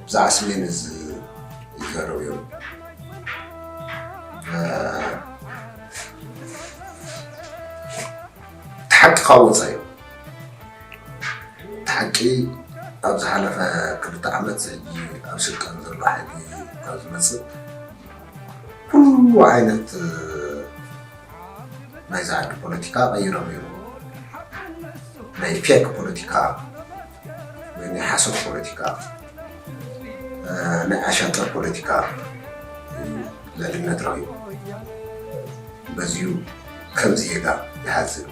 ብዛዕባ ስሜን እዚ ይዛረቡ እዮም። እቲ ሓቂ ካብ ወፃ እዩ። እቲ ሓቂ ኣብ ዝሓለፈ ክልተ ዓመት ሕጂ ኣብ ስልጣን ዘሎ ሓይሊ ካብ ዝመፅእ ኩሉ ዓይነት ናይዚ ዓዲ ፖለቲካ ቀይሮም እዮም። ናይ ፌክ ፖለቲካ ወይ ናይ ሓሶት ፖለቲካ፣ ናይ ኣሻጥር ፖለቲካ ልዕልነት ረኺቡ። በዚሁ ከም ዜጋ ይሓዝን።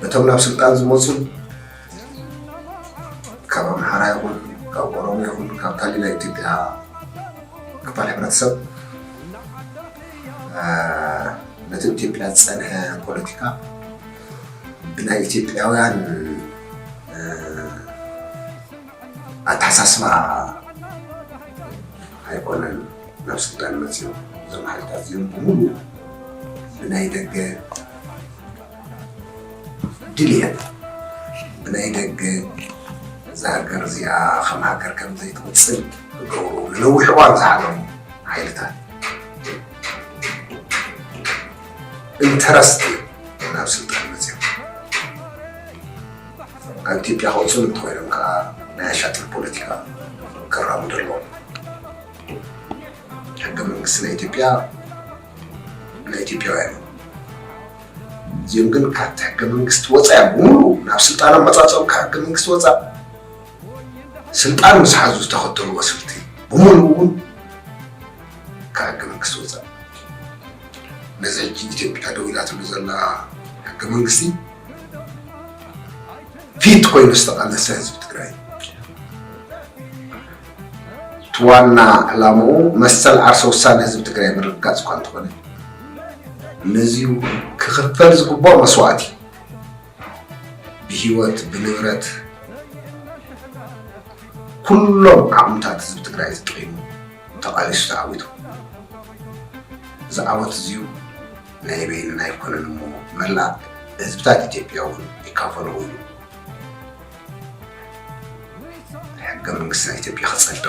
እቶም ናብ ስልጣን ዝመፁ ካብ ኣምሓራ ይኹን ካብ ኦሮሞ ይኹን ካብ ካሊእ ናይ ኢትዮጵያ ክፋል ሕብረተሰብ ነቲ ኢትዮጵያ ዝፀንሐ ፖለቲካ ብናይ ኢትዮጵያውያን ኣተሓሳስባ ኣይኮነን ናብ ስልጣን መፅዮም። እዞም ሓይልታት እዚኦም ብምሉእ ብናይ ደገ ድልየት፣ ብናይ ደገ እዛ ሃገር እዚኣ ከም ሃገር ከም ዘይትቕፅል ዝገብሩ ንነዊሕ እዋን ዝሓለሙ ሓይልታት ኢንተረስት እዮም ናብ ስልጣን መፅዮም። ኣብ ኢትዮጵያ ክቕፅሉ እንተኾይኖም ከዓ ናይ ኣሻጥር ፖለቲካ ክራምዱ ኣለዎም። ሕገ መንግስቲ ናይ ኢትዮጵያ ናይ ኢትዮጵያውያን እዩ። እዚኦም ግን ካብቲ ሕገ መንግስቲ ወፃ እዮም። ብምሉእ ናብ ስልጣን ኣመፃፅኦም ካብ ሕገ መንግስቲ ወፃ ስልጣን ምስ ሓዙ ዝተኸተልዎ ስልቲ ብምሉእ እውን ካብ ሕገ መንግስቲ ወፃ። ነዚ ሕጂ ኢትዮጵያ ደው ኢላትሉ ዘላ ሕገ መንግስቲ ፊት ኮይኑ ዝተቓለሰ ህዝቢ ትግራይ እቲ ዋና ዕላምኡ መሰል ዓርሰ ውሳነ ህዝቢ ትግራይ ምርግጋፅ እኳ እንተኾነ ነዚኡ ክኽፈል ዝግብኦ መስዋእቲ ብህይወት ብንብረት ኩሎም ዓቕምታት ህዝቢ ትግራይ ተጠቒሙ ተቓሊሱ ተዓዊቱ። እዚ ዓወት እዚዩ ናይ በይንና ኣይኮነን እሞ መላእ ህዝብታት ኢትዮጵያ እውን ይካፈሎ እዩ። ሕገ መንግስቲ ናይ ኢትዮጵያ ክፀድቕ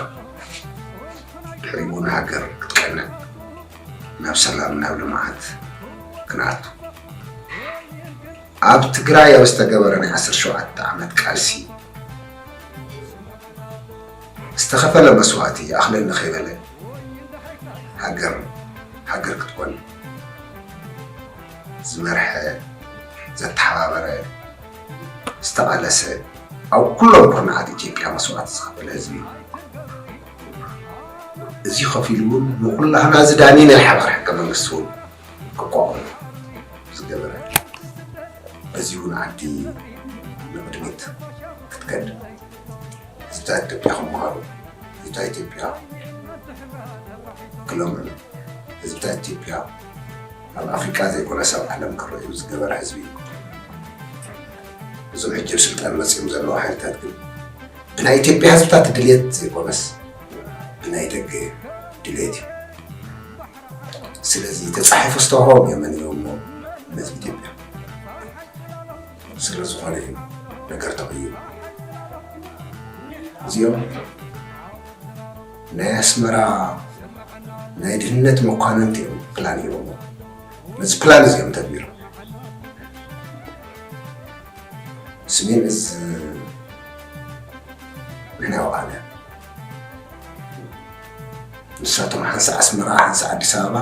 ድሕሪኡ ንሃገር ክትቀንዕ ናብ ሰላም ናብ ልምዓት ክንኣቱ ኣብ ትግራይ ኣብ ዝተገበረ ናይ ዓሰርተ ሸውዓተ ዓመት ቃልሲ ዝተኸፈለ መስዋእቲ ይኣኽለኒ ከይበለ ሃገር ሃገር ክትኮን ዝመርሐ ዘተሓባበረ ዝተቓለሰ ኣብ ኩሎም ኩርናዓት ኢትዮጵያ መስዋእቲ ዝኸፈለ ህዝቢ እዩ። እዚ ከፊሉ እውን ንኩላህና ዝዳኒ ናይ ሓባር ሕገ መንግስቲ እውን ክቋቋም ዝገበረ በዚ እውን ዓዲ ንቕድሚት ክትከድ ህዝብታት ኢትዮጵያ ክመሃሩ ህዝብታት ኢትዮጵያ ክለምዑ ህዝብታት ኢትዮጵያ ኣብ ኣፍሪቃ ዘይኮነስ ኣብ ዓለም ክረኣዩ ዝገበረ ህዝቢ እዩ። እዞም ሕጂ ኣብ ስልጣን መፅዮም ዘለዉ ሓይልታት ግን ብናይ ኢትዮጵያ ህዝብታት ድልየት ዘይኮነስ ብናይ ደገ ድልየት እዩ። ስለዚ ተፃሒፉ ዝተዋህቦም እዮም መንዮም ነዚ ኢትዮጵያ ስለ ዝኾነ እዩ ነገር ተቕይሩ። እዚኦም ናይ ኣስመራ ናይ ድህነት መኳንንቲ እዮም ፕላን ሂቦሞ ነዚ ፕላን እዚኦም ተግቢሮም። ስሜን እዝ ንሕና ይወዓለ ንሳቶም ሓንሳእ ኣስመራ ሓንሳእ ኣዲስ ኣበባ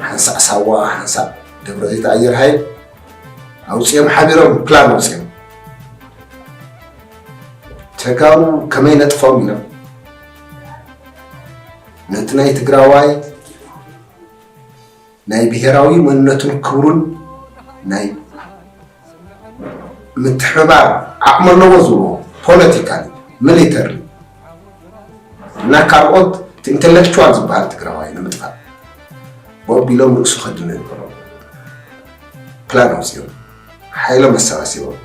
ሓንሳእ ሳዋ ሓንሳእ ደብረ ዘይት ኣየር ሃይል ኣውፅኦም ሓቢሮም ፕላን ኣውፅኦም ተጋሩ ከመይ ነጥፎም ኢሎም ነቲ ናይ ትግራዋይ ናይ ብሄራዊ መንነቱን ክብሩን ናይ ምትሕብባር ዓቕሚ ኣለዎ ዝብልዎ ፖለቲካሊ፣ ሚሊተሪ እና ካልኦት ኢንተሌክቹዋል ዝበሃል ትግራዋይ ንምጥፋእ ቦቢሎም ርእሱ ከድነ ይበሎ ፕላን ኣውፅኦም ሓይሎም ኣሰባሲቦም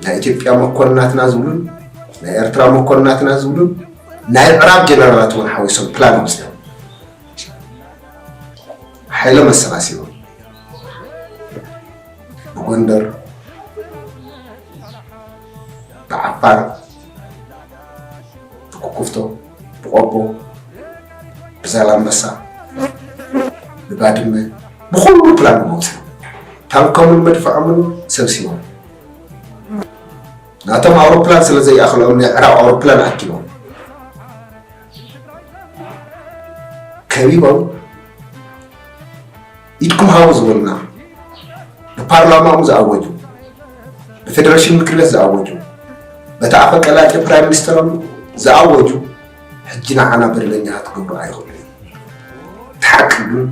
ናይ ኢትዮጵያ መኮንናትና ዝብሉን ናይ ኤርትራ መኮንናትና ዝብሉን ናይ ምዕራብ ጀነራላት እውን ሓዊሶም ፕላን ኣውፅኦም ሓይሎም ኣሰባሲቦም ብጎንደር ብዓፋር ብኩኩፍቶ ብቆቦ ብዛላምበሳ ብባድመ ብኩሉ ፕላን መውፅኦም ታንኮምን መድፍዖምን ሰብሲቦም ናቶም ኣውሮፕላን ስለ ዘይኣኽሎም ናይ ዕራብ ኣውሮፕላን ኣኪቦም ከቢቦም ኢድኩም ሃቡ ዝበሉና ብፓርላማኦም ዝኣወጁ ብፌደሬሽን ምክር ቤት ዝኣወጁ በቲ ኣፈቀላጤ ፕራይም ሚኒስተሮም ዝኣወጁ ሕጂ ንዓና በደለኛታት ክገብሩ ኣይኽእሉ እዮም። እቲ ሓቂ ግን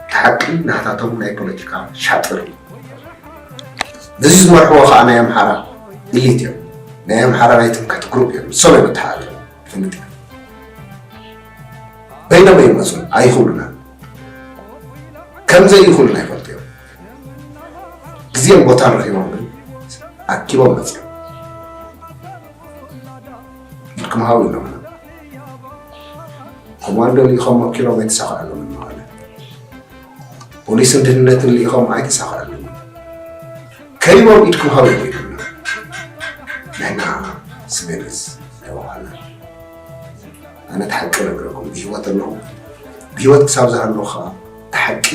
እቲ ሓቂ ናታቶም ናይ ፖለቲካ ሻጥር እዩ። ነዚ ዝመርሕዎ ከዓ ናይ ኣምሓራ ኢሊት እዮም። ናይ ኣምሓራ ናይ ትምክሕቲ ግሩፕ እዮም። ንሶም እዮም ኣተሓላልዮም። ይፈልጥ እየ። በይኖም ኣይመፁን ኣይኽእሉና ከም ዘይኽእሉና ይፈልጡ እዮም ግዜን ቦታን ረኪቦም ግን ኣኪቦም መፅኦም ኢድኩም ሃው ኢሎምና ኮማንዶ ልኢኾም መኪሮም ኣይተሳኽዐሎምን መቐለ ፖሊስን ድህንነትን ልኢኾም ኣይተሳኽዐሎምን ከቢቦም ኢድኩም ሃው ኢሎምና ንሕና ስሜንስ ኣይወሃልና ኣነ እቲ ሓቂ ነግረኩም ብህይወት ኣለኹ ብህይወት ክሳብ ዝሃለኹ ከዓ እቲ ሓቂ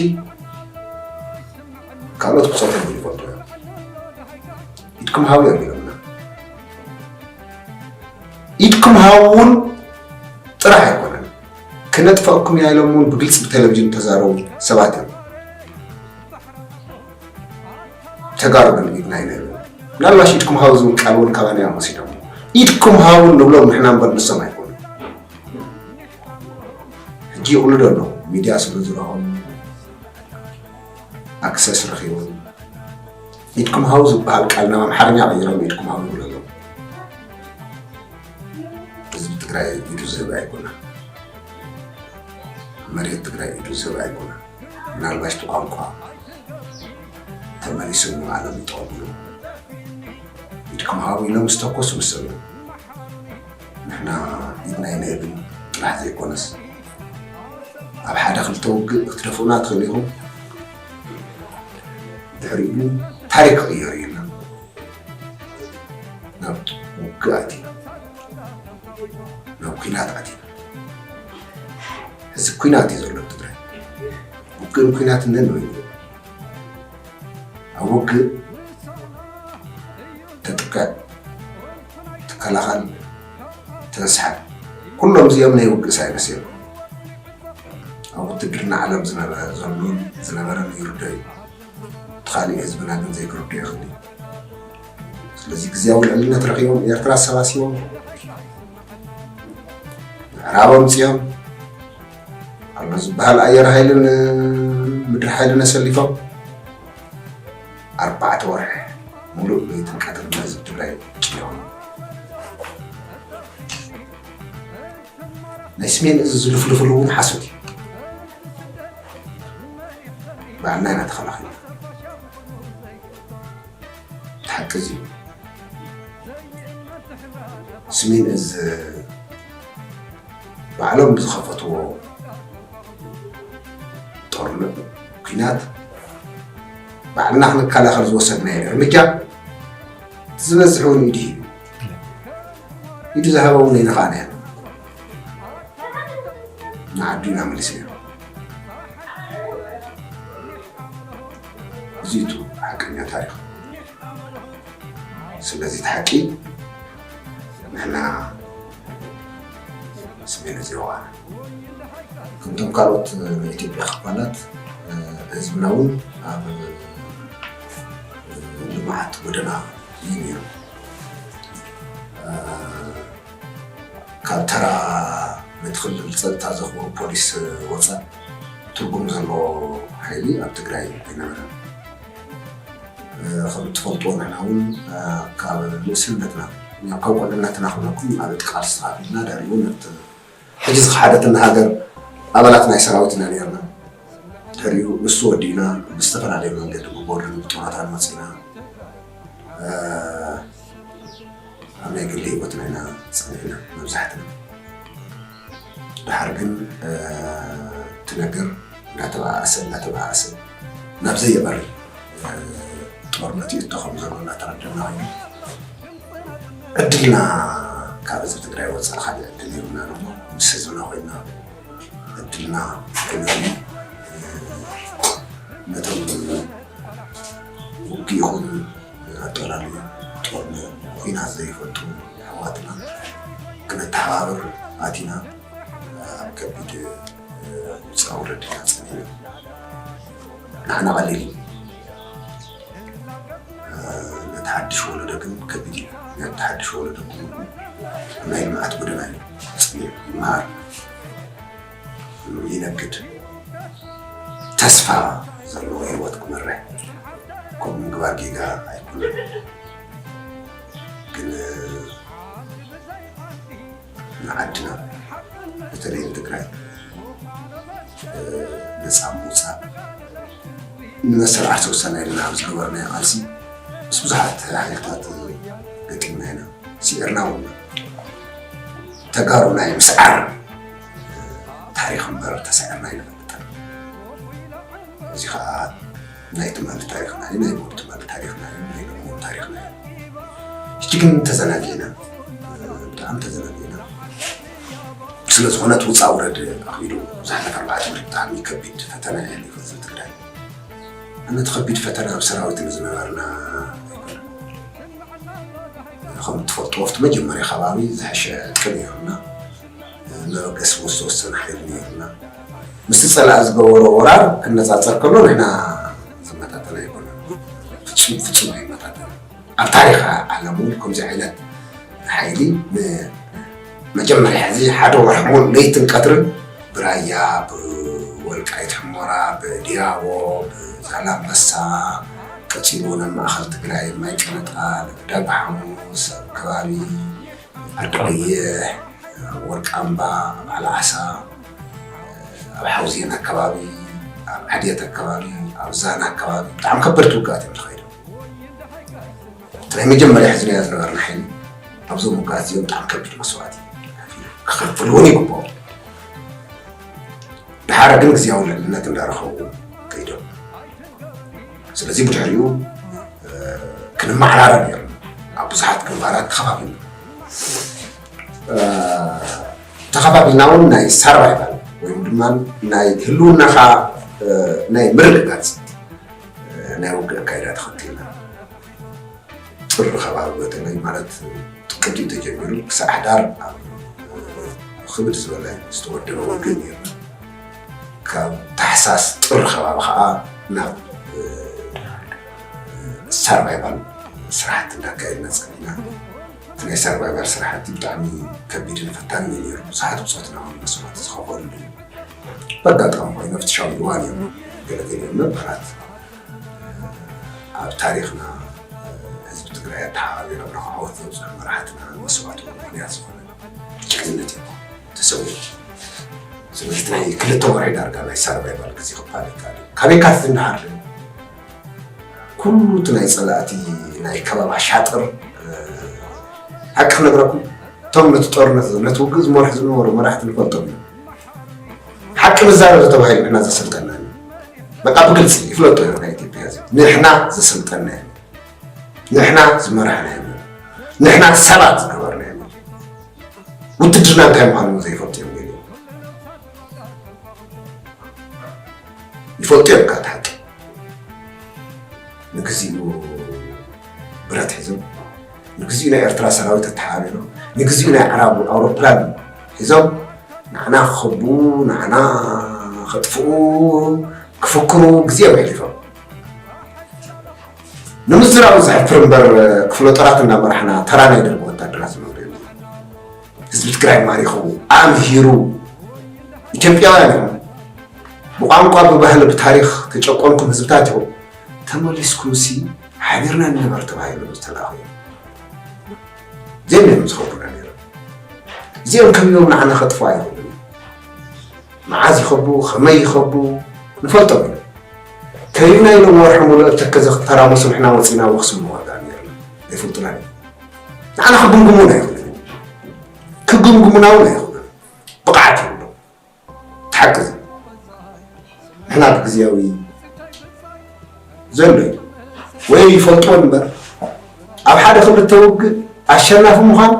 ካልኦት ብፆቶም ይፈልጡ እዮም ኢድኩም ሃቡ እዮም ኢሎምና ኢድኩም ሃቡ እውን ጥራሕ ኣይኮነን ክነጥፈእኩም ኢና ኢሎም እውን ብግልፂ ብቴሌቪዥን ተዛረቡ ሰባት እዮም ተጋሩ ግን ኢድና ኣይንህብን ምናልባሽ ኢድኩም ሃቡ ዝብል ቃል እውን ካባና እዮም ወሲዶም ኢድኩም ሃቡ ንብሎም ንሕና እምበር ንሶም ኣይኮኑን ሕጂ ይቕልዶ ኣለዉ ሚድያ ስለ ዝረኸቡ ኣክሰስ ረኺቦም ኢድኩም ሃቡ ዝበሃል ቃል ናብ ኣምሓርኛ ቀይሮም ኢድኩም ሃቡ ይብሉ ኣለዉ ህዝቢ ትግራይ ኢዱ ዝህብ ኣይኮነ መሬት ትግራይ ኢዱ ዝህብ ኣይኮነ ምናልባሽ ብቋንቋ ተመሊሱ ንባዕሎም ይጠቕምሉ ኢድኩም ሃቡ ኢሎም ዝተኮሱ ምስ ዘለዉ ንሕና ኢድና ኣይንህብን ጥራሕ ዘይኮነስ ኣብ ሓደ ክልተ ውግእ ክትደፍኡና ትኽእሉ ኢኹም ድሕሪኡ ግን ታሪክ ክቕየር እዩ ናብ ውግእ ኣቲና ናብ ኩናት ኣቲና ሕዚ ኩናት እዩ ዘሎ ትግራይ ውግእን ኩናትን ነንበይኑ ኣብ ውግእ ተጥቅዕ ትከላኸል ተስሓብ ኩሎም እዚኦም ናይ ውግእ ሳይንስ እዮም ኣብ ውትድርና ዓለም ዝነበረ ዘሎን ዝነበረን ይርዶ እዩ እቲ ካሊእ ህዝብና ግን ዘይክርዶ ይኽእል እዩ ስለዚ ግዜያዊ ልዕልነት ረኺቦም ኤርትራ ኣሰባሲቦም ምዕራብ ኣምፅኦም ኣሎ ዝበሃል ኣየር ሃይልን ምድሪ ሃይልን ኣሰሊፎም ኣርባዕተ ወርሒ ሙሉእ ለይትን ቀትርን ነዚ ትግራይ ጭዮም ናይ ስሜን እዚ ዝልፍልፍሉ እውን ሓሶት እዩ ባዕልና ኢና ተኸላኺልና ሓቂ እዚ ስሜን እዚ ባዕሎም ብዝኸፈትዎ ጦርነት ኩናት ባዕልና ክንከላኸል ዝወሰድናዮ እርምጃ ዝበዝሕ እውን ኢዱ ሂቡ ኢዱ ዝሃበ እውን ኣይነኻእናዮ ንዓዱ ኢና መሊስናዮ እዚ እቲ ሓቀኛ ታሪኽ ስለዚ እቲ ሓቂ ንሕና ስሜን እዚ የዋና ከምቶም ካልኦት ናይ ኢትዮጵያ ክፋላት ህዝብና እውን ኣብ ልምዓት ጎደና እዩ ነይሩ ካብ ተራ ነቲ ክልል ፀጥታ ዘኽብሩ ፖሊስ ወፃእ ትርጉም ዘለዎ ሓይሊ ኣብ ትግራይ ኣይነበረን። ከም እትፈልጥዎ ንሕና እውን ካብ ንእስነትና ካብ ቆልዕነትና ክብለኩም ኣብ እቲ ቃልሲ ተኻፊልና ድሕሪኡ ነቲ ሕጂ ዝኸሓደትና ሃገር ኣባላት ናይ ሰራዊት ኢና ነርና። ድሕሪኡ ንሱ ወዲእና ብዝተፈላለየ መንገዲ ብቦርድን ብጡረታን መፂና ኣብ ናይ ግሊ ህይወትና ኢና ፀኒሕና መብዛሕትና። ድሓር ግን እቲ ነገር እናተበኣሰ እናተበኣሰ ናብ ዘየበሪ ጦርነት ይእቶ ከም ዘሎ እናተረደና ኮይኑ ዕድልና ካብ ህዝቢ ትግራይ ወፃኢ ካልእ ዕድል የብልና ነሞ ምስ ህዝብና ኮይና ዕድልና ኮይኑ ነቶም ውግእ ይኹን ኣጠላለዩ ጦርነት ኩናት ዘይፈልጡ ኣሕዋትና ክነተሓባብር ኣቲና ኣብ ከቢድ ውፃ ውረድ ኢና ፀኒሕና። ንዓና ቀሊል እዩ። ነቲ ሓድሽ ወለዶ ግን ከቢድ እዩ። ነቲ ሓድሽ ወለዶ ግን ናይ ልምዓት ጎደና እዩ። ፅኒዕ ይመሃር ይነግድ ተስፋ ዘለዎ ህይወት ክመርሕ ከምኡ ምግባር ጌጋ ኣይኮነን። ግን ንዓድና በተለይ ንትግራይ ነፃ ምውፃእ ንመሰል ዓርሰ ውሳነ ኢልና ኣብ ዝገበርናዮ ቃልሲ ምስ ብዙሓት ሓይልታት ገጢምና ኢና። ስዒርና እውን ተጋሩ ናይ ምስዓር ታሪኽ እምበር ተሳዒርና ኣይንፈልጥን። እዚ ከዓ ናይ ትማሊ ታሪኽና እዩ፣ ናይ ሞት ትማሊ ታሪኽና እዩ፣ ናይ ሎሚ እውን ታሪኽና እዩ። ሕጂ ግን ተዘናጊዕና፣ ብጣዕሚ ተዘናጊዕና። ስለ ዝኾነ እቲ ውፃ ውረድ ኣኽቢዱ ዝሓለፈ ኣርባዕተ ወርሒ ብጣዕሚ ከቢድ ፈተና እዩ ኣሕሊፉ ህዝቢ ትግራይ። ነቲ ከቢድ ፈተና ኣብ ሰራዊት ንዝነበርና ኣይኮነን። ከም እትፈልጥዎ ኣብቲ መጀመርያ ከባቢ ዝሐሸ ዕጥቂ ነይሩና፣ መበገሲ ምስ ዝተወሰነ ሓይሊ ነይሩና። ምስቲ ፀላኢ ዝገበሮ ወራር ክነፃፀር ከሎ ንሕና ዝመጣጠን ኣይኮነን። ፍፁም ፍፁም ኣይመጣጠን። ኣብ ታሪኽ ዓለም እውን ከምዚ ዓይነት ሓይሊ ንመጀመርያ ሕዚ ሓደ ወርሒ ሙሉእ ለይትን ቀትርን ብራያ፣ ብወልቃይት ሕሞራ፣ ብዲያቦ፣ ብዛላምበሳ፣ ቀፂሉ ናብ ማእኸል ትግራይ፣ ማይ ቀነጣል፣ ዳባ ሓሙስ፣ ኣብ ከባቢ ዓዲ ቀይሕ፣ ኣብ ወርቃምባ፣ ኣብ ዓላዓሳ፣ ኣብ ሓውዜን ኣከባቢ፣ ኣብ ዓድያት ኣከባቢ፣ ኣብ ዛና ኣከባቢ ብጣዕሚ ከበድቲ ውግኣት እዮም ተኻይዶም። እቲ ናይ መጀመርያ ሒዝናዮ ዝነበርና ሓይሊ ኣብዞም ውግኣት እዚኦም ብጣዕሚ ከቢድ መስዋእቲ ከፊሉ ክኸፍል እውን ይግብኦ። ድሓር ግን ግዝያዊ ልዕልነት እንዳረኸቡ ከይዶም። ስለዚ ብድሕሪኡ ክንመዓራረብ እዮም ኣብ ብዙሓት ግንባራት ተኸፋፊልና። ተኸፋፊልና እውን ናይ ሳርቫይቫል ወይም ድማ ናይ ህልውናኻ ናይ ምርግጋፅ ናይ ውግእ ኣካይዳ ተኸቲልና። ጥሪ ከባቢ በተለይ ማለት ጥቅምቲ ተጀሚሩ ክሳዕ ሕዳር ኣብ ክብድ ዝበለ ዝተወደበ ውግእ ነይሩ። ካብ ታሕሳስ ጥሪ ከባቢ ከዓ ናብ ሳርቫይቫል ስራሕቲ እንዳካየድና ፀኒና። እቲ ናይ ሳርቫይቫል ስራሕቲ ብጣዕሚ ከቢድን ፈታንን እዩ ነይሩ። ብዙሓት ብፆትና እውን መስዋእቲ ዝኸፈሉ በጋጣሚ ኮይኑ ፍትሻዊ እዋን እዮም። ገለገሊኦም ነባራት ኣብ ታሪኽና ህዝቢ ትግራይ ኣተሓባቢሮም ንዓወት ዘብፅሑ መራሕትና መስዋእቲ ምኽንያት ዝኾነ ጅግንነት እዮም ተሰዊኦም። ስለዚ ናይ ክልተ ወርሒ ዳርጋ ናይ ሳርቫይቫል ግዜ ክባል ይከኣል እዩ። ካብ የካቲት እንዳሓር ኩሉ እቲ ናይ ፀላእቲ ናይ ከባቢ ኣሻጥር ሓቂ ክነግረኩም እቶም ነቲ ጦርነት ነቲ ውግእ ዝመርሑ ዝነበሩ መራሕቲ ንፈልጦም እዮም። ሓቂ ንዛረብ ተባሂሉ ንሕና ዘሰልጠና እዩ። በቃ ብግልፂ ይፍለጦ እዩ ናይ ኢትዮጵያ ህዝቢ ንሕና ዘሰልጠና እዩ። ንሕና ዝመራሕና እዩ። ንሕና ሰባት ዝገበርና እዩ። ውትድርና እንታይ ምዃኑ ዘይፈልጡ እዮም ገሊኦም። ይፈልጡ እዮም ካብ ሓቂ ንግዚኡ ብረት ሒዞም ንግዚኡ ናይ ኤርትራ ሰራዊት ኣተሓባቢሮም ንግዚኡ ናይ ዓራብ ኣውሮፕላን ሒዞም ንዓና ክኸቡ ንዓና ከጥፍኡ ክፍክሩ ግዜ ኣሕሊፎም ንምዝራቡ ዘሕፍር እምበር ክፍለ ጦራት እናመራሕና ተራ ናይ ደርጊ ወታደራት ዝነብሩ እዮም ህዝቢ ትግራይ ማሪኹ ኣምሂሩ ኢትዮጵያውያን እዮም ብቋንቋ ብባህሊ ብታሪኽ ተጨቆንኩም ህዝብታት ኢኹም ተመሊስኩም ሲ ሓቢርና ንንበር ተባሂሎም ዝተላእኹ እዮም። እዚኦም እዮም ዝኸቡና ነይሮም። እዚኦም ከቢቦም ንዓና ከጥፍኡ ኣይኽእሉን እዮም። መዓዝ ይኸቡ፣ ከመይ ይኸቡ ንፈልጦም ኢና። ከቢብና ኢሎም ወርሒ ሙሉእ ኣብ ተከዘ ክተራመሱ ንሕና ወፂና ኣብ ኣኽሱም ንዋጋእ ነይርና። ኣይፈልጡናን እዮም። ንዓና ክግምግሙና ኣይኽእሉን እዮም። ክግምግሙና እውን ኣይኽእሉን። ብቕዓት የብሎም። እቲ ሓቂ እዚ። ንሕና ብግዝያዊ ዘሎ እዩ። ወይ ይፈልጥዎ እምበር ኣብ ሓደ ክልተ ውግእ ኣሸናፊ ምዃን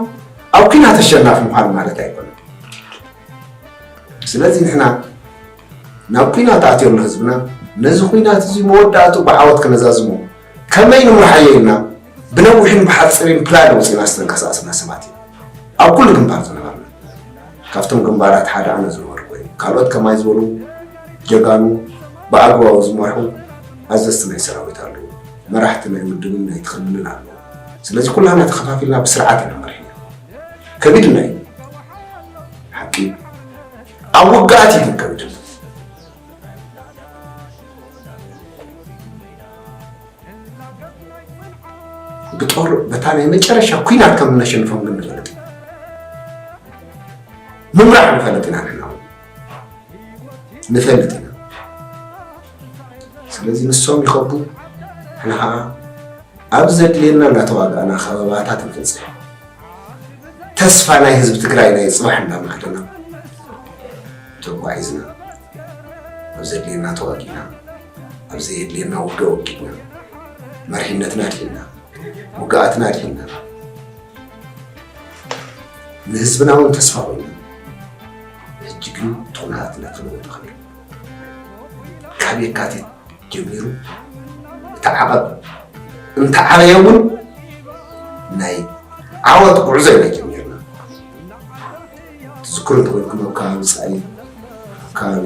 ኣብ ኲናት ኣሸናፊ ምዃን ማለት ኣይኮነን። ስለዚ ንሕና ናብ ኲናት ኣትዮ ኣሎ ህዝብና፣ ነዚ ኲናት እዚ መወዳእትኡ ብዓወት ክነዛዝሞ ከመይ ንምርሓዮ ኢልና ብነዊሕን ብሓፂርን ፕላን ኣውፂእና ዝተንቀሳቐስና ሰባት ኢና። ኣብ ኩሉ ግንባር ዝነበርና፣ ካብቶም ግንባራት ሓደ ኣነ ዝነበርኩ እየ። ካልኦት ከማይ ዝበሉ ጀጋኑ ብኣግባቡ ዝመርሑ ኣዘዝቲ ናይ ሰራዊት ኣለዉ፣ መራሕቲ ናይ ውድብን ናይ ክልልን ኣለዉ። ስለዚ ኩላና ተኸፋፊልና ብስርዓት ኢና መሪሕና። ከቢድና እዩ። ሓቂ እዩ። ኣብ ውግኣት እዩ ግን ከቢድና። ብጦር በታ ናይ መጨረሻ ኲናት ከም እነሸንፎም ግን ንፈልጥ ኢና። ምምራሕ ንፈልጥ ኢና ንሕና እውን። ንፈልጥ ኢና። ስለዚ ንሶም ይኸቡ፣ ንሕና ኸዓ ኣብ ዘድልየና እናተዋጋእና ከበባታት ንፍጽሕ። ተስፋ ናይ ህዝቢ ትግራይ ናይ ጽባሕ እንዳማዕደና ተጓዒዝና፣ ኣብ ዘድልየና ተዋጊእና፣ ኣብ ዘየድልየና ውግእ ወጊእና፣ መሪሕነትና ኣድሒንና፣ ውግኣትና ኣድሒንና፣ ንህዝብና እውን ተስፋ ኮይና። ሕጂ ግን እቲ ኩነታት እናተለወጠ ከሎ፣ ካብ የካቲት ጀሚሩ እቲ ዓቐብ እንተዓበየ እውን ናይ ዓወት ጉዕዞ ኢና ጀሚርና። ትዝክሩ እንተኮይንኩም ኣብ ከባቢ ጻይ፣ ኣብ ከባቢ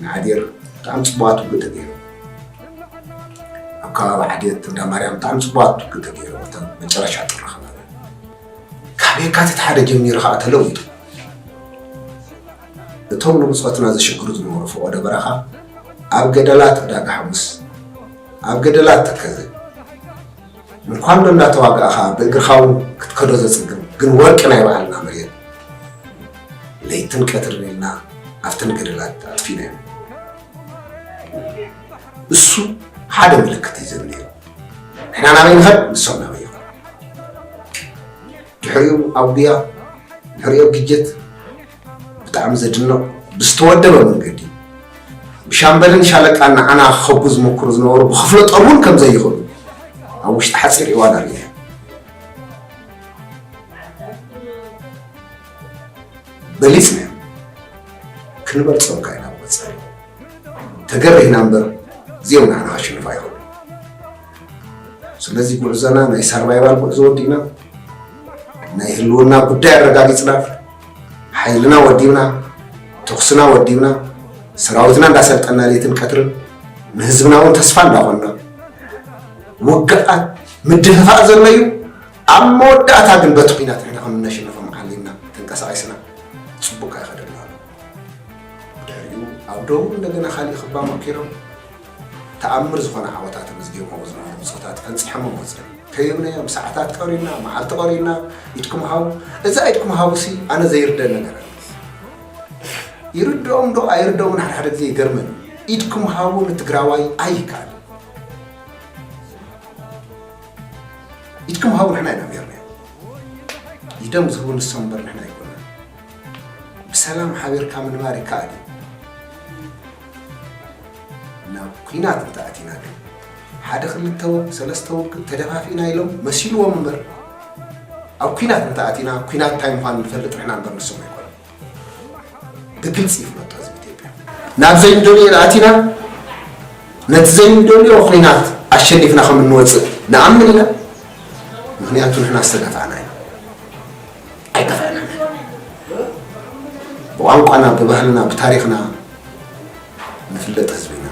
ንዓዴር ብጣዕሚ ጽቡቓት ውግእ ተገይሩ። ኣብ ከባቢ ዓዴት እንዳ ማርያም ብጣዕሚ ጽቡቓት ውግእ ተገይሩ። ኣብታ መጨረሻ ጥሪ ከባቢ ካብ የካቲት ሓደ ጀሚሩ ከዓ ተለዊጡ። እቶም ንብጾትና ዘሽግሩ ዝነበሩ ፈቐዶ በረኻ ኣብ ገደላት ዕዳጋ ሓሙስ፣ ኣብ ገደላት ተከዘ፣ እንኳን ዶ እንዳተዋጋእኻ ብእግርኻ እውን ክትከዶ ዘጽግም ግን ወርቂ ናይ ባዕልና መሬት ለይትን ቀትርን ኢልና ኣብተን ገደላት ኣጥፊናዮም። እሱ ሓደ ምልክት እዩ ዘድልዮ። ንሕና ናበይ ንኸድ፣ ንሶም ናበይ ይኸዱ። ድሕሪኡ ኣብ ጉያ፣ ድሕሪኡ ኣብ ግጀት ብጣዕሚ ዘድንቕ ብዝተወደበ መንገዲ ብሻምበልን ሻለቃን ንዓና ክኸቡ ዝመክሩ ዝነበሩ ብክፍለ ጦር እውን ከም ዘይኽእሉ ኣብ ውሽጢ ሓፂር እዋን ኣርእየ። በሊፅና ክንበልፆም ካይና ብቐፃሊ ተገሪህና እምበር እዚኦም ንዓና ከሸንፉ ኣይኽእሉ። ስለዚ ጉዕዞና ናይ ሳርቫይቫል ጉዕዞ ወዲእና ናይ ህልውና ጉዳይ ኣረጋጊፅና ሓይልና ወዲብና ተኩስና ወዲብና ሰራዊትና እንዳሰልጠና ሌትን ቀትርን ንህዝብና እውን ተስፋ እንዳኾንና ውግኣት ምድህፋእ ዘሎ እዩ። ኣብ መወዳእታ ግን በቲ ኲናት ንሕና ከም እነሸንፎም ዓሊምና ተንቀሳቒስና ፅቡቅ ኣይኸደልና ኣሎ። ድሕሪኡ ኣብ ደቡብ እንደገና ካሊእ ክባ መኪሮም ተኣምር ዝኾነ ዓወታት መዝጊቦም ዝነበሩ ብጾታት ፈንፂሖም ወፅኦም ከይብለዮም ሰዓታት ቀሪና መዓልቲ ቀሪና ኢድኩም ሃቡ። እዛ ኢድኩም ሃቡ ሲ ኣነ ዘይርደ ነገር ኣሎ። ይርድኦም ዶ ኣይርድኦምን ሓደ ሓደ ግዜ ይገርመን። ኢድኩም ሃቡ ንትግራዋይ ኣይከኣል። ኢድኩም ሃቡ ንሕና ኢና ሜርና ኢዶም ዝህቡ ንሶም እምበር ንሕና ኣይኮነን። ብሰላም ሓቢርካ ምንባር ይከኣል እዩ። ናብ ኲናት እንተኣቲና ግን ሓደ ክልተ ወግ ሰለስተ ወግ ተደፋፊእና ኢሎም መሲልዎም እምበር ኣብ ኲናት እንተኣቲና ኲናት እንታይ ምዃኑ ንፈልጥ ንሕና እምበር ንሶም ኣይኮነን። ብግልፂ ይፍለጦ ህዝቢ ኢትዮጵያ። ናብ ዘይንደልዮ ኣቲና ነቲ ዘይንደልዮ ኲናት ኣሸኒፍና ከም እንወፅእ ንኣምን ኢና። ምክንያቱ ንሕና ዝተደፋእና ኢና። ኣይጠፋእናን። ብቋንቋና ብባህልና ብታሪኽና ንፍለጥ ህዝቢ ኢና።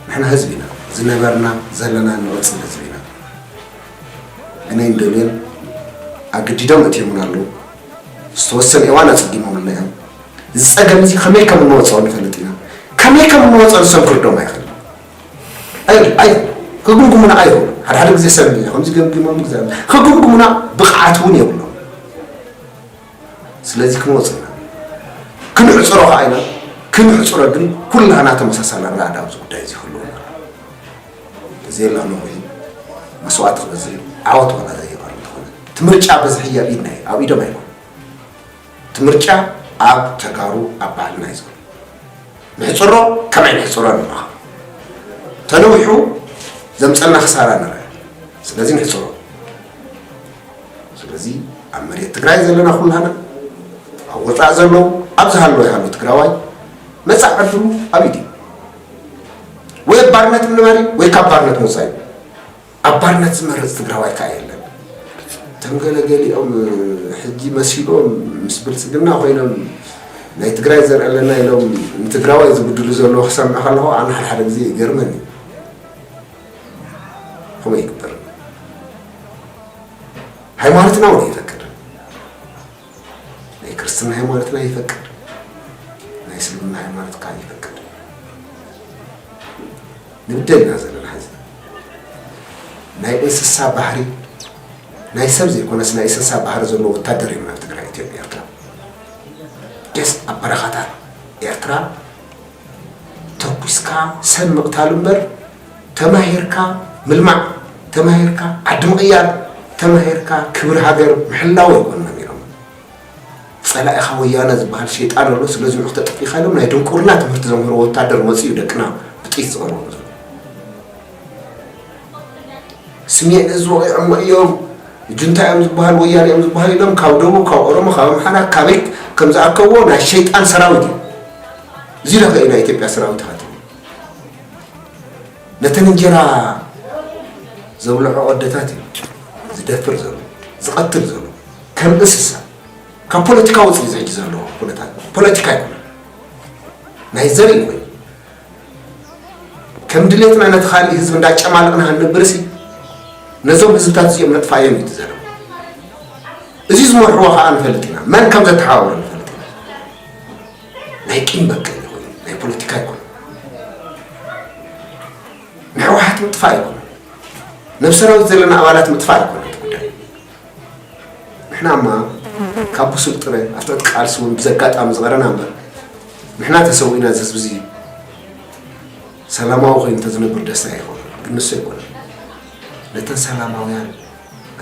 ንሕና ህዝቢ ኢና። ዝነበርና ዘለና ንቕፅል ህዝቢ ኢና። ግነይ እንደልዮን ኣገዲዶም እትዮምና ኣለዉ። ዝተወሰነ እዋን ኣፀጊሞምልና እዮም። እዚ ፀገም እዚ ከመይ ከም እንወፅኦ ንፈልጥ ኢና። ከመይ ከም እንወፅኦ ንሶም ክርዶም ኣይኽእልን። ኣይ ክግምግሙና ኣይኽእሉ። ሓደ ሓደ ግዜ ሰብ ከምዚ ገምግሞም ግዜ ክግምግሙና ብቕዓት እውን የብሎም። ስለዚ ክንወፅና ክንዕፅሮ ከዓ ኢና። ክንዕፅሮ ግን ኩላና ተመሳሳሊ ኣረዳድኣ ኣብዚ ጉዳይ እዚ ክህልወና። እዚ የላ ነዊሕ መስዋእቲ ክበዝሕ እዩ። ዓወት ዋላ ዘይባር እንተኾነ እቲ ምርጫ በዝሒ ኣብ ኢድና እዩ፣ ኣብ ኢዶም ኣይኮን። እቲ ምርጫ ኣብ ተጋሩ ኣብ ባህልና እዩ ዘሎ። ንሕፅሮ ከመይ ንሕፅሮ ንመሃር። ተነዊሑ ዘምፀልና ክሳራ ንርአ። ስለዚ ንሕፅሮ። ስለዚ ኣብ መሬት ትግራይ ዘለና ኩላና ኣብ ወፃእ ዘለዉ ኣብዚ ሃለወ ይሃሉ ትግራዋይ መፃእ ዕድሉ ኣብ ኢድ እዩ። ወይ ኣብ ባርነት ምንባር እዩ ወይ ካብ ባርነት ምውፃእ እዩ። ኣብ ባርነት ዝመርፅ ትግራዋይ ከዓ የለን። እቶም ገለገሊኦም ሕጂ መሲሎም ምስ ብልፅግና ኮይኖም ናይ ትግራይ ዘርእለና ኢሎም ንትግራዋይ ዝብድሉ ዘለዉ ክሰምዕ ከለኹ ኣነ ሓደ ሓደ ግዜ ይገርመኒ። ከምኡ ይግበር። ሃይማኖትና እውን ይፈቅድ። ናይ ክርስትና ሃይማኖትና ይፈቅድ። ናይ እስልምና ሃይማኖት ከዓ ይፈቅድ። ንብደል ኢና ዘለና ሕዚ። ናይ እንስሳ ባህሪ ናይ ሰብ ዘይኮነስ ናይ እንስሳ ባህሪ ዘለዎ ወታደር እዮም ናብ ትግራይ ኢትዮጵያ ኤርትራ ደስ ኣብ በረኻታት ኤርትራ ተኩስካ ሰብ ምቕታል እምበር ተማሂርካ ምልማዕ ተማሂርካ ዓዲ ምቕያር ተማሂርካ ክብሪ ሃገር ምሕላው ኣይኮንና ነይሮም። ፀላኢኻ ወያነ ዝበሃል ሸይጣን ኣሎ። ስለዚ ንዑ ክተጥፊእካ ኢሎም ናይ ድንቁርና ትምህርቲ ዘምህርዎ ወታደር መፂኡ ደቅና ብጥይት ዝቐርቦም ዘሎ ስሜዕ እዚ ወቂዖሞ እዮም። ጁንታ እዮም ዝበሃል ወያነ እዮም ዝበሃል ኢሎም ካብ ደቡብ ካብ ኦሮሞ ካብ ኣምሓራ ካበይ ከም ዝኣከብዎ ናይ ሸይጣን ሰራዊት እዩ። እዚ ዶ ከ ናይ ኢትዮጵያ ሰራዊት ኢኻ ትብል? ነተን እንጀራ ዘብልዖ ኣደታት እዩ ዝደፍር ዘሎ ዝቐትል ዘሎ ከም እንስሳ። ካብ ፖለቲካ ወፂኢ እዚ ሕጂ ዘሎ ኩነታት ፖለቲካ ኣይኮነን። ናይ ዘርኢ ኮይኑ ከም ድሌትና ነቲ ካሊእ ህዝቢ እንዳጨማለቕና ክንነብርሲ ነዞም ህዝብታት እዚኦም ነጥፋዮም እዩ ትዘረብ። እዚ ዝመርሕዎ ከዓ ንፈልጥ ኢና፣ መን ከም ዘተሓባብሮ ንፈልጥ ኢና። ናይ ቂም በቀል ይኹን ናይ ፖለቲካ ይኹን ንሕወሓት ምጥፋእ ይኹን ነብ ሰራዊት ዘለና ኣባላት ምጥፋእ ይኹን እቲ ጉዳይ። ንሕናማ ካብ ብሱል ጥረ ኣብቲ ዕጥቂ ቃልሲ እውን ብዘጋጣሚ ዝቐረና እምበር ንሕና ተሰዊእና እዚ ህዝቢ እዚ ሰላማዊ ኮይኑ እንተዝነብር ደስታ ይኸውን። ግን ንሱ ኣይኮነን። ነተን ሰላማውያን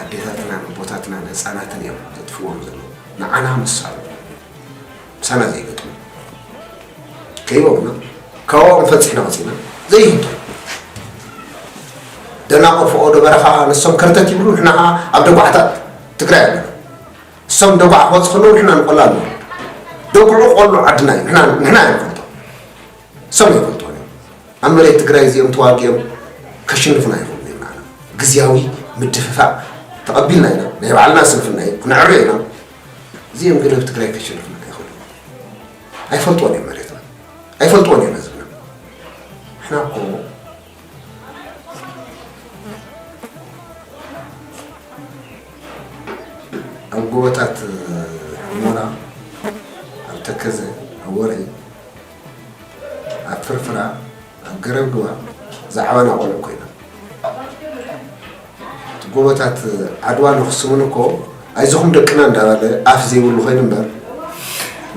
ኣዴታትናን ኣቦታትናን ህፃናትን እዮም ዘጥፍዎም ዘለዉ። ንዓና ምሳሉ ምሳና ዘይገጥሙ ከይበሉና ካብኦም ፈፂሕና ወፂና ዘይህቶ ደናቆር ፈቐዶ በረኻ ንሶም ከርተት ይብሉ ንሕና ከዓ ኣብ ደጓዕታት ትግራይ ኣለና። እሶም ደጉዓ ክወፁ ከለዉ ንሕና ንቆላ ንወርድ። ደጉዑ ቆሉ ዓድና እዩ። ንሕና ንሕና ኣይንፈልጦ። እሶም ኣይፈልጥዎን እዮም። ኣብ መሬት ትግራይ እዚኦም ተዋጊኦም ከሽንፉና ይኽእሉ እዮም። ንዓና ግዝያዊ ምድፍፋእ ተቐቢልና ኢና። ናይ ባዕልና ስንፍና እዩ። ክነዕርዮ ኢና። እዚኦም ግን ኣብ ትግራይ ከሸንፉና ኣይኽእሉ እዮም። ኣይፈልጥዎን እዮም መሬትና። ኣይፈልጥዎን እዮም ህዝብና። ንሕና እኮ ኣብ ጎቦታት ሑመራ፣ ኣብ ተከዘ፣ ኣብ ወርዒ፣ ኣብ ፍርፍራ፣ ኣብ ገረብ ግባ ዝዓበና ቆልዑ ኮይና። እቲ ጎቦታት ዓድዋ ንኽስሙን እኮ ኣይዞኹም ደቅና እንዳበለ ኣፍ ዘይብሉ ኮይኑ እምበር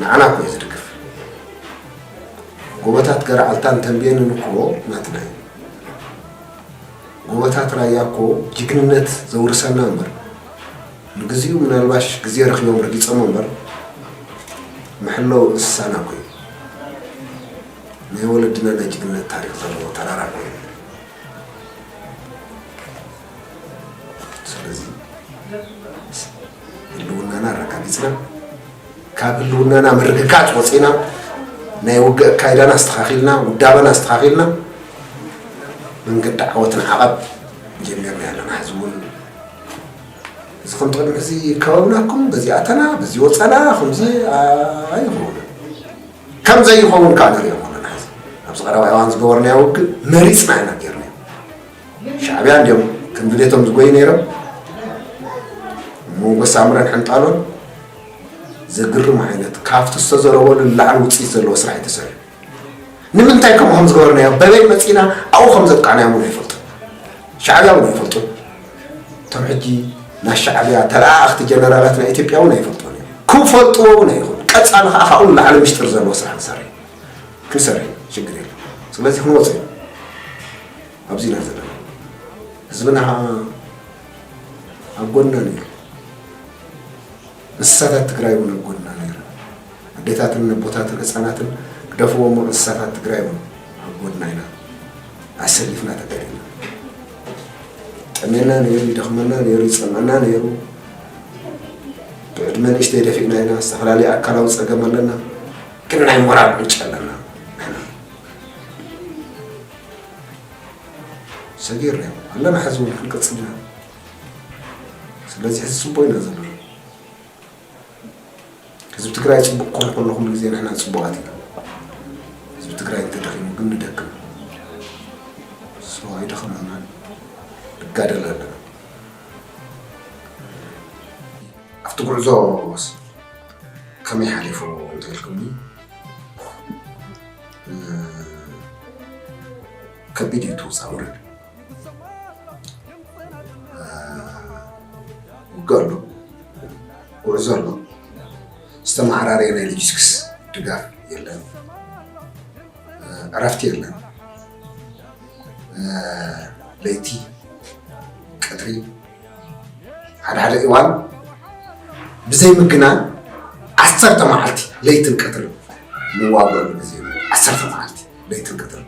ንዓና እኮ እዩ ዝድግፍ። ጎቦታት ገርዓልታን ተንቤንን እኮ ናትና እዩ። ጎቦታት ራያ እኮ ጅግንነት ዘውርሰና እምበር ንግዚኡ ምናልባሽ ግዜ ረኺቦም ረጊጾሞ እምበር መሐለዊ እንስሳና እኮ እዩ። ናይ ወለድና ናይ ጅግንነት ታሪኽ ዘለዎ ተራራ እኮ እዩ። ስለዚ ህልውናና ኣረጋጊፅና ካብ ህልውናና ምርግጋፅ ወፂና ናይ ውግእ ኣካይዳና ኣስተኻኺልና ውዳበና ኣስተኻኺልና መንገዲ ዓወት ንዓቐብ ጀሚርና ኣለና። ሕዚ እውን እዚ ከም ቅድሚ ሕዚ ከባብናኩም በዚ ኣተና በዚ ወፀና ከምዚ ኣይኸውን። ከም ዘይኸውን ከዓ ንሪኦ ኣለና። ሕዚ ኣብዚ ቀረባ እዋን ዝገበርናዮ ውግእ መሪፅና ኢና ጌርናዮ። ሻዕቢያ እንዲዮም ከም ድሌቶም ዝጎዩ ነይሮም። መንጎ ሳምረን ሕንጣሎን ዘግርም ዓይነት ካብቲ ዝተዘረበሉ ንላዕሊ ውፅኢት ዘለዎ ስራሕ እዩ ተሰሪሑ። ንምንታይ ከምኡ ከም ዝገበርናዮ፣ በበይ መፂና ኣብኡ ከም ዘጥቃዕናዮም እውን ኣይፈልጡን። ሻዕብያ እውን ኣይፈልጡን። እቶም ሕጂ ናይ ሻዕብያ ተለኣኣኽቲ ጀነራላት ናይ ኢትዮጵያ እውን ኣይፈልጡን እዮም። ክፈልጥዎ እውን ኣይኹን። ቀፃሊ ከዓ ካብኡ ንላዕሊ ምስጢር ዘለዎ ስራሕ ክንሰርሕ ክንሰርሕ ኢና። ሽግር የለን። ስለዚ ክንወፅ ኢና። ኣብዚ ኢና ዘለና። ህዝብና ከዓ ኣብ ጎንና ነይሩ። እንስሳታት ትግራይ እውን ኣብ ጎንና ነይረን። ኣዴታትን ኣቦታትን ህፃናትን ግደፍዎ እሞ እንስሳታት ትግራይ እውን ኣብ ጎንና ኢና ኣሰሊፍና ተጋዲልና። ጠሜና ነይሩ፣ ይደኽመና ነይሩ፣ ይፀምአና ነይሩ። ብዕድመ ንእሽተይ ደፊእና ኢና፣ ዝተፈላለዩ ኣካላዊ ፀገም ኣለና፣ ግን ናይ ሞራል ምንጪ ኣለና። ንሕና ሰጊርና ኣለና፣ ሕዚ እውን ክንቅፅል ኢና። ስለዚ ሕዚ ፅቡቅ ኢና ዘለና። ህዝቢ ትግራይ ፅቡቅ ክኾን ከሎ ኩሉ ግዜ ንሕና ፅቡቃት ኢና። ህዝቢ ትግራይ እንተደኺሙ ግን ንደክም። ሶ ኣይደኸመናን፣ ንጋደል ኣለና። ኣብቲ ጉዕዞስ ከመይ ሓሊፉ እንተኢልኩምኒ፣ እ፣ ከቢድ እዩ እቲ ውፃ ውረድ። እ፣ ውግእ ኣሎ፣ ጉዕዞ ኣሎ፣ ዝተመዓራረየ ናይ ሎጂስቲክስ ድጋፍ የለን፣ እ፣ ዕረፍቲ የለን። እ፣ ለይቲ፣ ቀትሪ፣ ሓደ ሓደ እዋን ብዘይ ምግናን ዓሰርተ መዓልቲ ለይትን ቀትርን ንዋግኣሉ ግዜ ኣሎ። ዓሰርተ መዓልቲ ለይትን ቀትርን።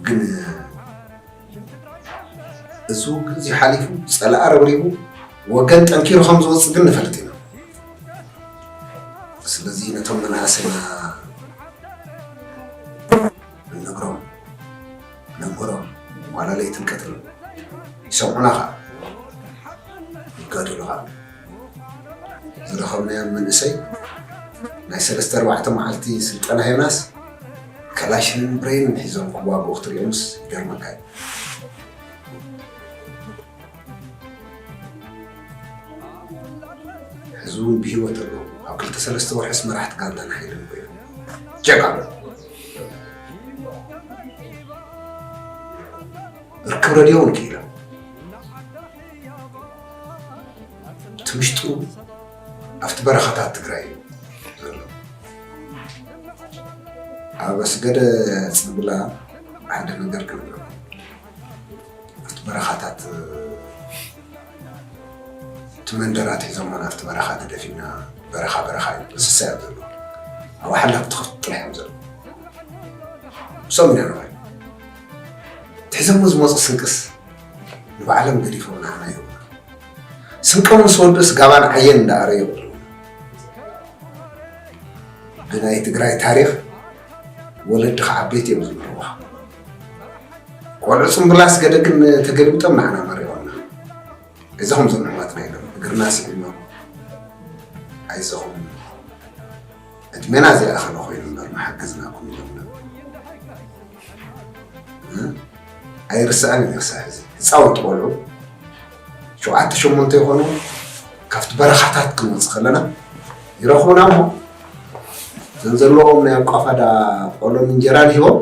ግን እዚ ውግእ እዚ ሓሊፉ፣ ጸላኢ ረብሪቡ፣ ወገን ጠንኪሩ ከም ዝወጽእ ግን ንፈልጥ ኢና። ስለዚ ነቶም መናእሰይና ንነግሮም፣ ነምህሮም፣ ዋላ ለይትን ቀትርን ይሰምዑና ኸኣ፣ ይጋደሉ ኸኣ። ዝረኸብናዮም መንእሰይ ናይ ሰለስተ ኣርባዕተ መዓልቲ ስልጠና ሂብናስ፣ ከላሽንን ብሬንን ሒዞም ክዋግኡ ክትሪኦምስ ይገርመካ እዩ። ሕዚ እውን ብህይወት ኣለዉ። ኣብ ክልተ ሰለስተ ወርሕስ መራሕቲ ጋንታን ሓይልን ኮይኖም። ጀጋኑ። ርክብ ረድዮ እውን ክኢሎም። እቲ ምሽጡ ኣብቲ በረኻታት ትግራይ እዩ ዘሎ። ኣብ ኣስገደ ጽምብላ ሓደ ነገር ክነግረኩም። ኣብቲ በረኻታት፣ እቲ መንደር ኣትሒዞሞ ናብቲ በረኻ ተደፊእና፣ በረኻ በረኻ እዩ። እንስሳ እዮም ዘለዉ። ኣዋሓላ ክትኸፍቱ ጥራሕ እዮም ዘለዉ። እሶም ኢና ንባይ። ትሒዞሞ ዝመፁ ስንቅስ ንባዕሎም ገዲፎም ንዓና ይህቡና። ስንቆም ምስ ወዱስ ጋባን ዓየን እንዳኣረዩ ይቕርቡና። ብናይ ትግራይ ታሪኽ ወለድኻ ዓበይቲ እዮም ዝምህርዋ። ቆልዑ ጽምብላስ ገደ ግን ተገልቢጦም ንዓና መሪቖምና። ኣይዞኹም ዞም ኣሕዋትና ኢሎም እግርና ስዒሞም። ኣይዞኹም ዕድሜና ዘይኣኸለ ኮይኑ እምበር ምሓገዝናኩም ኢሎምና። እ? ኣይርስኣን እዩ ክሳዕ ሕዚ። ህፃውንቲ ቆልዑ ሸውዓተ ሸሞንተ ይኾኑ ካብቲ በረኻታት ክንወፅእ ከለና ይረኽቡና እሞ እዘን ዘለዎም ናይ ኣቋፋዳ ቆሎን እንጀራን ሂቦም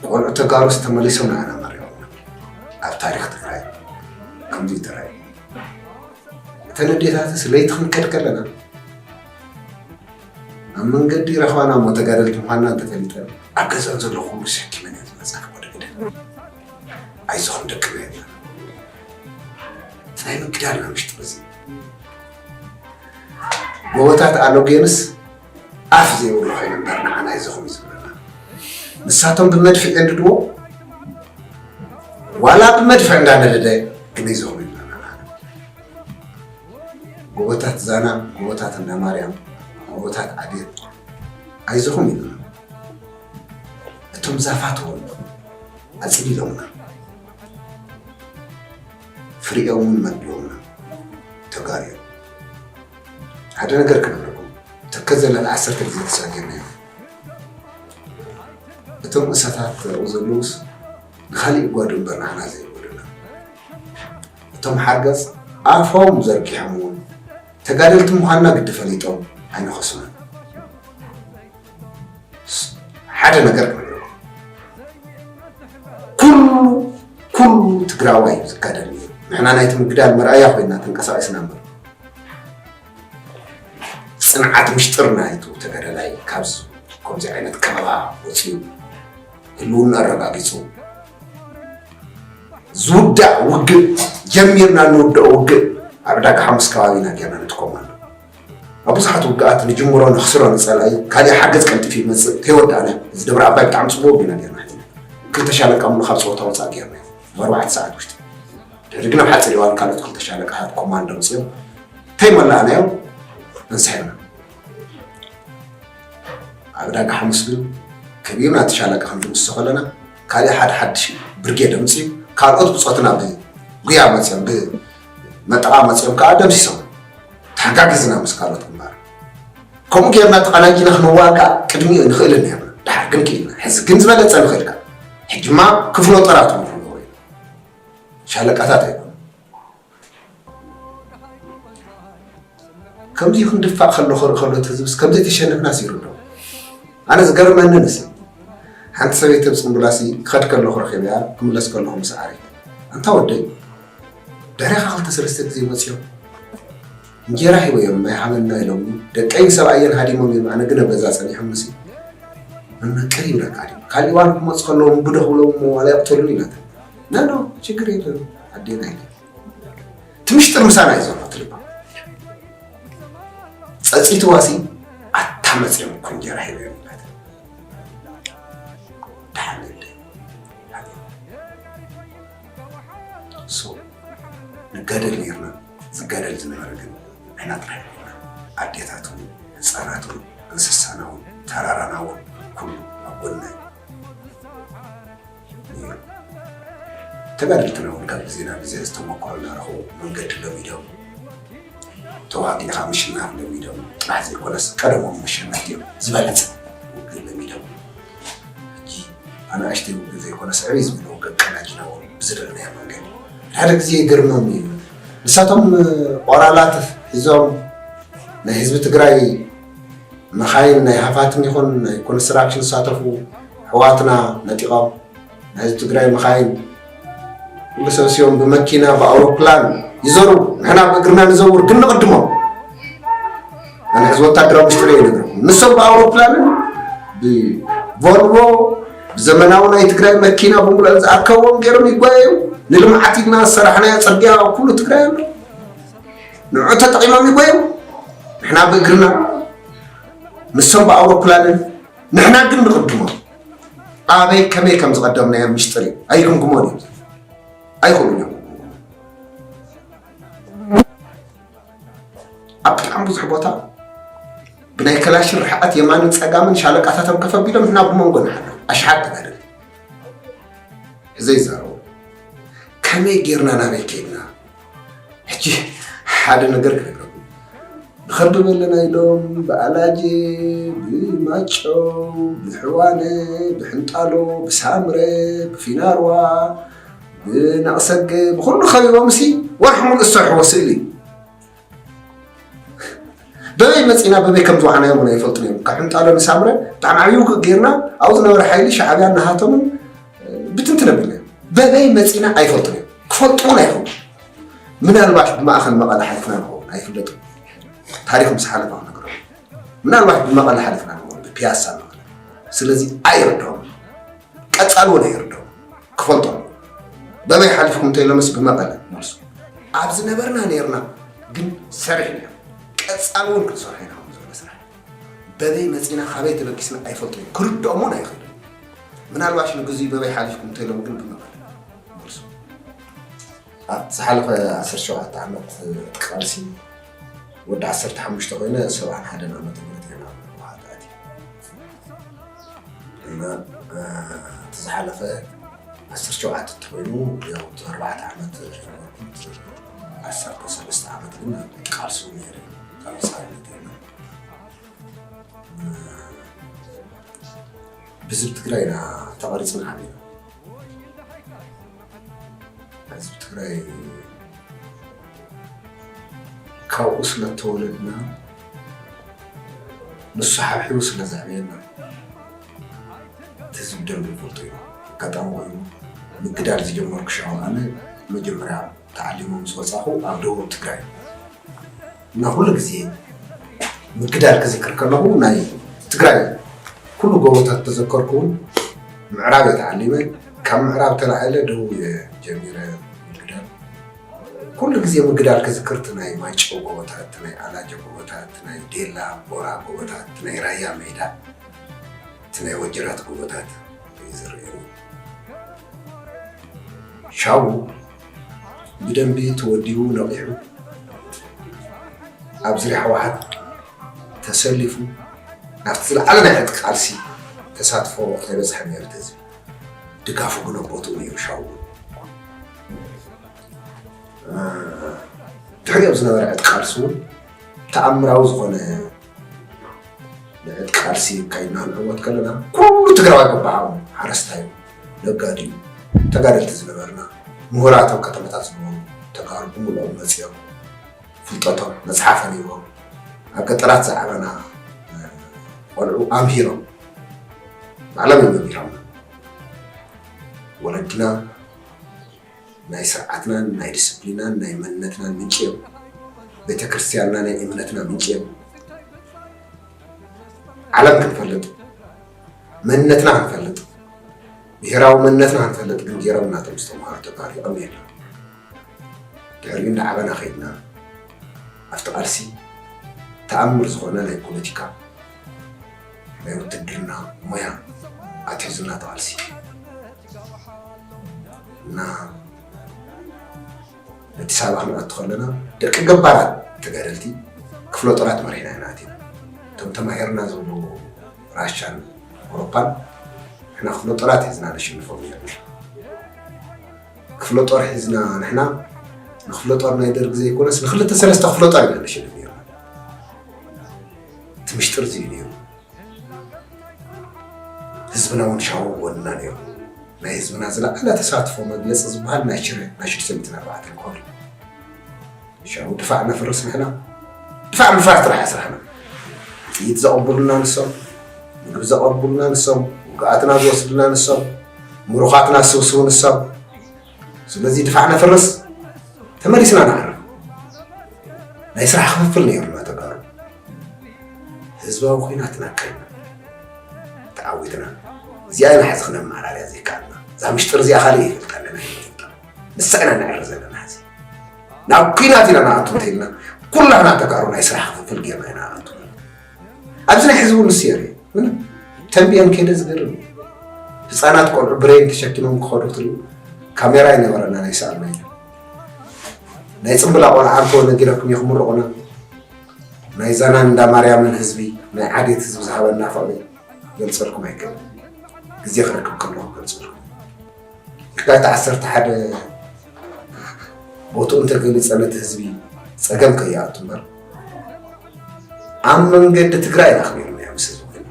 ቆልዑ ተጋሩስ ተመሊሶም ንዓና መሪቖምና። ኣብ ታሪኽ ትግራይ ከምዚ እዩ ተራእዩ። እተን ኣዴታትስ ለይቲ ክንከድ ከለና ኣብ መንገዲ ረኽባና እሞ ተጋደልቲ ምዃንና እንተፈሊጠን ኣብ ገዛን ዘሎ ኩሉ ሰኪመን እየን ዝመፃ። ወደ ግደ ኣይዞኹም ደቅና የለን። እቲ ናይ ምግዳልና ምሽጥር እዚ ጎቦታት ኣሎጌንስ ኣፍ ዘይብሉ ኮይኑ እምበር ንዓና ኣይዞኹም እዩ ዝብለና። ንሳቶም ብመድፍዕ የንድድዎ ዋላ ብመድፍዕ እንዳነደደ ግን ኣይዞኹም ይብለና። ጎቦታት ዛና፣ ጎቦታት እንዳ ማርያም፣ ጎቦታት ዓዴት ኣይዞኹም ኢሉና። እቶም ዛፋት እውን ኣጽሊሎምና። ፍሪኦም እውን መግቢዎምና። ተጋርዮም። ሓደ ነገር ክነግረኩም። ተከዘ ልዕሊ ዓሰርተ ግዜ ተሳጊርና ኢና። እቶም እሳታት ኣብኡ ዘለዉስ ንኻሊእ ይጓዱ እምበር ንዓና ዘይብሉና። እቶም ሓርገጽ ኣፎም ዘርጊሖም እውን ተጋደልቲ ምዃንና ግዲ ፈሊጦም ኣይንኸስምን። ሓደ ነገር ክነግረኩም፣ ኩሉ ኩሉ ትግራዋይ እዩ ዝጋደል ነይሩ። ንሕና ናይቲ ምግዳል መርኣያ ኮይና ተንቀሳቒስና እምበር፣ ፅንዓት ምሽጥር ናይቱ ተጋዳላይ ካብዚ ከምዚ ዓይነት ከበባ ወፂኡ ህልውና ኣረጋጊፁ ዝውዳእ ውግእ ጀሚርና እንውድኦ ውግእ ኣብ ዕዳጋ ሓሙስ ከባቢና ጌርና ነቲ ኮማንዶ ኣብ ብዙሓት ውግኣት ንጅምሮ ነኽስሮ ንፀላኢ ካሊእ ሓገዝ ቀልጢፉ ይመፅእ ከይወዳእና እዚ ደብረ ኣባይ ብጣዕሚ ፅቡቅ ውግእና ጌርና ሕዚና ክልተ ሻለቃ ሙሉ ካብ ፀወታ ወፃእ ጌርና ኣብ ኣርባዕተ ሰዓት ውሽጢ ድሕሪ ግን ኣብ ሓፂር እዋን ካልኦት ክልተ ሻለቃታት ኮማንዶ ኣምፂኦም ተይመላእናዮም እንስሕና ኣብ ዕዳጋ ሓሙስ ግን ከቢብና እቲ ሻለቃ ክንድምስሶ ከለና ካሊእ ሓደ ሓድሽ ብርጌድ ኣምፅኡ ካልኦት ብፆትና ብጉያ መፅኦም ብመጠቓ መፅኦም ከዓ ደምሲሶም ተሓጋጊዝና ምስ ካልኦት ግንባር ከምኡ ጌርና ተቐናጅና ክንዋጋእ ቅድሚኡ ንኽእልን ነርና ድሓር ግን ክኢልና ሕዚ ግን ዝበለፀ ንኽእል ካብ ሕጂማ ክፍሎ ጠራት ንብሉ ነበሩ ሻለቃታት ኣይኮኑ ከምዚ ክንድፋእ ከሎ ክርኢ ከሎ እቲ ህዝብስ ከም ዘይተሸነፍናስ ይርዶ ኣነ ዝገርመኒ ንስ ሓንቲ ሰበይቲ ኣብ ፅምብላሲ ክኸድ ከለኹ ረኺበያ ክምለስ ከለኹ ምስ ዓሪ ኣንታ ወደይ ድሕሪኻ ክልተ ሰለስተ ግዜ መፅዮም እንጀራ ሂበዮም ማይ ሃበና ኢሎም ደቀይን ሰብኣየን ሃዲሞም እዮም ኣነ ግን ኣብ ገዛ ፀኒሖም ንስ መመቀር ይብለካ ድዩ ካልእ እዋን ክመፁ ከለዎም ብዶ ክብሎም እሞ ዋላ ይቕተሉን ኢላታ ናኖ ችግር የለን ኣዴና ኢለ እቲ ምሽጥር ምሳና እዩ ዘሎ ትልባ ጸጺትዋሲ ኣታ መጽኦም እኮ እንጀራ ሂበ ይብላት ደሓን እንደ ሶ ንጋደል ነርና ዝጋደል ዝነበረ ግን ንሕና ጥራሕ ይኮና ኣዴታት እውን ህፃናት እውን እንስሳና እውን ተራራና እውን ኩሉ ኣብ ጎድና እዩ ተጋደልትና እውን ካብ ግዜ ናብ ግዜ ዝተመክሮ እናረኸቡ መንገዲ ለሚዶም ተዋጊእኻ ምሽናፍ ለሚዶም ጥራሕ ዘይኮነስ ቀደሞም መሸነፍቲ እዮም ዝበለፀ ውግእ ለሚዶም ሕጂ ኣናእሽተይ ውግእ ዘይኮነስ ዕብይ ዝበለ ውግእ ቀናጅና እውን ብዝረእናዮ መንገዲ ሓደ ግዜ ይገርሞም እዩ ንሳቶም ኦራላት ሒዞም ናይ ህዝቢ ትግራይ መኻይን ናይ ሃፋትም ይኹን ናይ ኮንስትራክሽን ዝሳተፉ ኣሕዋትና ነጢቖም ናይ ህዝቢ ትግራይ መኻይን ኩሉ ሰብሲቦም ብመኪና ብኣውሮፕላን ይዘሩ ንሕና ብእግርና ንዘውር ግን ንቕድሞም ኣነ ሕዚ ወታደራዊ ምስጢር ይነግረኩም ንሶም ብኣውሮፕላንን ብቮልቮ ብዘመናዊ ናይ ትግራይ መኪና ብምሉአን ዝኣከብዎም ገይሮም ይጓየዩ ንልምዓት ኢልና ዝሰራሕናዮ ፅርግያ ኩሉ ትግራይ ኣሎ ንዑ ተጠቒሞም ይጎዩ ንሕና ብእግርና ንሶም ብኣውሮፕላንን ንሕና ግን ንቕድሞም ኣበይ ከመይ ከም ዝቐደምናዮም ምሽጥር እዩ ኣይግምግሞን እዮም ኣይኽእሉን እዮም ኣብ ብጣዕሚ ብዙሕ ቦታ ብናይ ከላሽን ርሕቐት የማንን ፀጋምን ሻለቃታቶም ከፈቢሎም ንሕና ብመንጎ ንሓና ኣሽሓት ተጋደልቲ ሕዘይ ይዛረቡ ከመይ ጌርና ናበይ ከይድና ሕጂ ሓደ ነገር ክነግረኩም ንኸብብ ኣለና ኢሎም ብኣላጀ ብማጨው ብሕዋነ ብሕንጣሎ ብሳምረ ብፊናርዋ ብነቕሰገ ብኩሉ ከቢቦምሲ ወርሒ ሙሉእ ዝሰርሕዎ ስእሊ በበይ መፂና በበይ ከም ዝወዓናዮም እውን ኣይፈልጡን እዮም ካብ ሕንጣሎ ንሳምረ ብጣዕሚ ዓብዪ ውግእ ጌርና ኣብኡ ዝነበረ ሓይሊ ሻዕብያን ናሃቶምን ብትንትን ኣቢልና በበይ መፂና ኣይፈልጡን እዮም ክፈልጡ እውን ኣይኽእሉ ምናልባሽ ብማእኸል መቐለ ሓሊፍና ንኸውን ኣይፍለጥን ታሪኽ ምስ ሓለፈ ክነግረኩም ምናልባሽ ብመቐለ ሓሊፍና ንኸውን ብፒያሳ መቐለ ስለዚ ኣይርድኦም ቀፃሊ እውን ኣይርድኦም ክፈልጦም በበይ ሓሊፍኩም እንተኢሎምስ ብመቐለ መልሱ ኣብ ዝነበርና ነይርና ግን ሰሪሕና ቀፃሊ እውን ክንሰርሖ ኢና ከም ዘሎ ስራሕ በበይ መፂና ካበይ ተበጊስና ኣይፈልጡን ክርድኦም እውን ኣይኽእልን ምናልባሽ ንግዜኡ በበይ ሓሊፍኩም እንተኢሎም ግን ብመቐለ መልሱ ኣብ ዝሓለፈ ዓሰርተ ሸውዓተ ዓመት ቃልሲ ወዲ ዓሰርተ ሓሙሽተ ኮይነ ሰብዓን ሓደን ዓመተ ምህረት እየ ናብ ህወሓት ኣትየ እና እቲ ዝሓለፈ ዓሰርተ ሸውዓተ እንተኮይኑ ያው ኣርባዕተ ዓመት ዓሰርተ ሰለስተ ዓመት ግን ቃልሲ ነይረ ካብ ህፃንነት ብህዝቢ ትግራይ ኢና ተቐሪፅና ዓቢና ህዝቢ ትግራይ ካብኡ ስለተወለድና ንሱ ሓብሒቡ ስለ ዘዕበየና፣ እቲ ህዝቢ ደንብ ይፈልጦ እዩ። ኣጋጣሚ ኮይኑ ምግዳል ዝጀመርኩ ሻው ኣነ መጀመርያ ተዓሊሙ ምስ ወፃኹ ኣብ ደቡብ ትግራይ እና ኩሉ ግዜ ምግዳል ክዝክር ከለኹ ናይ ትግራይ ኩሉ ጎቦታት ተዘከርኩ። እውን ምዕራብ እየ ተዓሊመ፣ ካብ ምዕራብ ተላዒለ ደቡብ እየ ጀሚረ ምግዳል። ኩሉ ግዜ ምግዳል ክዝክር እቲ ናይ ማይጨው ጎቦታት፣ እቲ ናይ ኣላጀ ጎቦታት፣ እቲ ናይ ዴላ ቦራ ጎቦታት፣ እቲ ናይ ራያ ሜዳ፣ እቲ ናይ ወጀራት ጎቦታት እዩ ዝረኣየኒ። ሻቡ ብደንቢ ተወዲቡ ነቒሑ ኣብ ዙርያ ህወሓት ተሰሊፉ ናብቲ ዝለዓለ ናይ ዕጥቂ ቃልሲ ተሳትፎ ኣይበፅሐን ነይሩ። እቲ ህዝቢ ድጋፉ ግን ኣብ ቦትኡ ነይሩ። ሻቡ ድሕሪኡ ኣብ ዝነበረ ዕጥቂ ቃልሲ እውን ተኣምራዊ ዝኾነ ንዕጥቂ ቃልሲ ካይድና ክንዕወት ከለና ኩሉ ትግራዋይ በባዕቑ ሓረስታይ እዩ፣ ነጋዲ እዩ፣ ተጋደልቲ ዝነበርና ምሁራት ኣብ ከተማታት ዝነበሩ ተጋሩ ብምልኦም መፂኦም ፍልጠቶም መፅሓፍ ኣንቢቦም ኣብ ገጠራት ዝዓበና ቆልዑ ኣምሂሮም ባዕሎም እዮም መምህሮምና። ወለድና ናይ ስርዓትናን ናይ ዲስፕሊናን ናይ መንነትናን ምንጪ እዮም። ቤተ ክርስቲያንና ናይ እምነትና ምንጪ እዮም። ዓለም ክንፈልጥ መንነትና ክንፈልጥ ብሄራዊ መንነትና ክንፈልጥ ግን ገይሮም እናቶም ዝተምሃሩ ተጋሩ ይቐም የለን። ድሕሪኡ እንዳዓበና ከይድና ኣብቲ ቃልሲ ተኣምር ዝኾነ ናይ ፖለቲካ ናይ ውትድርና ሞያ ኣትሒዙና ተቓልሲ እና ኣዲስ ኣበባ ክንኣቱ ከለና ደቂ ገባራት ተጋደልቲ ክፍለ ጦራት መሪሕና ኢና ኣቲና። እቶም ተማሂርና ዘለዉ ራሻን ኣውሮፓን ንሕና ክፍለ ጦራት ሒዝና ነሸንፎም ነርና። ክፍለ ጦር ሒዝና ንሕና ንክፍለ ጦር ናይ ደርግ ዘይኮነስ ንክልተ ሰለስተ ክፍለ ጦር ኢና ነሸንፍ ነርና። እቲ ምሽጥር እዚ እዩ ነይሩ። ህዝብና እውን ሻው ወንና ነይሩ። ናይ ህዝብና ዝለዓለ ተሳትፎ መግለፂ ዝበሃል ናይ ሽረ ናይ ሽዱሽተ ሚእትን ኣርባዕተን ኮር እዩ። ሻው ድፋዕ ነፍርስ ንሕና። ድፋዕ ምፍራስ ጥራሕ ስራሕና። ጥይት ዘቐብሉና ንሶም፣ ምግቢ ዘቐብሉና ንሶም፣ ውግኣትና ዝወስድልና ንሶም፣ ምሩኻትና ዝስብስቡ ንሶም። ስለዚ ድፋዕ ነፍርስ፣ ተመሊስና ንዓርፍ። ናይ ስራሕ ክፍፍል ነይሩና ተጋሩ። ህዝባዊ ኲናት እናካየድና ተዓዊትና። እዚኣ ኢና ሕዚ ክነመዓራርያ ዘይከኣልና። እዛ ምሽጥር እዚኣ ካልእ ይፈልጣ ኣለና፣ ኣይንፈልጣ። ንሳ ኢና ንዕር ዘለና ሕዚ። ናብ ኲናት ኢና ንኣቱ እንተኢልና፣ ኩላህና ተጋሩ ናይ ስራሕ ክፍፍል ጌርና ኢና ንኣቱ። ኣብዚ ናይ ሕዚ እውን ንሱ የርኢ። ምንም ተንቢየን ከይደ ዝገርም እዩ። ህፃናት ቆልዑ ብሬን ተሸኪሞም ክኸዱ ትርኢ። ካሜራ ይነበረና ናይ ሰኣልና ኢለ። ናይ ፅምብላ ቆልዓ ኣንተወ ነጊረኩም እየ ክምርቑና። ናይ ዛናን እንዳ ማርያምን ህዝቢ፣ ናይ ዓዴት ህዝቢ ዝሃበና ፍቕሪ ገልፀልኩም ኣይክእልን። ግዜ ክረክብ ከለኹ ገልፀልኩም። የካቲት ዓሰርተ ሓደ ቦትኡ እንተገሊፀ ነቲ ህዝቢ ፀገም ከይኣቱ እምበር ኣብ መንገዲ ትግራይ ኢና ክነይሩ ነያ ምስ ህዝቢ ኮይና።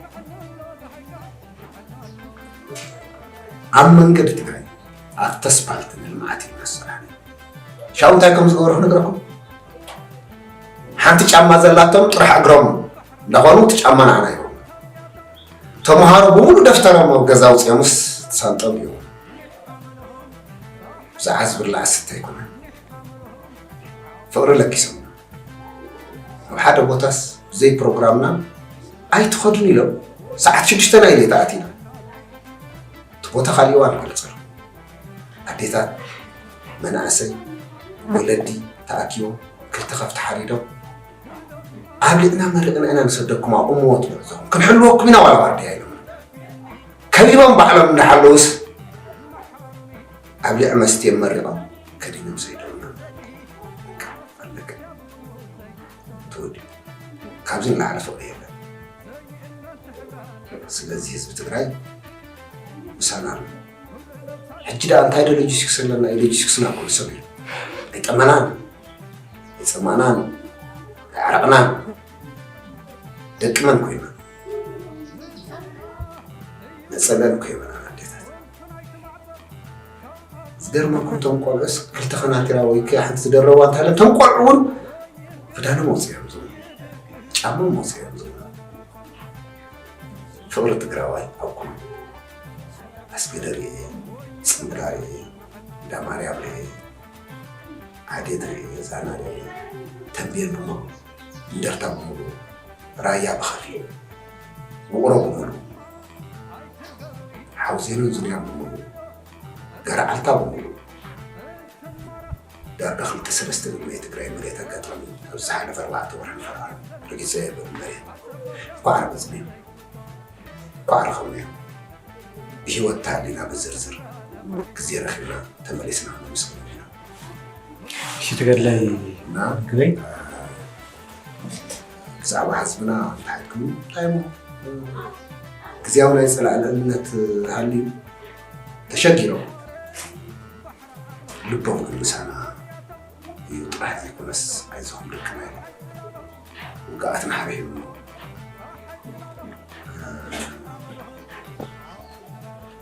ኣብ መንገዲ ትግራይ ኣብቲ ኣስፓልት ንልምዓት ኢልና ዝሰራሕና። ሻው እንታይ ከም ዝገበሩ ክነግረኩም። ሓንቲ ጫማ ዘላቶም ጥራሕ እግሮም እንዳኾኑ እቲ ጫማ ንዓና ይህቡ። ተምሃሮ ብምሉእ ደፍተሮም ኣብ ገዛ ኣውፂኦምስ ተሳልጦም ይህቡ። ብዛዕባ ዝብላዕ ዝስተ ኣይኮነን። ፍቕሪ ለኪሶምና። ኣብ ሓደ ቦታስ ብዘይ ፕሮግራምና ኣይትኸዱን ኢሎም ሰዓት ሽዱሽተ ናይ ሌሊት ኣቲና። እቲ ቦታ ካሊእ እዋን ክገልፀሉ። ኣዴታት፣ መናእሰይ፣ ወለዲ ተኣኪቦም ክልተ ከፍቲ ሓሪዶም ኣብሊዕና መሪቕና ኢና ንሰደኩም ኣብኡ ሞት ንዕዘኹም ክንሕልወኩም ኢና ዋላ ዋርድያ ኢሎም ከቢቦም ባዕሎም እንዳሓለውስ ኣብሊዕ መስትዮም መሪቖም ከዲኖም ሰይዶምና። በቃ ኣለቀ። ተወዲኡ። ካብዚ ንላዕሊ ፍቕሪ የለን። ስለዚ ህዝቢ ትግራይ ምሳና ኣሎ። ሕጂ ደኣ እንታይ ዶ ሎጂስቲክስ ኣለና? ሎጂስቲክስና እኮ ንሶም እዮም። ኣይጠመናን፣ ኣይጸማእናን፣ ኣይዓረቕናን። ደቂ መን ኮይና? ነጸለን እኮ የብልናን ኣዴታት። ዝገርመኩም እቶም ቆልዑስ ክልተ ከናቲራ ወይ ከ ሓንቲ ዝደረቧ እንተሃለ እቶም ቆልዑ እውን ክዳኖም ኣውፂኦም ዝብሉ ጫሞም ኣውፂኦም ዝብሉ ፍቕሪ ትግራዋይ ኣብ ኩሉ ኣስገደ ርእየ፣ ጽምብላ ርእየ፣ እንዳ ማርያም ርእየ፣ ዓዴት ርእየ፣ ዛና ርእየ፣ ተምቤን ብምሉእ፣ እንደርታ ብምሉእ፣ ራያ ብኸፊል፣ ውቕሮ ብምሉእ፣ ሓውዜንን ዙርያን ብምሉእ፣ ገረዓልታ ብምሉእ፣ ዳርጋ ክልተ ሰለስተ ግዜ ናይ ትግራይ መሬት ኣጋጣሚ ኣብዚ ዝሓለፈ ኣርባዕተ ወርሒ ፈረቓ ረጊፀ የብሉ መሬት። እኳ ዓረብ ህዝቢ እኳ ረኸብናዮ። ብህይወት ተሃሊና ብዝርዝር ግዜ ረኺብና ተመሊስና ነመስግኖም ኢና። እሺ ተጋድላይ እና ግበይ ብዛዕባ ህዝብና እንታይ ኢልኩም እንታይ እሞ ግዜያዊ ናይ ፀላእ ልዕልነት ሃልዩ ተሸጊሮም ልቦም ግን ምሳና እዩ ጥራሕ ዘይኮነስ ኣይዞም ደቅና እዮም ውግኣትና ሓቢሕም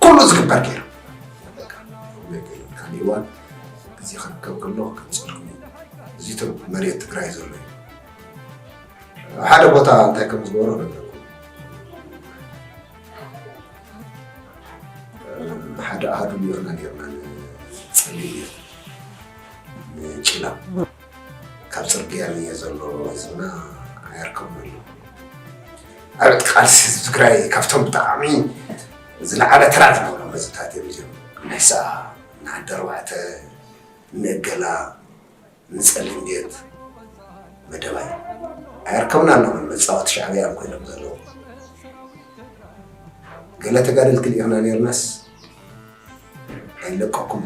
ኩሉ ዝግበር ገይሩ ካልእ እዋን ግዜ ክርከብ ከሎ ከምፅልኩም እዩ እዚ መሬት ትግራይ ዘሎ እዩ ሓደ ቦታ እንታይ ከም ዝገበሮ ነገርኩም ሓደ ኣሃዱ ኔርና ኔርና ንፀሊም ንጭላ ካብ ፅርግያ ንየ ዘሎ ህዝብና ኣየርከብን ኣሎ ኣብ ዕጥቂ ቃልሲ ህዝቢ ትግራይ ካብቶም ብጣዕሚ ዝለዓለ ተራ ዝነበሮም ህዝብታት እዮም እዚኦም ናይ ሰኣ ንዓዲ ኣርባዕተ ንእገላ ንፀሊም ቤት መደባይ ኣየርከብና ኣለኹም መፃወቲ ሻዕብያ እዮም ኮይኖም ዘለዉ ገለ ተጋደልቲ ሊኢኽና ነርናስ ኣይለቀኩም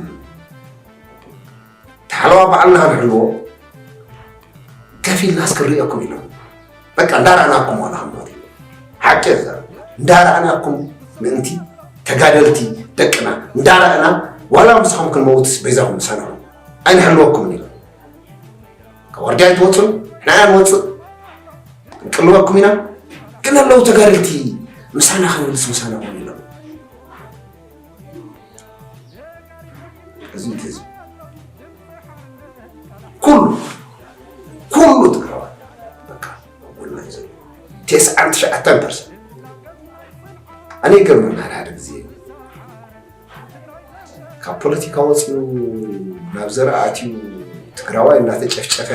ተሓለዋ በዓልና ክንሕልዎ ከፊልና እስክንሪእኩም ኢሎም በቃ እንዳረኣናኩም ዋላ ክንሞት ሓቂ ዘ እንዳረኣናኩም ምእንቲ ተጋደልቲ ደቅና እንዳረኣና ዋላ ምሳኹም ክንመውትስ በይዛኹም ምሳና ኣይንሕልወኩምን ኢሎም ካብ ወርዲ ኣይትወፁን ንሕና ኢና ንወፅእ ክንቅልወኩም ኢና ግን ኣለዉ ተጋደልቲ ምሳና ክንብልስ ምሳና ኹን ኢሎም እዚ እቲ ህዝቢ ኩሉ ኩሉ ትግራዋይ በቃ ጎና እዩ ዘሎ ተስዓን ትሽዓተን ፐርሰንት ኣነ ይገርመና ሓደ ሓደ ግዜ ካብ ፖለቲካ ወፂኡ ናብ ዘርኣ ኣትዩ ትግራዋይ እናተጨፍጨፈ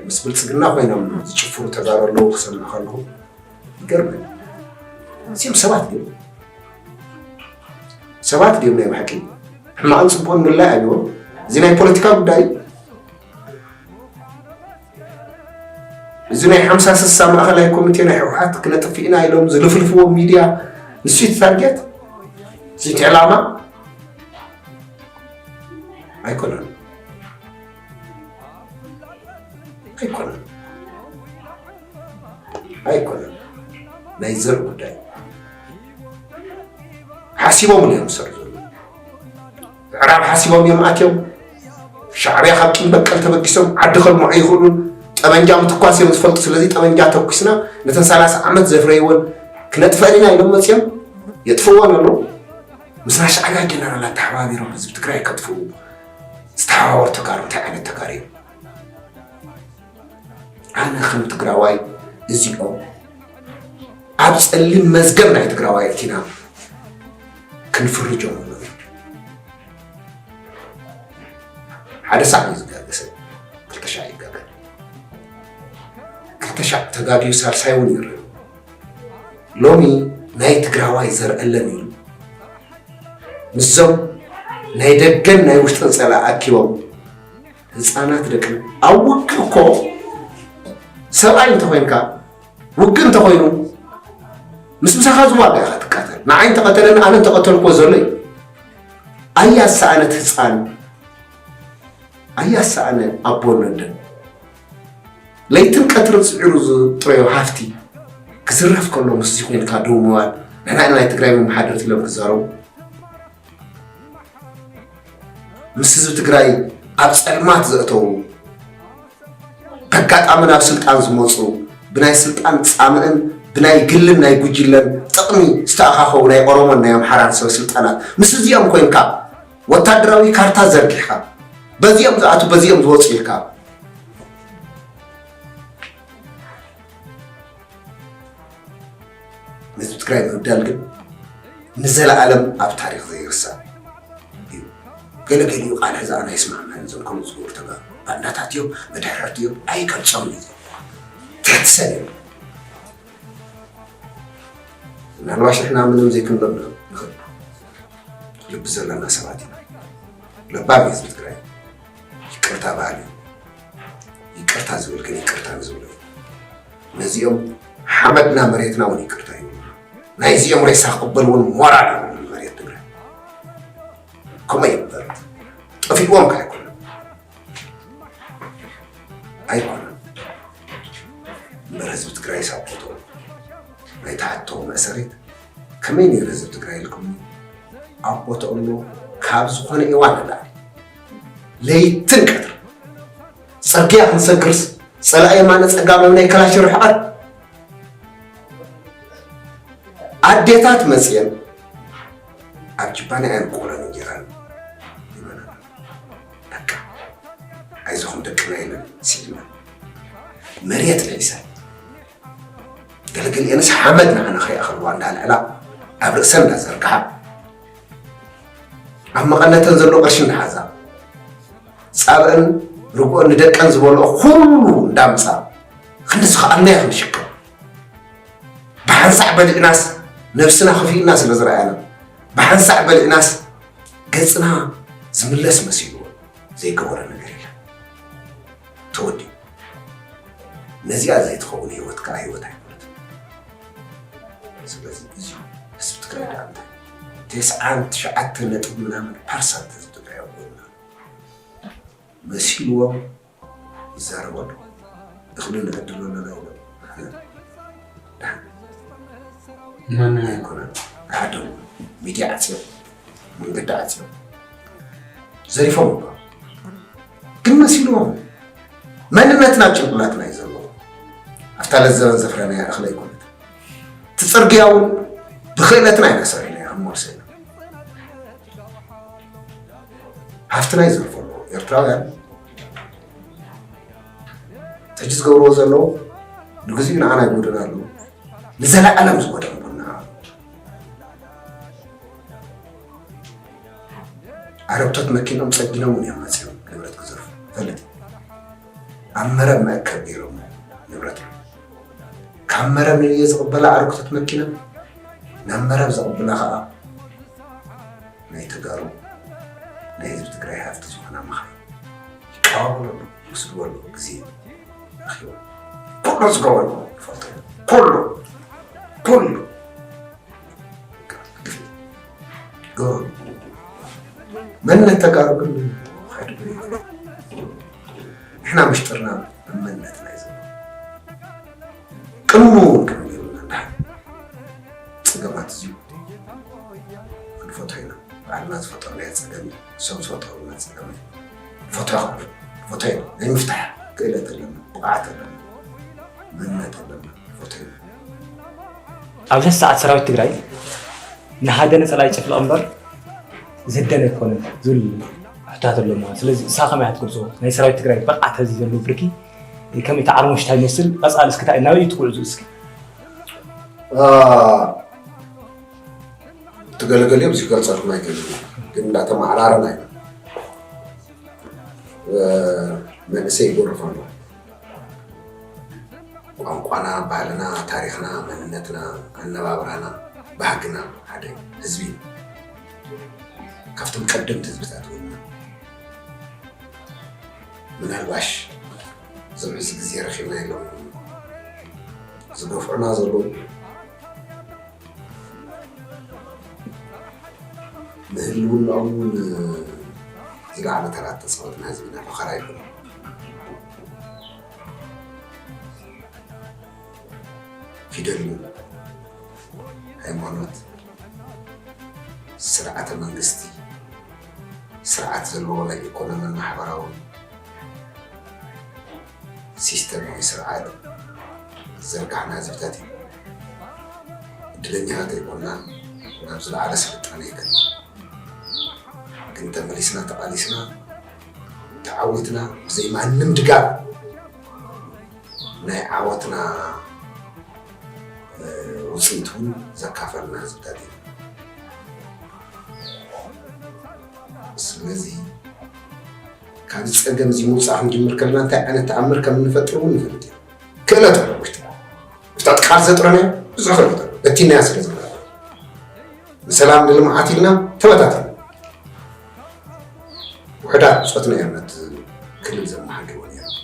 ምስ ብልፅግና ኮይኖም ዝጭፍሩ ተጋሩ ኣለዉ ክሰምዕ ከለኹ ይገርመኒ እዚኦም ሰባት ድዮም ሰባት ድዮም ናይ ብሓቂ ሕማቕን ፅቡቕን ምላይ ኣብዎም እዚ ናይ ፖለቲካ ጉዳይ እዩ እዚ ናይ ሓምሳ ስሳ ማእኸላይ ኮሚቴ ናይ ህወሓት ክነጥፍእ ኢና ኢሎም ዝልፍልፍዎ ሚድያ ንሱ እቲ ታርጌት እዚ እቲ ዕላማ ኣይኮነን ኣይኮነን ኣይኮነን ናይ ዘር ጉዳይ ሓሲቦም እዮም ዝሰርሑ ዘለዉ ምዕራብ ሓሲቦም እዮም ኣትዮም ሻዕብያ ካብ ቂም በቀል ተበጊሶም ዓዲ ከልምዑ ይኽእሉን ጠበንጃ ምትኳስ እዮም ዝፈልጡ ስለዚ ጠበንጃ ተኩስና ነተን ሰላሳ ዓመት ዘፍረይወን ክነጥፈን ኢና ኢሎም መፅዮም የጥፍወን ኣለዉ ምስ ናይ ሻዕብያ ጀነራላት ተሓባቢሮም ህዝቢ ትግራይ ከጥፍኡ ዝተሓባበሩ ተጋሩ እንታይ ዓይነት ተጋሩ እዮም ኣነ ከም ትግራዋይ እዚኦም ኣብ ፀሊም መዝገብ ናይ ትግራዋይ እቲና ክንፍርጆም ኣለና ሓደ ሳዕ እዩ ዝጋገ ሰብ ክልተ ሻዕ ይጋገ ክልተ ሻዕ ተጋግዩ ሳልሳይ እውን ይርእ ሎሚ ናይ ትግራዋይ ዘርእለን ኢሉ ምስዞም ናይ ደገን ናይ ውሽጥን ፀላእ ኣኪቦም ህፃናት ደቂ ኣብ ውግእ እኮ ሰብኣይ እንተኮይንካ ውግእ እንተኮይኑ ምስ ምሳኻ ዝዋጋ ኢኻ ትቃተል ንዓይ እንተቀተለኒ ኣነ እንተቀተልኩዎ ዘሎ እዩ ኣያ ዝሰኣነት ህፃን ኣያ ዝሰኣነ ኣቦን ወደን ለይትን ቀትርን ስዒሩ ዝጥረዮ ሃፍቲ ክዝረፍ ከሎ ምስዚ ኮይንካ ደው ምባል ንሕና ኢና ናይ ትግራይ መመሓደርቲ ኢሎም ክዛረቡ ምስ ህዝቢ ትግራይ ኣብ ፀልማት ዘእተዉ በጋጣሚ ናብ ስልጣን ዝመፁ ብናይ ስልጣን ፃምእን ብናይ ግልን ናይ ጉጅለን ጥቕሚ ዝተኣኻኸቡ ናይ ኦሮሞን ናይ ኣምሓራን ሰብ ስልጣናት ምስ እዚኦም ኮይንካ ወታደራዊ ካርታ ዘርጊሕካ በዚኦም ዝኣቱ በዚኦም ዝወፁ ኢልካ ነዚ ትግራይ ምብዳል ግን ንዘለኣለም ኣብ ታሪኽ ዘይርሳዕ እዩ። ገለ ገሊኡ ቃል ሕዚ ኣነ ኣይስማዕማዕን፣ እዞም ከምኡ ዝገብሩ ተጋሩ ባንዳታት እዮም፣ መድሕረርቲ እዮም፣ ኣይገልጾምን እዩ። ትሕቲ ሰብ እዮም። ምናልባሽ ንሕና ምንም ዘይክንብሎም ንኽእል፣ ልቢ ዘለና ሰባት ኢና። ለባም ህዝቢ ትግራይ ይቅርታ በሃሊ እዩ። ይቅርታ ዝብል ግን ይቅርታ ንዝብሎ እዩ። ነዚኦም ሓመድና መሬትና እውን ይቅርታ ይብሉ። ናይዚኦም ሬሳ ክቕበል እውን ሞራል የብሉን መሬት ትግራይ። ከምኡ ይግበር። ጠፊእዎም ከ ኣይኮነን። ኣይኮነን። እምበር ህዝቢ ትግራይ ሳብ ቦትኡ ናይ ተሓቶ መእሰሪት ከመይ ነይሩ ህዝቢ ትግራይ ኢልኩም ኣብ ቦትኡ ኣሎ። ካብ ዝኾነ እዋን ንላዕሊ ለይትን ቀትርን ጽርግያ ክንሰግርስ ጸላኢ የማነ ጸጋም ናይ ክላሽ ርሕቐት ኣዴታት መጽየን ኣብ ጅባና እየን ቆሎን እንጀራን ይበላና። በቃ ኣይዞኹም ደቅና ኢለን ስዒመን መሬት ልሒሰን ገለገሊአንስ ሓመድ ንዓና ከይኣኽልዋ እንዳልዕላ ኣብ ርእሰን እንዳዘርግሓ ኣብ መቐነተን ዘሎ ቅርሺ እንዳሓዛ ጻብአን ርግኦን ንደቀን ዝበልኦ ኩሉ እንዳምጻ ክንዲ ዝኸኣልናዮ ክንሽከም ብሓንሳዕ በሊዕናስ ነብስና ከፊልና ስለ ዝረኣያና ብሓንሳዕ በሊዕናስ ገጽና ዝምለስ መሲልዎ ዘይገበሮ ነገር የለን። ተወዲኡ። ነዚኣ ዘይትኸውን ህይወት ከዓ ህይወት ኣይኮነትን። ስለዚ እዚ ህዝቢ ትግራይ ደኣ እንታይ ተስዓን ትሽዓተ ነጥቢ ምናምን ፐርሰንት ህዝቢ ትግራይ ኣብ ጎንና ኣሎ። መሲልዎም ይዛረቡ ኣለዉ። እኽሊ ንዕድሎ ኣለና ኢሎም። ደሓን መን ኣይኮነን። ዓዶም ሚድያ ዓፅዮም፣ መንገዲ ዓፅዮም፣ ዘሪፎም እኳ። ግን መሲልዎም። መንነትና ኣብ ጭንቅላትና እዩ ዘሎ። ኣብታ ለዘበን ዘፍረናያ እኽሊ ኣይኮነት። እቲ ፅርግያ እውን ብኽእለትና ኢና ሰሪሕናዮ፣ ክንመልሶ ኢና። ሃፍትና ይዘርፉ ኣለዉ። ኤርትራውያን ሕጂ ዝገብርዎ ዘለዉ ንግዚኡ ንዓና ይጎድና ኣለዉ። ንዘለኣለም ዝጎድኦም ቡና። ኣረግቶት መኪኖም ጸጊኖም እውን እዮም መጺኦም ንብረት ክዘርፉ። ፈልጥ። ኣብ መረብ መእከብ ገይሮም ንብረት። ካብ መረብ ንየ ዝቕበላ ኣረግቶት መኪና፣ ናብ መረብ ዘቕብላ ኸኣ ናይ ተጋሩ ናይ ህዝቢ ትግራይ ሃፍቲ ዝኾና መኻይን ይቀባበሉ ኣለዉ፣ ይወስድዎ ኣለዉ። ግዜ ረኺቦም ኩሉ ዝገበርዎ ይፈልጡ እዮም። ኩሉ፣ ኩሉ። ግፍዒ ገበሩ። መንነት ተጋሩ ግን ሓድጉ እዩ። ንሕና ምሽጥርና መንነትና እዩ ዘሎ። ቅድሚ እውን ክንብል የብልና። እንድሕር ጸገማት እዚኡ ክንፈትሖ ኢና። ባዕልና ዝፈጠርናዮ ጸገም እዩ። ሰብ ዝፈጠሩልና ጸገም እዩ። ንፈትሖ ከኣ ንፈትሖ ኢና። ናይ ምፍታሕ ክእለት ኣለና፣ ብቕዓት ኣለና፣ መንነት ኣለና። ንፈትሖ ኢና። ኣብዚ ሰዓት ሰራዊት ትግራይ ንሃደነ ጸላኢ ጨፍልቕ እምበር ዘደነ ኣይኮነን ዝብል ሕቶታት ኣሎ እሞ፣ ስለዚ ንስኻ ከመይ ኢኻ ትገልጾ? ናይ ሰራዊት ትግራይ ብቕዓት፣ ኣብዚ ዘሎ ብርኪ ከመይ፣ እቲ ዓርሞሽታ ይመስል? ቀጻሊ እስኪ እንታይ፣ ናበይ እዩ ትጉዕዙ እስኪ? አ፣ እቲ ገለገሊኦም ዝገልጸልኩም ኣይክእልን እዩ። ግን እንዳተመዓራረና ኢና። እ፣ መንእሰይ ይጎርፍ ኣሎ። ቋንቋና፣ ባህልና፣ ታሪኽና፣ መንነትና፣ ኣነባብራና፣ ባህግና ሓደ ህዝቢ እዩ። ካብቶም ቀደምቲ ህዝብታት እውን ኢና። ምናልባሽ እዞም ሕዚ ግዜ ረኺብና ኢሎም ዝገፍዑና ዘለዉ ንህልውናኦም እውን ዝለዓለ ተራ እተፃወትና ህዝቢ ኢና። ፈኸራ ይኹን። ፊደል፣ ሃይማኖት፣ ስርዓተ መንግስቲ፣ ስርዓት ዘለዎ ናይ ኢኮኖሚን ማሕበራውን ሲስተም ወይ ስርዓት ዝዘርጋሕና ህዝብታት ኢና። እድለኛታት ኣይኮንና፣ ናብ ዝለዓለ ስልጣነ ይከድና። ግን ተመሊስና ተቓሊስና ተዓዊትና ብዘይ ማንም ድጋፍ ናይ ዓወትና፣ እ፣ ውፅኢት እውን ዘካፈልና ህዝብታት ኢና። ስለዚ ካብ ፀገም እዚ ምውፃእ ክንጅምር ከለና እንታይ ዓይነት ተኣምር ከም እንፈጥር እውን ንፈልጥ ኢና። ክእለት ኣሎ ውሽጥና። ብታዕቲ ቃል ዘጥረናዮ ብዙሕ ክእለት ኣሎ። በቲናዮ ስለ ዘለና ንሰላም ንልምዓት ኢልና ተበታቲና ውሕዳት ብፆትና እዮም ነቲ ክልል ዘመሓድርዎ ነይሮም።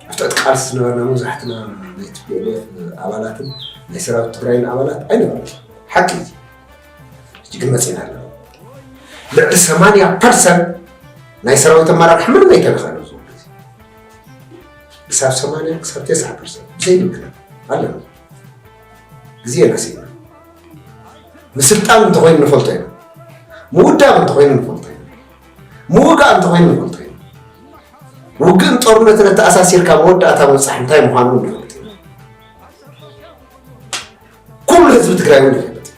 ኣብ ትሕቲ ቃልሲ ዝነበርና መብዛሕትና ናይ ቲ ፒ ኤል ኤፍ ኣባላትን ናይ ሰራዊት ትግራይን ኣባላት ኣይነበርና። ሓቂ እዩ። ሕጂ ግን መፂና ኣለና። ልዕሊ ሰማንያ ፐርሰንት ናይ ሰራዊት ኣመራርሓ ምንም ኣይተነኸኣን ኣብዚ እዋን እዚ። ክሳብ ሰማንያ ክሳብ ተስዓ ፐርሰንት ብዘይ ምክንያት ኣለና። ግዜ ነሲና። ምስልጣን እንተኾይኑ ንፈልጦ ኢና። ምውዳብ እንተኾይኑ ንፈልጦ ኢና። ምውጋእ እንተኾይኑ ንፈልጦ ኢና። ውግእን ጦርነትን ኣተኣሳሲርካ መወዳእታ ምብጻሕ እንታይ ምዃኑ ንፈልጥ ኢና። ኩሉ ህዝቢ ትግራይ እውን ይፈልጥ።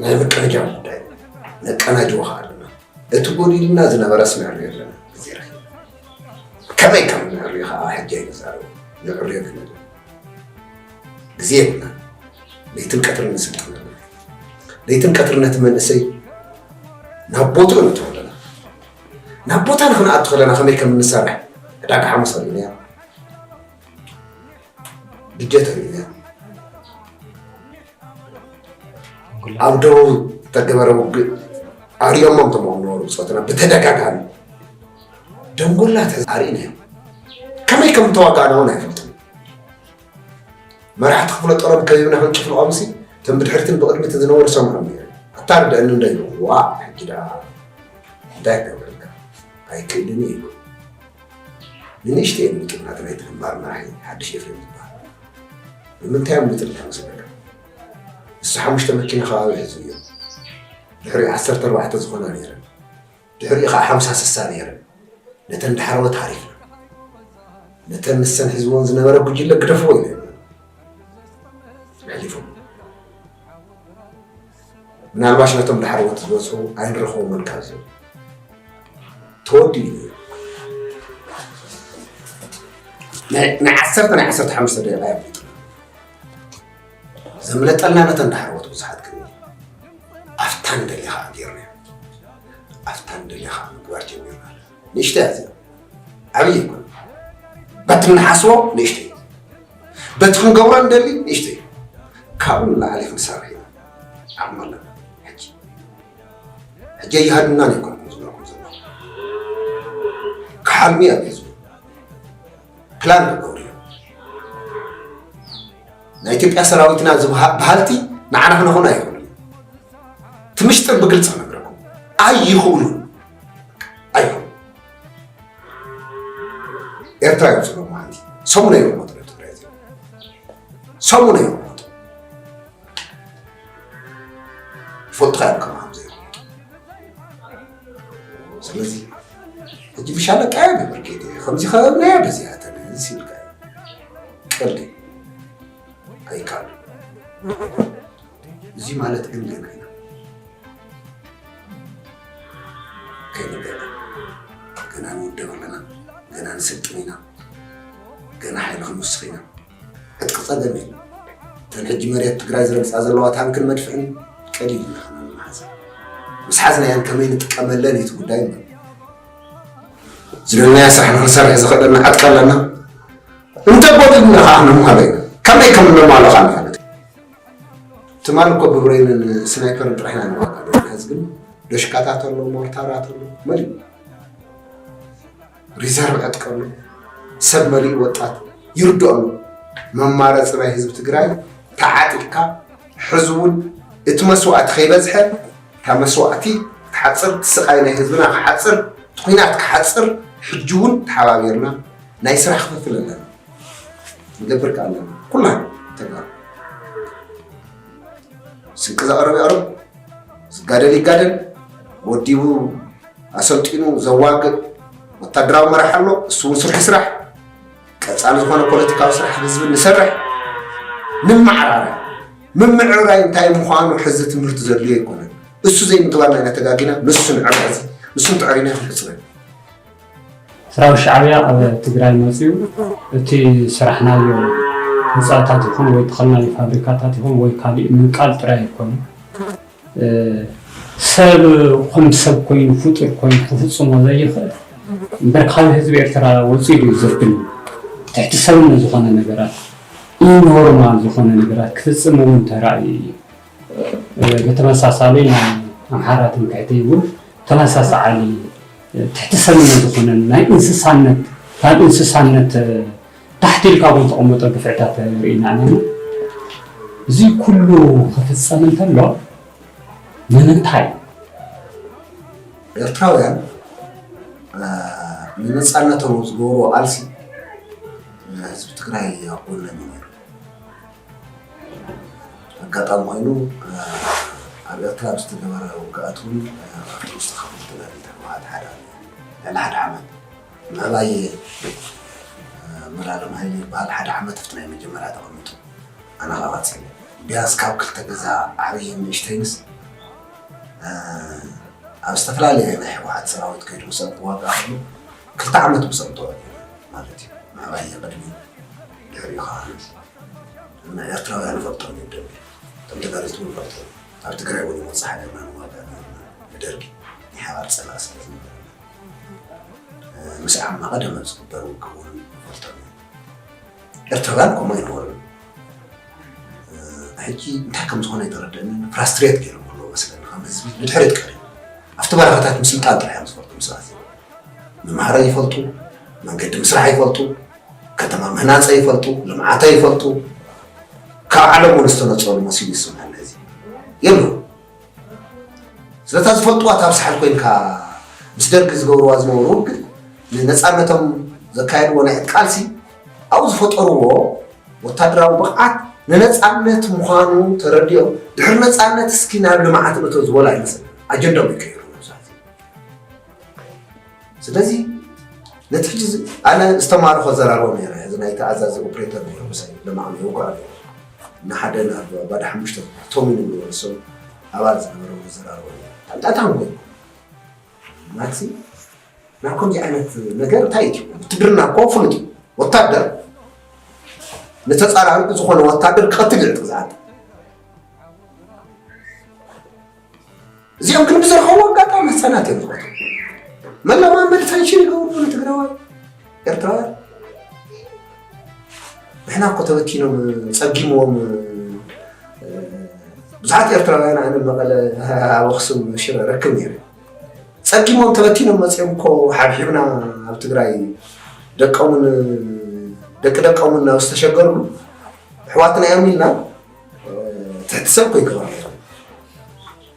ናይ መቀነጃ ጉዳይ ነቀናጅዎ ኸዓ ኣለና። እቲ ጎዲልና ዝነበረስ ንዕርዮ ኣለና። ግዜ ረኺብና። ከመይ ከም ንዕርዮ ኸዓ ሕጂ ኣይንዛረቦ። ንዕርዮ ግን ኣለና። ግዜ የብልና። ለይትን ቀትርን ንስልጥን ኣለና። ለይትን ቀትርን ነቲ መንእሰይ ናብ ቦትኡ ነእትዎ ኣለና። ናብ ቦታ ንክንኣቱ ከለና ከመይ ከም እንሰርሕ ዕዳጋ ሓሙስ ኣሪእናዮ። ብጀት ኣሪእናዮ። ኣብ ደቡብ ዝተገበረ ውግእ ኣሪኦሞም እቶም ዝነበሩ ብፆትና ብተደጋጋሚ ደንጎላ ተዝ-፣ ኣሪእናዮም። ከመይ ከም ዝተዋጋእና እውን ኣይፈልጥን። መራሕቲ ክፍለ ጦሮም ከቢብና ክንጭፍልቖምሲ እቶም ብድሕሪትን ብቕድሚትን ዝነበሩ ሰምዖም ነይሩ። ኣታ ርድአኒ እንዶ ይብሉ። ዋእ፣ ሕጂ ደኣ እንታይ ክገብረልካ? ኣይክእልን እዩ ይብሉ። ንንእሽተይ እዮም ምጡር ናቲ ናይቲ ግንባር መራሒ ሓድሽ ኤፍሬም ዝበሃል። ንምንታይ እዮም ምጡር ኢልካ መስለካ? ንሱ ሓሙሽተ መኪና ከባቢ ሒዙ እዩ። ድሕሪኡ ዓሰርተ ኣርባዕተ ዝኾና ነይረን። ድሕሪኡ ኸዓ ሓምሳ ስሳ ነይረን። ነተን ዳሕረወት ሓሪፍና። ነተን ንሰን ሒዝወን ዝነበረ ጉጅለ ግደፍዎ ኢሉ ኣሕሊፉ። ምናልባሽ ነቶም ዳሕረወት ዝበፅሑ ኣይንረኽቦምን ካብዚ። ተወዲኡ እዩ። ናይ፣ ናይ ዓሰርተ፣ ናይ ዓሰርተ ሓሙሽተ ደቂቓ እዮም። ዘምለጠልና ነተን ዳሕረወት ብዙሓት ግን ኣብታ ንደልያ ኸዓ ጌርናዮ። ኣብታ ንደልያ ኸዓ ምግባር ጀሚርና። ንእሽተይ እያ እዚኣ። ዓብዪ ኣይኮነን። በቲ እንሓስቦ ንእሽተይ እዩ። በቲ ክንገብሮ እንደሊ ንእሽተይ እዩ። ካብኡ ንላዕሊ ክንሰርሕ ኢና። ዓቕሚ ኣለና። ሕጂ፣ ሕጂ ኣይሃድናን ኣይኮንኩን ዝብለኩም ዘለኹ። ክሓልሙ እዮም ህዝቡ። ፕላን ክገብሩ እዮም። ናይ ኢትዮጵያ ሰራዊትና ዝበሃ-፣ በሃልቲ ንዓና ክነኾኑ ኣይኽእሉን። እቲ ምሽጥር ብግልፂ ክነግረኩም። ኣይኽእሉን። ኣይኽእሉን። ኤርትራ እዮም ዝብሎም ሓንቲ። ሰሙን እዮም ዝሞቱ ናብ ትግራይ እዚኦም። ሰሙን እዮም ዝሞቱ። ይፈልጡኻ እዮም ከማን ዘይፈልጡ። ስለዚ ሕጂ ብሻለቃ እየ ብብርጌድ እየ፣ ከምዚ ከበብናዮ በዚኣ ተነ እዚ ሲልካ እዩ። ቀልዲ ኣይካል። እዚ ማለት ግን ገና ኢና። ከይንገና ገና ንውደብ ኣለና፣ ገና ንስልጥን ኢና፣ ገና ሓይሊ ክንውስኽ ኢና። ዕጥቂ ጸገም እዩ። እተን ሕጂ መሬት ትግራይ ዝረግጻ ዘለዋ ታንክን መድፍዕን ቀሊል ኢና ንሓዘን። ምስ ሓዝናየን ከመይ ንጥቀመለን እዩ እቲ ጉዳይ እምበር። ዝደለናዮ ስራሕ ንኽንሰርሕ ዘኽእለና ዕጥቂ ኣለና። እንተ ጎዲልና ኸዓ ነማልኦ ኢና። ከመይ ከም እነማልኦ ኸዓ ንፈልጥ። ትማሊ እኮ ብብሬንን ስናይፐርን ጥራሕ ኢና ንዋጋእ ነይርና። ሕዚ ግን ዶሽካታት ኣሎ፣ ሞርታራት ኣሎ፣ መሊኡ። ሪዘርቭ ዕጥቂ ኣሎ፣ ሰብ መሊኡ ወጣት ይርድኦ ኣሎ። መማረፂ ናይ ህዝቢ ትግራይ ተዓጢቕካ፣ ሕዚ እውን እቲ መስዋእቲ ከይበዝሐ፣ እታ መስዋእቲ ክትሓፅር፣ እቲ ስቓይ ናይ ህዝብና ክሓፅር፣ እቲ ኲናት ክሓፅር፣ ሕጂ እውን ተሓባቢርና ናይ ስራሕ ክፍፍል ኣለና። ንገብር ከኣ ኣለና። ኩልና ተጋሩ። ስንቂ ዘቕርብ የቕርብ፣ ዝጋደል ይጋደል፣ ወዲቡ ኣሰልጢኑ ዘዋግእ ወታደራዊ መራሕ ኣሎ፣ እሱ እውን ስርሑ ይስራሕ። ቀጻሊ ዝኾነ ፖለቲካዊ ስራሕ ህዝቢ ንሰርሕ፣ ንመዓራረ። ምምዕርራይ እንታይ ምዃኑ ሕዚ ትምህርቲ ዘድልዮ ኣይኮነን። እሱ ዘይምግባር ናይ ተጋጊና፣ ንሱ ንዕረ ሕዚ፣ ንሱ እንተዕሪና ክንሕጽረ። ሰራዊት ሻዕብያ ኣብ ትግራይ መፂኡ እቲ ስራሕናዮ ህንፃታት ይኹን ወይ ተኸልናሊ ፋብሪካታት ይኹን ወይ ካሊእ ምንቃል ጥራይ ኣይኮነን። ሰብ ከም ሰብ ኮይኑ ፍጡር ኮይኑ ክፍፅሞ ዘይኽእል እምበር ካብ ህዝቢ ኤርትራ ወፂኡ እዩ ዘብል ትሕቲ ሰብነት ዝኾነ ነገራት ኢኖርማል ዝኾነ ነገራት ክፍፅም እውን ተራእዩ እዩ። ብተመሳሳሊ ናይ ኣምሓራ ትምክሕቲ እውን ተመሳሳዓሊ ትሕቲ ሰብነት ዝኾነን ናይ እንስሳነት ካብ እንስሳነት ታሕቲ ኢልካ እውን ተቐመጦ ግፍዕታት ርኢና ኣለና። እዚ ኩሉ ክፍፀም እንተሎ ንምንታይ? ኤርትራውያን ንነፃነቶም ዝገብርዎ ቃልሲ ህዝቢ ትግራይ ኣብ ጎኖም እዩ ነይሩ። ኣጋጣሚ ኮይኑ ኣብ ኤርትራ ብዝተገበረ ውግኣት እውን ኣብቲ ውስጥ ካብ ተጋደልቲ ህወሓት ሓደ ልዕሊ ሓደ ዓመት ምዕባይ ሙሉኣለም ሃይለ ይበሃል ሓደ ዓመት ኣብቲ ናይ መጀመርያ ተቐሚጡ ኣነ ከዓ ቀፂለ ቢያንስ ካብ ክልተ ገዛ ዓብይን ንእሽተይንስ ኣብ ዝተፈላለየ ናይ ህወሓት ሰራዊት ከይዱ ምስኦም ክዋጋእ ከሎ ክልተ ዓመት ምስኦም ተዋጊኡ ማለት እዩ። ምዕባይ ቅድሚ ድሕሪኡ ከዓ ንኤርትራውያን ይፈልጦም እዮም ደንቢ እቶም ተጋደልቲ እውን ይፈልጦም ኣብ ትግራይ እውን ይመፅእ ሃገርና ንዋጋእ ነበርና ብደርጊ ናይ ሓባር ፀላኢ ስለ ዝነበረና ምስ ዓማ ቀደም ኣብ ዝግበር ውግእ እውን ይፈልጦም እዮም ኤርትራውያን ከምኡ ኣይነበሩን ሕጂ እንታይ ከም ዝኾነ ኣይተረድአንን ፍራስትሬት ገይሮም ኣለዉ መስለኒ ከም ህዝቢ ንድሕሪት ቀሪቡ ኣብቲ በረኻታት ምስልጣን ጥራሕ እዮም ዝፈልጡ ሰባት ምምሃር ኣይፈልጡ መንገዲ ምስራሕ ኣይፈልጡ ከተማ ምህናፀ ይፈልጡ፣ ልምዓት ኣይፈልጡ፣ ካብ ዓለም እውን ዝተነፀሉ መሲሉ ይስምዐና እዚ የለዉ። ስለታ ዝፈልጥዋ ታብስሓል ኮይንካ ምስ ደርጊ ዝገብርዋ ዝነበሩ ውግእ ንነፃነቶም ዘካየድዎ ናይ ዕጥቂ ቃልሲ ኣብኡ ዝፈጠርዎ ወታደራዊ ብቕዓት ንነፃነት ምዃኑ ተረዲኦም ድሕሪ ነፃነት እስኪ ናብ ልምዓት ንእቶ ዝበሉ ኣይመስለንን። ኣጀንዳኦም ይቀይሩ ነብሳት። ስለዚ ነቲ ሕጂ ኣነ ዝተማርኾ ዘራርቦ ነይረ እዚ ናይ ተኣዛዚ ኦፕሬተር ነይሩ ምሳይ ለማዕሚ ይውጋዕ ነይሩ ንሓደ ናብ ባዳ ሓሙሽተ ቶሚ ንብሎ ንሶም ኣባል ዝነበረ ዘራርቦ ነይረ ታንጣታን ኮይኑ ናክሲ ናብ ከምዚ ዓይነት ነገር እንታይ እዩ ትግርና እኮ ፍሉጥ እዩ ወታደር ንተፃራሪ ዝኾነ ወታደር ክቐትል ይዕጥቅ ዝዓጥ እዚኦም ግን ብዝረኸቡ ኣጋጣሚ ህፃናት እዮም ዝቐትሉ መለማመዲ ፈንሽን ይገብሩ ንትግራዋይ ኤርትራውያን ንሕና እኮ ተበቲኖም ፀጊምዎም ብዙሓት ኤርትራውያን ኣነ መቐለ ኣብ ኣክሱም ሽረ ረክብ ነይረ ፀጊሞም ተበቲኖም መፅኦም እኮ ሓብሒብና ኣብ ትግራይ ደቀሙን ደቂ ደቀሙን ናብ ዝተሸገርሉ ኣሕዋትና እዮም ኢልና ትሕቲ ሰብ እኮ ይገበሩ ነይሮም።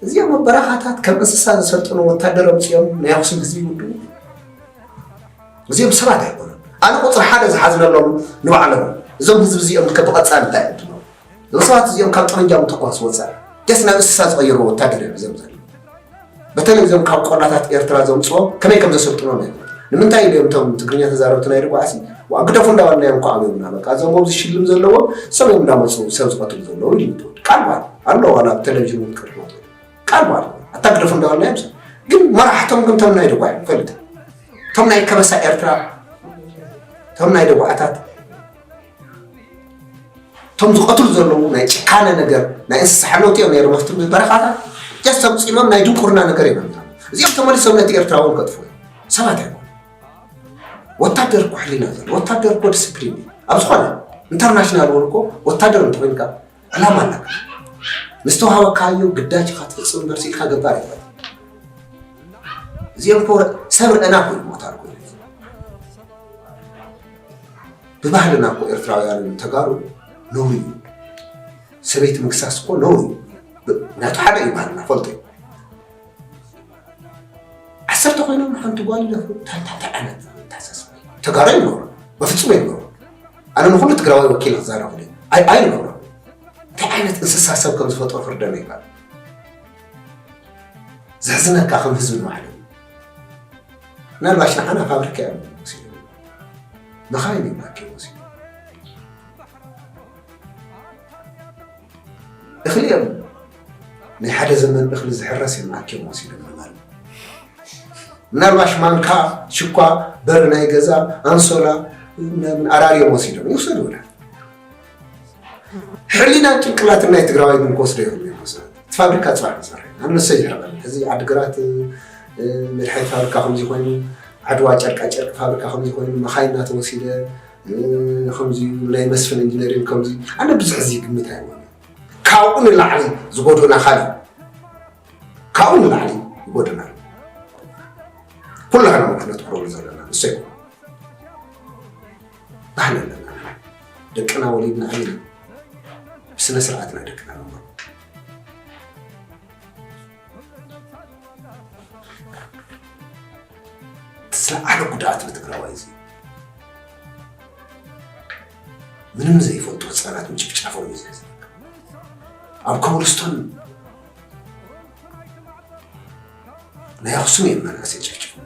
እዚኦም ኣብ በረኻታት ከም እንስሳ ዝሰልጥኑ ወታደር ኣምፂኦም ናይ ኣክሱም ህዝቢ ይውድኡ። እዚኦም ሰባት ኣይኮኑን። ኣነ ቁፅሪ ሓደ ዝሓዝነሎም ንባዕሎም እዮም። እዞም ህዝቢ እዚኦም ከ ብቐፃሊ እንታይ ዕድሎም? እዞም ሰባት እዚኦም ካብ ጠመንጃ ምትኳስ ወፃኢ ደስ ናብ እንስሳ ዝቐይርዎ ወታደር እዮም እዚኦም ዘለዉ። በተለይ እዞም ካብ ቆላታት ኤርትራ ዘምፅኦም ከመይ ከም ዘሰልጥኖም ኣይፈልጥ። ንምንታይ ኢሉ እዮም እቶም ትግርኛ ተዛረብቲ ናይ ርጓዕሲ ዋእ ግደፉ እንዳበልናዮም እኮ ኣበዩና። በቃ እዞም ኣብዚ ሽልም ዘለዎም ሰብ እዮም እንዳመፁ ሰብ ዝቐትሉ ዘለዉ ኢሉ ይትወድ ቃል ባል ኣሎ ዋላ ኣብ ቴሌቪዥን እውን ክርድዎ ትኽእል ቃል ባል ኣታ ግደፉ እንዳበልናዮም ሰብ ግን መራሕቶም ግን እቶም ናይ ርጓዕ ይፈልጥ እቶም ናይ ከበሳ ኤርትራ እቶም ናይ ደጉዓታት እቶም ዝቐትሉ ዘለዉ ናይ ጭካነ ነገር ናይ እንስሳ ሓለውቲ እዮም ነይሮም ኣብቲ በረኻታት ጀስት ኣምፂሞም ናይ ድንቁርና ነገር እዮም ኣምፂኦም እዚኦም ተመሊሶም ነቲ ኤርትራ እውን ከጥፍኡ እዮም ሰባት እዮም ወታደር እኮ ሕሊና ዘሎ ወታደር እኮ ዲስፕሊን እዩ ኣብ ዝኾነ ኢንተርናሽናል እውን እኮ ወታደር እንተኮይንካ ዕላማ ኣለካ ንዝተዋሃበካዮ ግዳጅ ኢካ ትፍፅም እምበር ስኢልካ ገባር የለን እዚኦም እኮ ሰብ ርአና እኮ እዩ ሞታር እኮ እዩ ብባህልና እኮ ኤርትራውያንን ተጋሩ ነውሪ እዩ። ሰበይቲ ምክሳስ እኮ ነውሪ እዩ። ምክንያቱ ሓደ እዩ ባህልና ፈልጦ እዩ። ዓሰርተ ኮይኖም ሓንቲ ጓል ይደፍሩ እንታይ እንታይ ዓይነት ተሓሳስባ እዩ? ተጋሩ ይነውሩ በፍጹም ይነውሩ። ኣነ ንኩሉ ትግራዋይ ወኪል ክዛረብ ደ ኣይ ኣይነውሩ። እንታይ ዓይነት እንስሳ ሰብ ከም ዝፈጥሮ ፍርደና ይባል። ዘሕዝነካ ከም ህዝቢ ንባዕሉ ምናልባሽ ንዓና ፋብሪካ እዮም ወሲዶም መኻይን እዮም ኣኪቦም ወሲዶም እኽሊ እዮም ናይ ሓደ ዘመን እኽሊ ዝሕረስ እዮም ኣኪቦም ወሲዶም ማለት ምናልባሽ ማንካ ሽኳ በሪ ናይ ገዛ ኣንሶላ ምናምን ኣራርዮም ወሲዶም ይውሰዱ ወላ ሕሊናን ጭንቅላትን ናይ ትግራዋይ ግን ክወስዶ ይኽእሉ እዮም። እቲ ፋብሪካ ፅባሕ ንሰርሕ ኣነሰ ይሕረቐኒ። እዚ ዓድግራት መድሓኒት ፋብሪካ ከምዚ ኮይኑ፣ ዓድዋ ጨርቃ ጨርቂ ፋብሪካ ከምዚ ኮይኑ፣ መኻይን እናተወሲደ ከምዚ፣ ናይ መስፍን ኢንጂነሪንግ ከምዚ፣ ኣነ ብዙሕ እዚ ግምት ኣይወነ። ካብኡ ንላዕሊ ዝጎዶና ካልእ፣ ካብኡ ንላዕሊ ይጎደና። ኩላህና ክነትኩረሉ ዘለና ንሰይ ባህሊ ኣለና። ደቅና ወሊድና ኣይና ብስነ ስርዓትና ደቅና ነምሮ። እቲ ዝለዓለ ጉድኣት ንትግራዋይ እዚ ምንም ዘይፈልጡ ህፃናት ምጭፍጫፎም እዩ ዘሕዝነካ። ኣብ ኮብልስቶን ናይ ኣኽሱም እዮም መናእሰይ ጨፍጭፎም።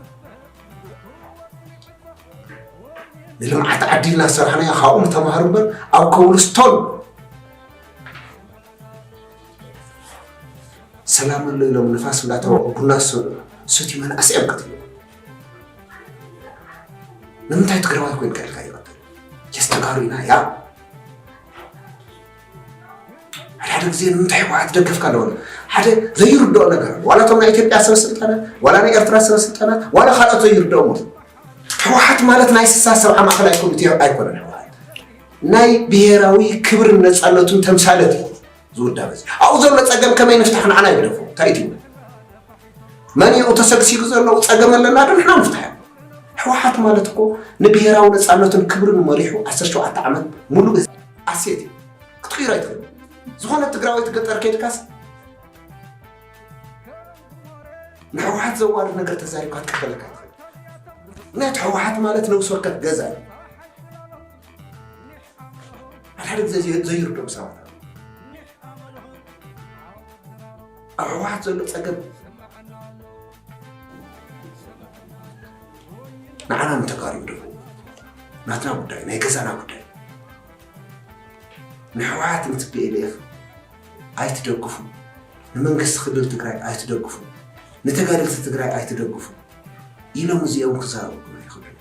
ንልምዓት ዓዲ ኢልና ዝሰራሕናዮ ካብኦም ተማሃሩ እምበር ኣብ ኮብልስቶን ሰላም ኣሎ ኢሎም ንፋስ እንዳተወቑ ቡና ዝሰትዩ መናእሰይ እዮም ቀቲሎም። ንምንታይ ትግራዋይ ኮይንካ ኢልካ ይቐትል? የስ ተጋሩ ኢና ያ። ሓደ ሓደ ግዜ ንምንታይ ህወሓት ደገፍካ ኣለዎ? ሓደ ዘይርድኦ ነገር ኣሎ። ዋላ እቶም ናይ ኢትዮጵያ ሰበስልጣናት፣ ዋላ ናይ ኤርትራ ሰበስልጣናት፣ ዋላ ካልኦት ዘይርድኦም ኣሎ። ህወሓት ማለት ናይ ስሳ ሰብዓ ማእኸላይ ኮሚቴ ኣይኮነን። ህወሓት ናይ ብሄራዊ ክብርን ነፃነቱን ተምሳለት እዩ። ዝውዳበ እዚ ኣብኡ ዘሎ ፀገም ከመይ ንፍታሕ ንዓና ይግደፎ። እንታይ እዩ ትብል? መን እዩ ተሰግሲጉ ዘሎ ፀገም ኣለና ዶ ንሕና ንፍታሕ? ህወሓት ማለት እኮ ንብሄራዊ ነፃነቱን ክብርን መሪሑ ዓሰርተ ሸውዓተ ዓመት ሙሉእ እዚ ኣሴት እዩ። ክትቅይሮ ኣይትኽእል። ዝኾነ ትግራዋይ ትገጠር ከይድካስ ንህወሓት ዘዋርድ ነገር ተዛሪብካ ክትቀበለካ ኣይትኽእል። ምክንያቱ ህወሓት ማለት ነብሲ ወከፍ ገዛ እዩ። ሓደ ሓደ ግዜ ዘይ- ዘይርድኦም ሰባት ኣለዉ። ኣብ ህወሓት ዘሎ ፀገም ንዓና ንተጋሩ ይግደፎ። ናትና ጉዳይ፣ ናይ ገዛና ጉዳይ። ንህወሓት ንትፒኤልኤፍ ኣይትደግፉ፣ ንመንግስቲ ክልል ትግራይ ኣይትደግፉ፣ ንተጋደልቲ ትግራይ ኣይትደግፉ ኢሎም እዚኦም ክዛረቡ ኣይኽእሉን።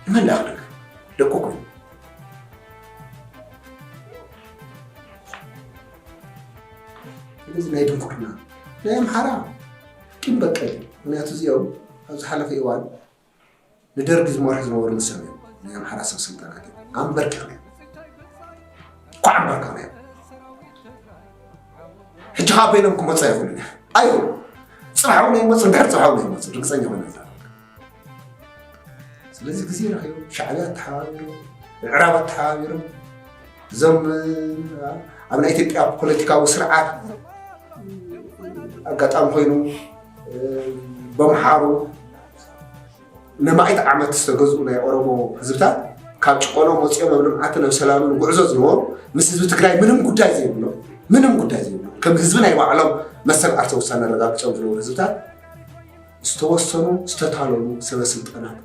ንመን ደኣ ክደግፍ? ደቁ ኮይኑ። ስለዚ ናይ ድንቁርና ናይ ኣምሓራ ቂም በቀል እዩ። ምክንያቱ እዚኦም ኣብ ዝሓለፈ እዋን ንደርጊ ዝመርሑ ዝነበሩ ንሶም እዮም። ናይ ኣምሓራ ሰብ ስልጣናት እዮም። ኣንበርኪኽናዮም። ኳዕ ኣንበርኪኽናዮም። ሕጂ ከዓ በይኖም ክመፁ ኣይኽእሉን እዮም። ኣይኽእሉ። ፅባሕ እውን ኣይመፁ፣ ድሕሪ ፅባሕ እውን ኣይመፁ። ርግፀኛ ኮይነ ዝዛረብ። ስለዚ ግዜ ረኺቦም ሻዕብያ ኣተሓባቢሮም፣ ምዕራብ ኣተሓባቢሮም፣ እዞም ኣብ ናይ ኢትዮጵያ ፖለቲካዊ ስርዓት ኣጋጣሚ ኮይኑ በምሓሩ ንማእት ዓመት ዝተገዝኡ ናይ ኦሮሞ ህዝብታት ካብ ጭቆኖም ወፂኦም ኣብ ልምዓትን ኣብ ሰላምን ጉዕዞ ዝነበሩ ምስ ህዝቢ ትግራይ ምንም ጉዳይ ዘይብሎም ምንም ጉዳይ ዘይብሎም ከም ህዝቢ ናይ ባዕሎም መሰል ዓርሰ ውሳነ ኣረጋግፆም ዝነበሩ ህዝብታት ዝተወሰኑ ዝተታለሉ ሰበ ስልጣናት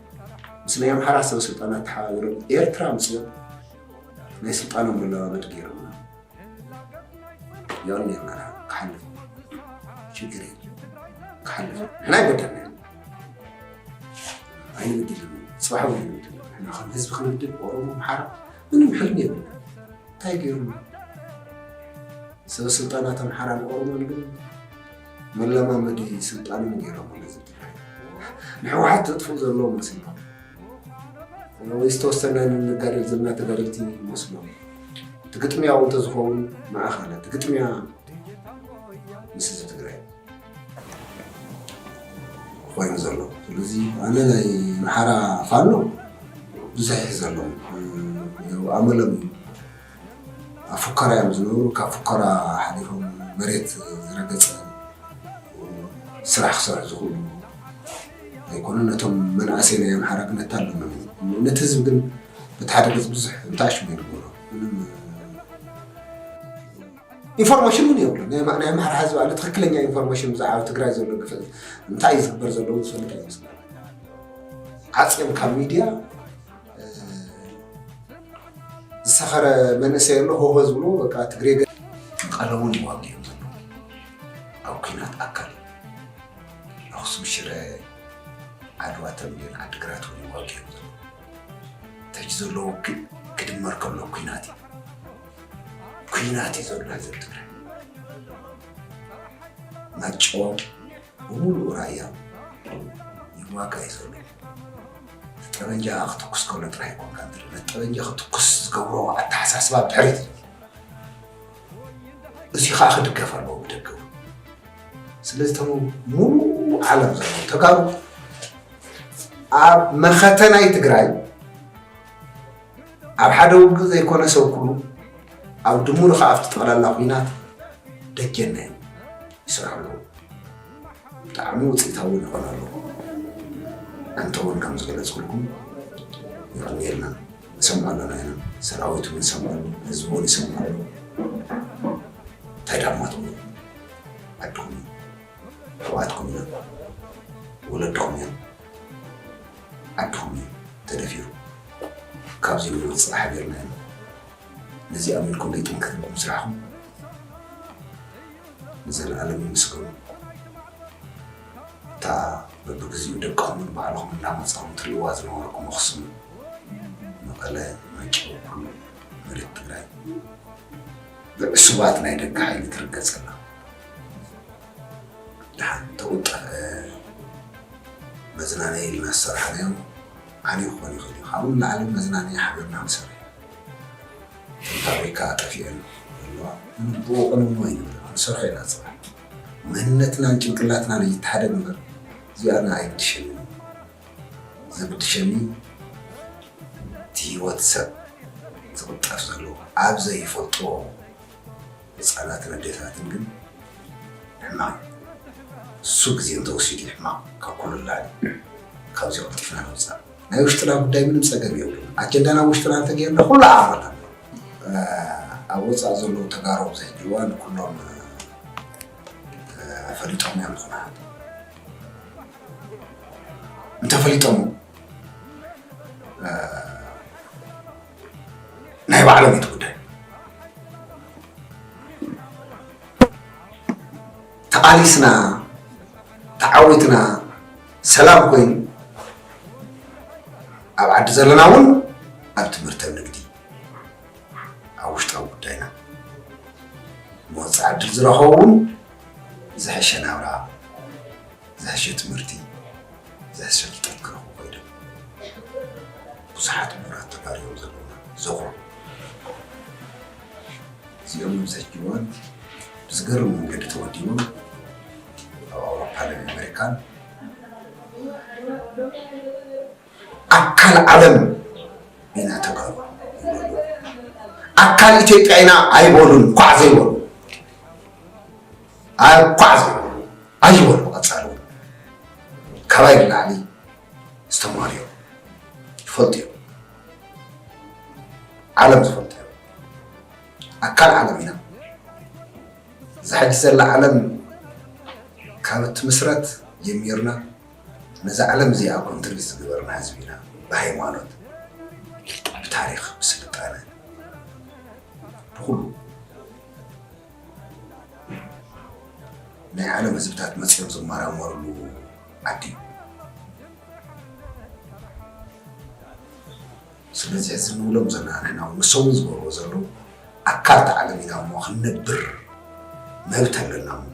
ምስ ናይ ኣምሓራ ሰበ ስልጣናት ተሓባቢሮም ኤርትራ ኣምፅኦም ናይ ስልጣኖም መለማመዲ ገይሮምና። ዮኒ ኣምሓራ ክሓልፍ ሽግር የለን ክሓልፍ ንሕና ኣይበደልናዮ ኣይንብድልን ፅባሕ እውን ኣይንብድልን ንሕና ከም ህዝቢ ክንብድል ኦሮሞ ኣምሓራ ምንም ሕልሚ የብልና እንታይ ገይሩና ሰበ ስልጣናት ኣምሓራን ኦሮሞን ግን መለማመዲ ስልጣኖም ገይሮምሉ ህዝቢ ትግራይ ንሕወሓት ዘጥፍኡ ዘለዉ መሲሎም ወይ ዝተወሰነ ንጋደል ዘለና ተጋደልቲ ይመስሎም እቲ ግጥምያ እውን እንተዝኸውን ንዓኻ እቲ ግጥምያ ምስ ህዝቢ ትግራይ ኮይኑ ዘሎ ስለዚ ኣነ ናይ ኣምሓራ ፋኖ ብዙሕ ይሕዘሎም ኣመሎም እዩ ኣብ ፉከራ እዮም ዝነብሩ ካብ ፉከራ ሓሊፎም መሬት ዝረገፀ ስራሕ ክሰርሑ ዝኽእሉ ኣይኮኑን ነቶም መናእሰይ ናይ ኣምሓራ ግን ኣታሎም ነቲ ህዝቢ ግን በቲ ሓደ ገፅ ብዙሕ እንታይ ሽሙ ይግበሮ ምንም ኢንፎርሜሽን እውን የብሉ ናይ ኣምሓራ ህዝቢ ኣለ ትክክለኛ ኢንፎርሜሽን ብዛዕባ ትግራይ ዘሎ ግፍዕት እንታይ እዩ ዝግበር ዘለዎ ዝፈልጥ ኣይመስለን ዓፅዮም ካብ ሚድያ ዝሰኸረ መንእሰይ ኣሎ ሆሆ ዝብሎ በቃ ትግሬ ገ- ቀለሙን ይዋግዮም ዘለዉ ኣብ ኩናት ኣካል ኣኽሱም ሽረ ዓድዋ ተምቤን ዓድግራት እውን ይዋግዮም ዘለዉ ተጅ ዘለዉ ክ- ክድመር ከሎ ኩናት እዩ ኲናት እዩ ዘሎ ህዝቢ ትግራይ። ማይጨው ብምሉኡ ራያ ይዋጋ እዩ ዘሎ። ጠበንጃ ክትኩስ ከሎ ጥራይ ኣይኮንካ ትርኢ፣ ነቲ ጠበንጃ ክትኩስ ዝገብሮ ኣተሓሳስባ ብድሕሪት እዩ። እዚ ከዓ ክድገፍ ኣለዎ ብደገ እውን። ስለዚ እቶም ሙሉእ ዓለም ዘለዉ ተጋሩ ኣብ መኸተ ናይ ትግራይ ኣብ ሓደ ውግእ ዘይኮነ ሰብ ኩሉ ኣብ ድሙር ከዓ ኣብቲ ጠቕላላ ኲናት ደጀና እዮም ይሰርሑ ኣለዉ። ብጣዕሚ ውፅኢታዊ ይኾን ኣሎ። ኣንተ እውን ከም ዝገለፅኩልኩም የቐንየልና። ንሰምዖ ኣለና ኢና። ሰራዊት እውን ይሰምዖ ኣሎ፣ ህዝቢ እውን ይሰምዖ ኣሎ። እንታይ ዳማትኩም እዮም? ዓድኹም እዮም። ኣሕዋትኩም እዮም። ወለድኹም እዮም። ዓድኹም እዩ ተደፊሩ። ካብዚ ንወፅእ ሓቢርና ኢና። ነዚ ኣሚንኩም ዘይጥንክርኩም ስራሕኩም ንዘለኣለም ይምስገኑ። እታ በብግዚኡ ደቅኹምን ባዕልኹም እናመጻኹም ትርእይዋ ዝነበርኩም ኣኽሱም፣ መቐለ፣ ማይጨው፣ ኩሉ መሬት ትግራይ ብዕሱባት ናይ ደገ ሓይሊ ትርገጽ ኣላ። ደሓን ተቑጠፈ መዝናነዪ ኢልና ዝሰራሕናዮ ዓብዪ ክኾን ይኽእል እዩ። ካብኡ ንላዕሊ መዝናነዪ ሓቢርና ንሰርሕ። እተን ፋብሪካ ጠፊአን ዘለዋ ምንም ብኡ ቅንምኖ ኣይንብልን። ክንሰርሖ ኢና ጽባሕ። መንነትናን ጭንቅላትናን ይተሓደግ እምበር እዚኣና ኣይግድሸንን። ዘግድሸኒ እቲ ህይወት ሰብ ዝቕጠፍ ዘሎ ኣብ ዘይፈልጥዎ ህፃናትን ኣዴታትን ግን ሕማቕ እዩ። እሱ ግዜ እንተወሲዱ ሕማቕ ካብ ኩሉ ንላዕሊ ካብዚ ቀልጢፍና ንውፃእ። ናይ ውሽጥና ጉዳይ ምንም ፀገም የብሉን። ኣጀንዳና ውሽጥና እንተገይርና ኩሉ ዓቕምና ኣሎ። ኣብ ወፃእ ዘለዉ ተጋሩ ኣብዚ ሕጂ እዋን ኩሎም ፈሊጦም እዮም ዝኾነ እንተፈሊጦም ናይ ባዕሎም እዩ እቲ ጉዳይ። ተቓሊስና ተዓዊትና ሰላም ኮይኑ ኣብ ዓዲ ዘለና እውን ኣብ ትምህርቲ ኣብ ንግዲ ኣብ ውሽጣዊ ጉዳይና መወፅኢ ዕድል ዝረኸቡ እውን ዝሐሸ ናብራ ዝሐሸ ትምህርቲ ዝሐሸ ፍልጠት ክረኽቡ ኮይኖም ብዙሓት ምሁራት ተጋሩ እዮም ዘለውና ዘኹሩ። እዚኦም ኣብዚ ሕጂ እዋን ብዝገርም መንገዲ ተወዲቦም ኣብ ኣውሮፓን ኣብ ኣሜሪካን ኣካል ዓለም ኢና ተጋሩ ይብሉ ኣለዉ። ኣካል ኢትዮጵያ ኢና ኣይበሉን። ኳዕ ዘይበሉ ኣይኳዕ ዘይበሉ ኣይበሉ። ቀፃሊ እውን ካባይ ንላዕሊ ዝተማሃሩ እዮም፣ ይፈልጡ እዮም። ዓለም ዝፈልጡ እዮም። ኣካል ዓለም ኢና። እዛ ሕጂ ዘላ ዓለም ካብ እትምስረት ጀሚርና ነዛ ዓለም እዚኣ ኮንትሪቢዩት ዝገበርና ህዝቢ ኢና። ብሃይማኖት፣ ብታሪኽ፣ ብስልጣነ፣ ብኹሉ ናይ ዓለም ህዝብታት መፂኦም ዝመራመርሉ ዓዲ እዩ። ስለዚ እዚ ንብሎም ዘለና ንሕና እውን ንሶም እውን ዝገብርዎ ዘለዉ ኣካል እታ ዓለም ኢና እሞ ክንነብር መብት ኣለና እሞ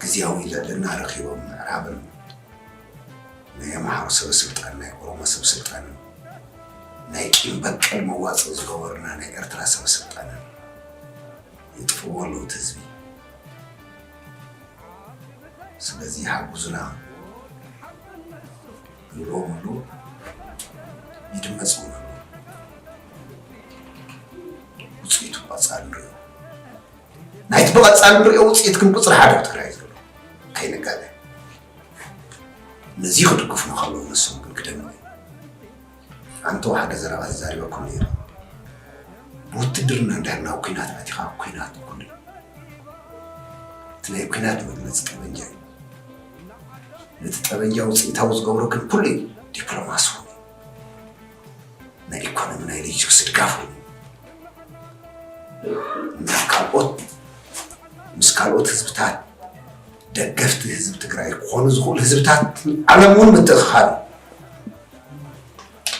ግዝያዊ ልዕልና ረኺቦም ምዕራብን ናይ ኣምሓሩ ሰበ ስልጣን ናይ ኦሮሞ ሰብ ስልጣንን ናይ ቂም በቀል መዋፅኢ ዝገበሩና ናይ ኤርትራ ሰበ ስልጣንን ይጥፍእዎ ኣለዉ እቲ ህዝቢ። ስለዚ ሓግዙና ይብልዎም ኣለዉ፣ ይድመፅ እውን ኣለዉ። ውፅኢቱ ብቐፃሊ ንሪኦ። ናይቲ ብቐፃሊ ንሪኦ ውፅኢት ግን ቁፅሪ ሓደ ኣብ ትግራይ ዘሎ ከይንጋገ። ነዚ ክድግፉና ከለዉ ንሶም ግን ክደንቑ እዮም። ኣንተው ሓደ ዘረባ ተዛሪበኩም ነይረ። ብውትድርና እንድሕር ናብ ኲናት ኣቲኻ፣ ኲናት ኩሉ እዩ። እቲ ናይ ኲናት መግለፂ ጠበንጃ እዩ። ነቲ ጠበንጃ ውፅኢታዊ ዝገብሮ ግን ኩሉ እዩ። ዲፕሎማሲ እውን እዩ። ናይ ኢኮኖሚ፣ ናይ ሎጂስቲክስ ድጋፍ እውን እዩ። ናብ ካልኦት፣ ምስ ካልኦት ህዝብታት፣ ደገፍቲ ህዝቢ ትግራይ ክኾኑ ዝኽእሉ ህዝብታት ዓለም እውን ምትእኽኻብ እዩ።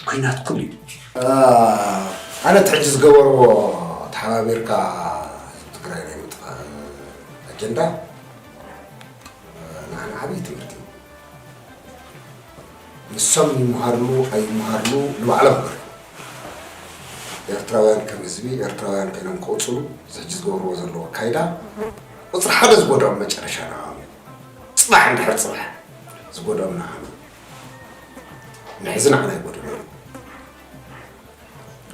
ኲናት ኩሉ እዩ። ኣነ እቲ ሕጂ ዝገበርዎ፣ እቲ ተሓባቢርካ ህዝቢ ትግራይ ናይ ምጥፋእ ኣጀንዳ ንዓና ዓብዪ ትምህርቲ እዩ። ንሶም ይምሃርሉ ኣይምሃርሉ ንባዕሎም እምበር፣ ኤርትራውያን ከም ህዝቢ ኤርትራውያን ኮይኖም ክቕፅሉ እዚ ሕጂ ዝገብርዎ ዘለዉ ኣካይዳ ቁፅሪ ሓደ ዝጎድኦም መጨረሻ ንዓኦም እዩ። ፅባሕ እንድሕር ፅባሕ ዝጎድኦም ንዓኦም እዩ። ንሕዚ ንዓና ይጎድኡና እዮም።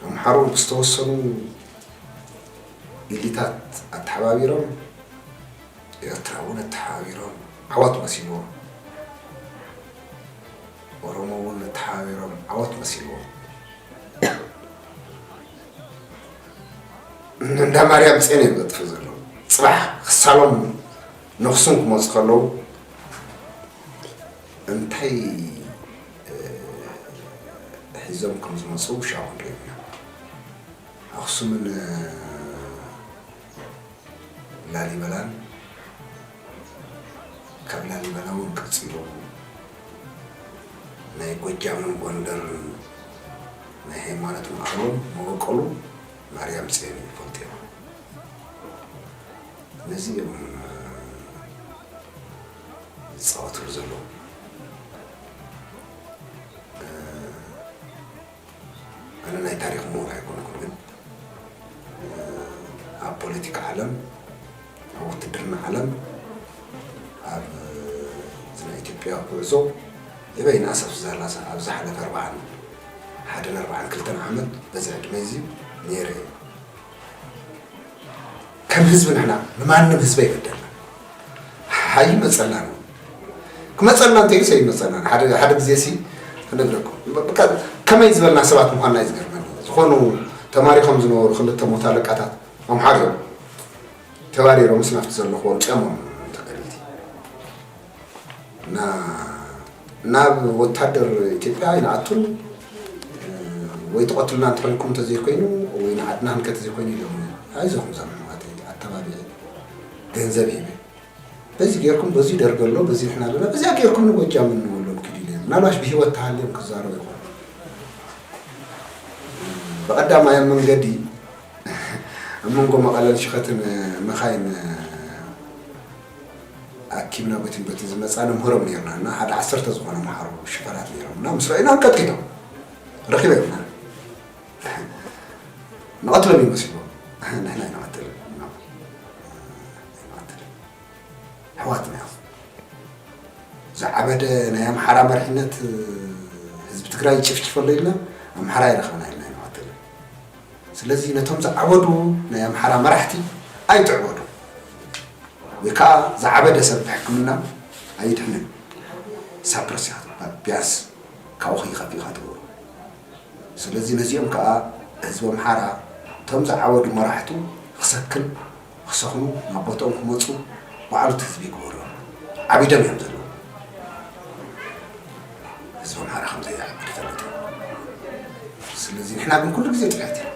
ኣምሓሩ ብዝተወሰኑ ኢሊታት ኣተሓባቢሮም፣ ኤርትራ እውን ኣተሓባቢሮም ዓወት መሲልዎም፣ ኦሮሞ እውን ኣተሓባቢሮም ዓወት መሲልዎም። እንዳ ማርያም ጽዮን እዮም ዘጥፍኡ ዘለዉ። ጽባሕ ክሳሎም ነኽሱን ክመፁ ከለዉ እንታይ ሒዞም ከም ዝመፁ ሻው ክንርኢ ኢና። ኣኽሱምን ላሊበላን፣ ካብ ላሊበላ እውን ቀፂሉ ናይ ጎጃምን ጎንደርን ናይ ሃይማኖት ማእኸሎም መበቆሉ ማርያም ፅዮን ይፈልጡ እዮም። ነዚ እዮም ዝፃወትሉ ዘለዉ። ኣነ ናይ ታሪኽ ምሁር ኣይኮንኩን፣ ግን ኣብ ፖለቲካ ዓለም፣ ኣብ ውትድርና ዓለም፣ ኣብ ናይ ኢትዮጵያ ጉዕዞ የበይና ኣሰፍ ዛላሳ ኣብ ዝሓለፈ ኣርባዓን ሓደን ኣርባዓን ክልተን ዓመት በዚ ዕድመ እዚ ነይረ እየ። ከም ህዝቢ ንሕና ንማንም ህዝቢ ኣይበደልና። ኣይመፀልናን። ክመፀልና እንተኢሉስ ኣይመፀልናን። ሓደ ሓደ ግዜ ሲ ክነግረኩም። በቃ ከመይ ዝበልና ሰባት ምዃንና እዩ ዝገርመኒ። ዝኾኑ ተማሪኾም ዝነበሩ ክልተ ሞት ኣለቃታት ኣምሓሩ እዮም። ተባሪሮምስ ናብቲ ዘለኹዎ ኣምፂኦሞም ተጋደልቲ። እና ናብ ወታደር ኢትዮጵያ ኣይንኣቱን፣ ወይ ትቐትሉና እንተኾይንኩም እንተዘይኮይኑ፣ ወይ ንዓድና ክንከ ተዘይኮይኑ ኢሎም። ኣይዞኹም እዞም ኣሕዋተይ ኣተባቢዐ ገንዘብ ሂበ። በዚ ጌርኩም፣ በዚ ደርገ ኣሎ፣ በዚ ንሕና ኣለና፣ በዚኣ ጌርኩም ንጎጃምን ንወሎን ኪዱ ኢለ። ምናልባሽ ብህይወት ተሃልዮም ክዛረቡ ይኾኑ። ብቐዳማይ ኣብ መንገዲ ኣብ መንጎ መቐለን ሽኸትን መኻይን ኣኪብና በቲን በቲን ዝመፃ ነምህሮም ነርና እና ሓደ ዓሰርተ ዝኾነ ኣምሓሩ ሽፈራት ነይሮም እና ምስ ረእዩና ቀጥቂጦም ረኺበ ይብና ንቐትሎም ይመስልዎም። ንሕና ኣይንቐትልን። ኣይንቐትልን። ኣሕዋትና እዮም። ዝዓበደ ናይ ኣምሓራ መሪሕነት ህዝቢ ትግራይ ይጭፍጭፈሉ ኢልና ኣምሓራ ኣይረኸብና ኢልና ኣይንቐትልን። ስለዚ ነቶም ዝዓበዱ ናይ ኣምሓራ መራሕቲ ኣይትዕበዱ። ወይ ከዓ ዝዓበደ ሰብ ብሕክምና ኣይድሕንን። ሳፕረስ ኢኻ ትበሃል። ቢያንስ ካብኡ ከይኸፍእ ኢኻ ትገብሮ። ስለዚ ነዚኦም ከዓ ህዝቢ ኣምሓራ እቶም ዝዓበዱ መራሕቱ ክሰክን ክሰኽኑ ናብ ቦትኦም ክመፁ ባዕሉ እቲ ህዝቢ ይግበሩ። ዓቢዶም እዮም ዘለዉ። ህዝቢ ኣምሓራ ከም ዘይዓቢ ክፈልጥ እዩ። ስለዚ ንሕና ግን ኩሉ ግዜ ጥፍኣት እዩ።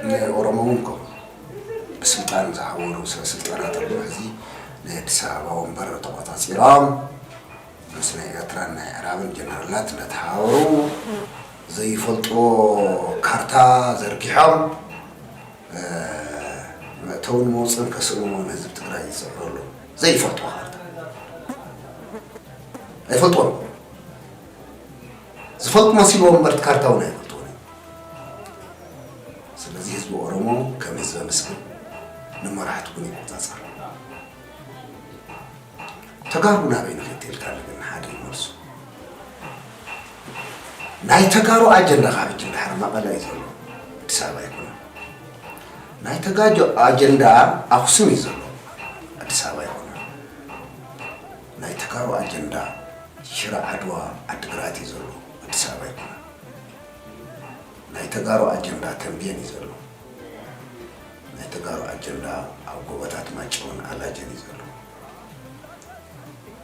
ንኦሮሞ እውን ከምኡ ብስልጣን ዝዓወሩ ሰብ ስልጣናት ኣለዉ። ሕዚ ናይ ኣዲስ ኣበባ ወንበር ተቆፃፂሮም ምስ ናይ ኤርትራን ናይ ዕራብን ጀነራላት እናተሓባበሩ ዘይፈልጥዎ ካርታ ዘርጊሖም መእተውን መውፅእን ከስእንዎ ንህዝቢ ትግራይ ይፅዕሩ ኣለዉ። ዘይፈልጥዎ ካርታ ኣይፈልጥዎን። ዝፈልጡ መሲልዎም እምበር እቲ ካርታ እውን ኣይፈልጥዎን እዮም። ስለዚ ህዝቢ ኦሮሞ ከም ህዝቢ ኣመስግን፣ ንመራሕቱ ግን ይቆፃፀር። ተጋሩ ናበይ ንኸይድ ኢልካ ግን ሓደ ይመልሱ። ናይ ተጋሩ ኣጀንዳ ካብ ሕጂ ንድሓር መቐለ እዩ ዘሎ፣ ኣዲስ ኣበባ ኣይኮነን። ናይ ተጋሩ ኣጀንዳ ኣኽሱም እዩ ዘሎ፣ ኣዲስ ኣበባ ኣይኮነን። ናይ ተጋሩ ኣጀንዳ ሽረ ዓድዋ ዓድግራት እዩ ዘሎ፣ ኣዲስ ኣበባ ኣይኮነን። ናይ ተጋሩ ኣጀንዳ ተንቤን እዩ ዘሎ። ናይ ተጋሩ ኣጀንዳ ኣብ ጎቦታት ማጨውን ኣላጀን እዩ ዘሎ።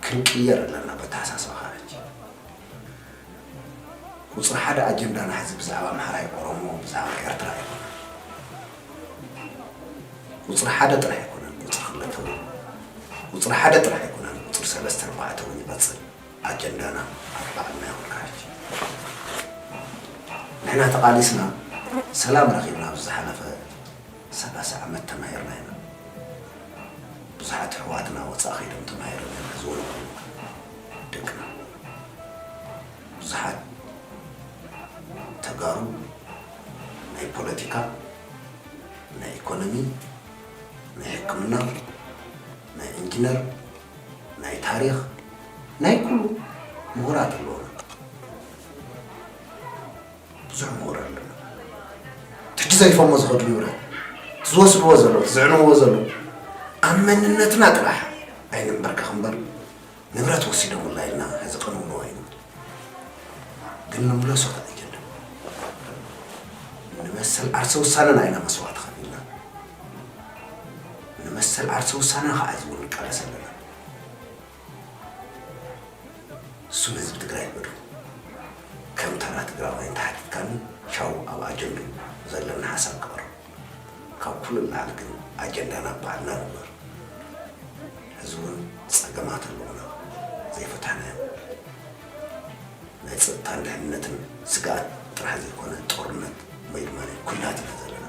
ክንቅየር ኣለና በተሓሳስባ ካረጅ። ቁፅሪ ሓደ ኣጀንዳና ሕዚ ብዛዕባ ኣምሓራይ ኦሮሞ፣ ብዛዕባ ኤርትራ ኣይኮነን። ቁፅሪ ሓደ ጥራሕ ኣይኮነን፣ ቁፅሪ ክልተ እውን። ቁፅሪ ሓደ ጥራሕ ኣይኮነን፣ ቁፅሪ ሰለስተ ኣርባዕተ እውን ይቐፅል። ኣጀንዳና ኣብ ባዕልና ይኹን ካረጅ። ኢና ተቓሊስና ሰላም ረኺብና። ኣብ ዝሓለፈ ሰላሳ ዓመት ተማሂርና ኢና። ብዙሓት ኣሕዋትና ወፃእ ከይዶም ተማሂሮም እዮም፣ ሕዚ እውን ኣለዉ ደቅና። ብዙሓት ተጋሩ ናይ ፖለቲካ፣ ናይ ኢኮኖሚ፣ ናይ ሕክምና፣ ናይ ኢንጂነር፣ ናይ ታሪኽ፣ ናይ ኩሉ ምሁራት ኣለዉና። ብዙሕ ምሁር ኣለና። ሕጂ ዘሪፎሞ ዝኸዱ ንብረት፣ ዝወስድዎ ዘለዉ፣ ዝዕንዎ ዘለዉ፣ ኣብ መንነትና ጥራሕ ኣይንንበርከኽ እምበር፣ ንብረት ወሲዶምላ ኢልና ሕዚ ቅንውንዎ ኣይንብል። ግን ንምለሶ ተቐይርና። ንመሰል ዓርሰ ውሳነና ኢና መስዋእቲ ከፊልና። ንመሰል ዓርሰ ውሳነና ከዓ እዚ እውን ንቃለስ ኣለና። እሱ ንህዝቢ ትግራይ ይበዱ። ከም ተራ ትግራዋይ እንተሓቲትካኒ፣ ሻው ኣብ ኣጀንድኡ ዘለና ሓሳብ ክቐርብ። ካብ ኩሉ ንላዕሊ ግን ኣጀንዳና ባዕልና ንግበር። ሕዚ እውን ጸገማት ኣለዉና ዘይፈታሕናዮም። ናይ ጸጥታን ድሕንነትን ስግኣት ጥራሕ ዘይኮነ፣ ጦርነት ወይ ድማ ናይ ኲናት ኢና ዘለና።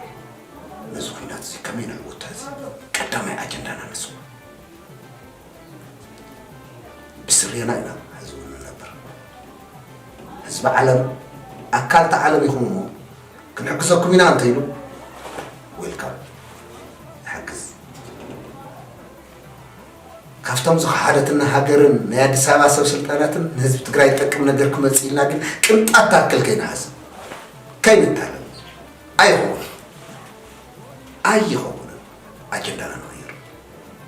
ነዚ ኲናት እዚ ከመይ ነዕውቶ? ሕዚ ቀዳማይ ኣጀንዳና ንሱ። ብስርየና ኢና ሕዚ እውን ንነብር። ህዝቢ ዓለም፣ ኣካል እታ ዓለም ኢኹም እሞ ክንሕግዘኩም ኢና እንተኢሉ፣ ዌልካም፣ ይሓግዝ። ካብቶም ዝኸሓደትና ሃገርን ናይ ኣዲስ ኣበባ ሰብ ስልጣናትን ንህዝቢ ትግራይ ዝጠቅም ነገር ክመጽእ ኢልና ግን ቅንጣት ታክል ከይንሓስብ፣ ከይንታለል። ኣይኸውን። ኣይኸውንን። ኣጀንዳና ንቐይር።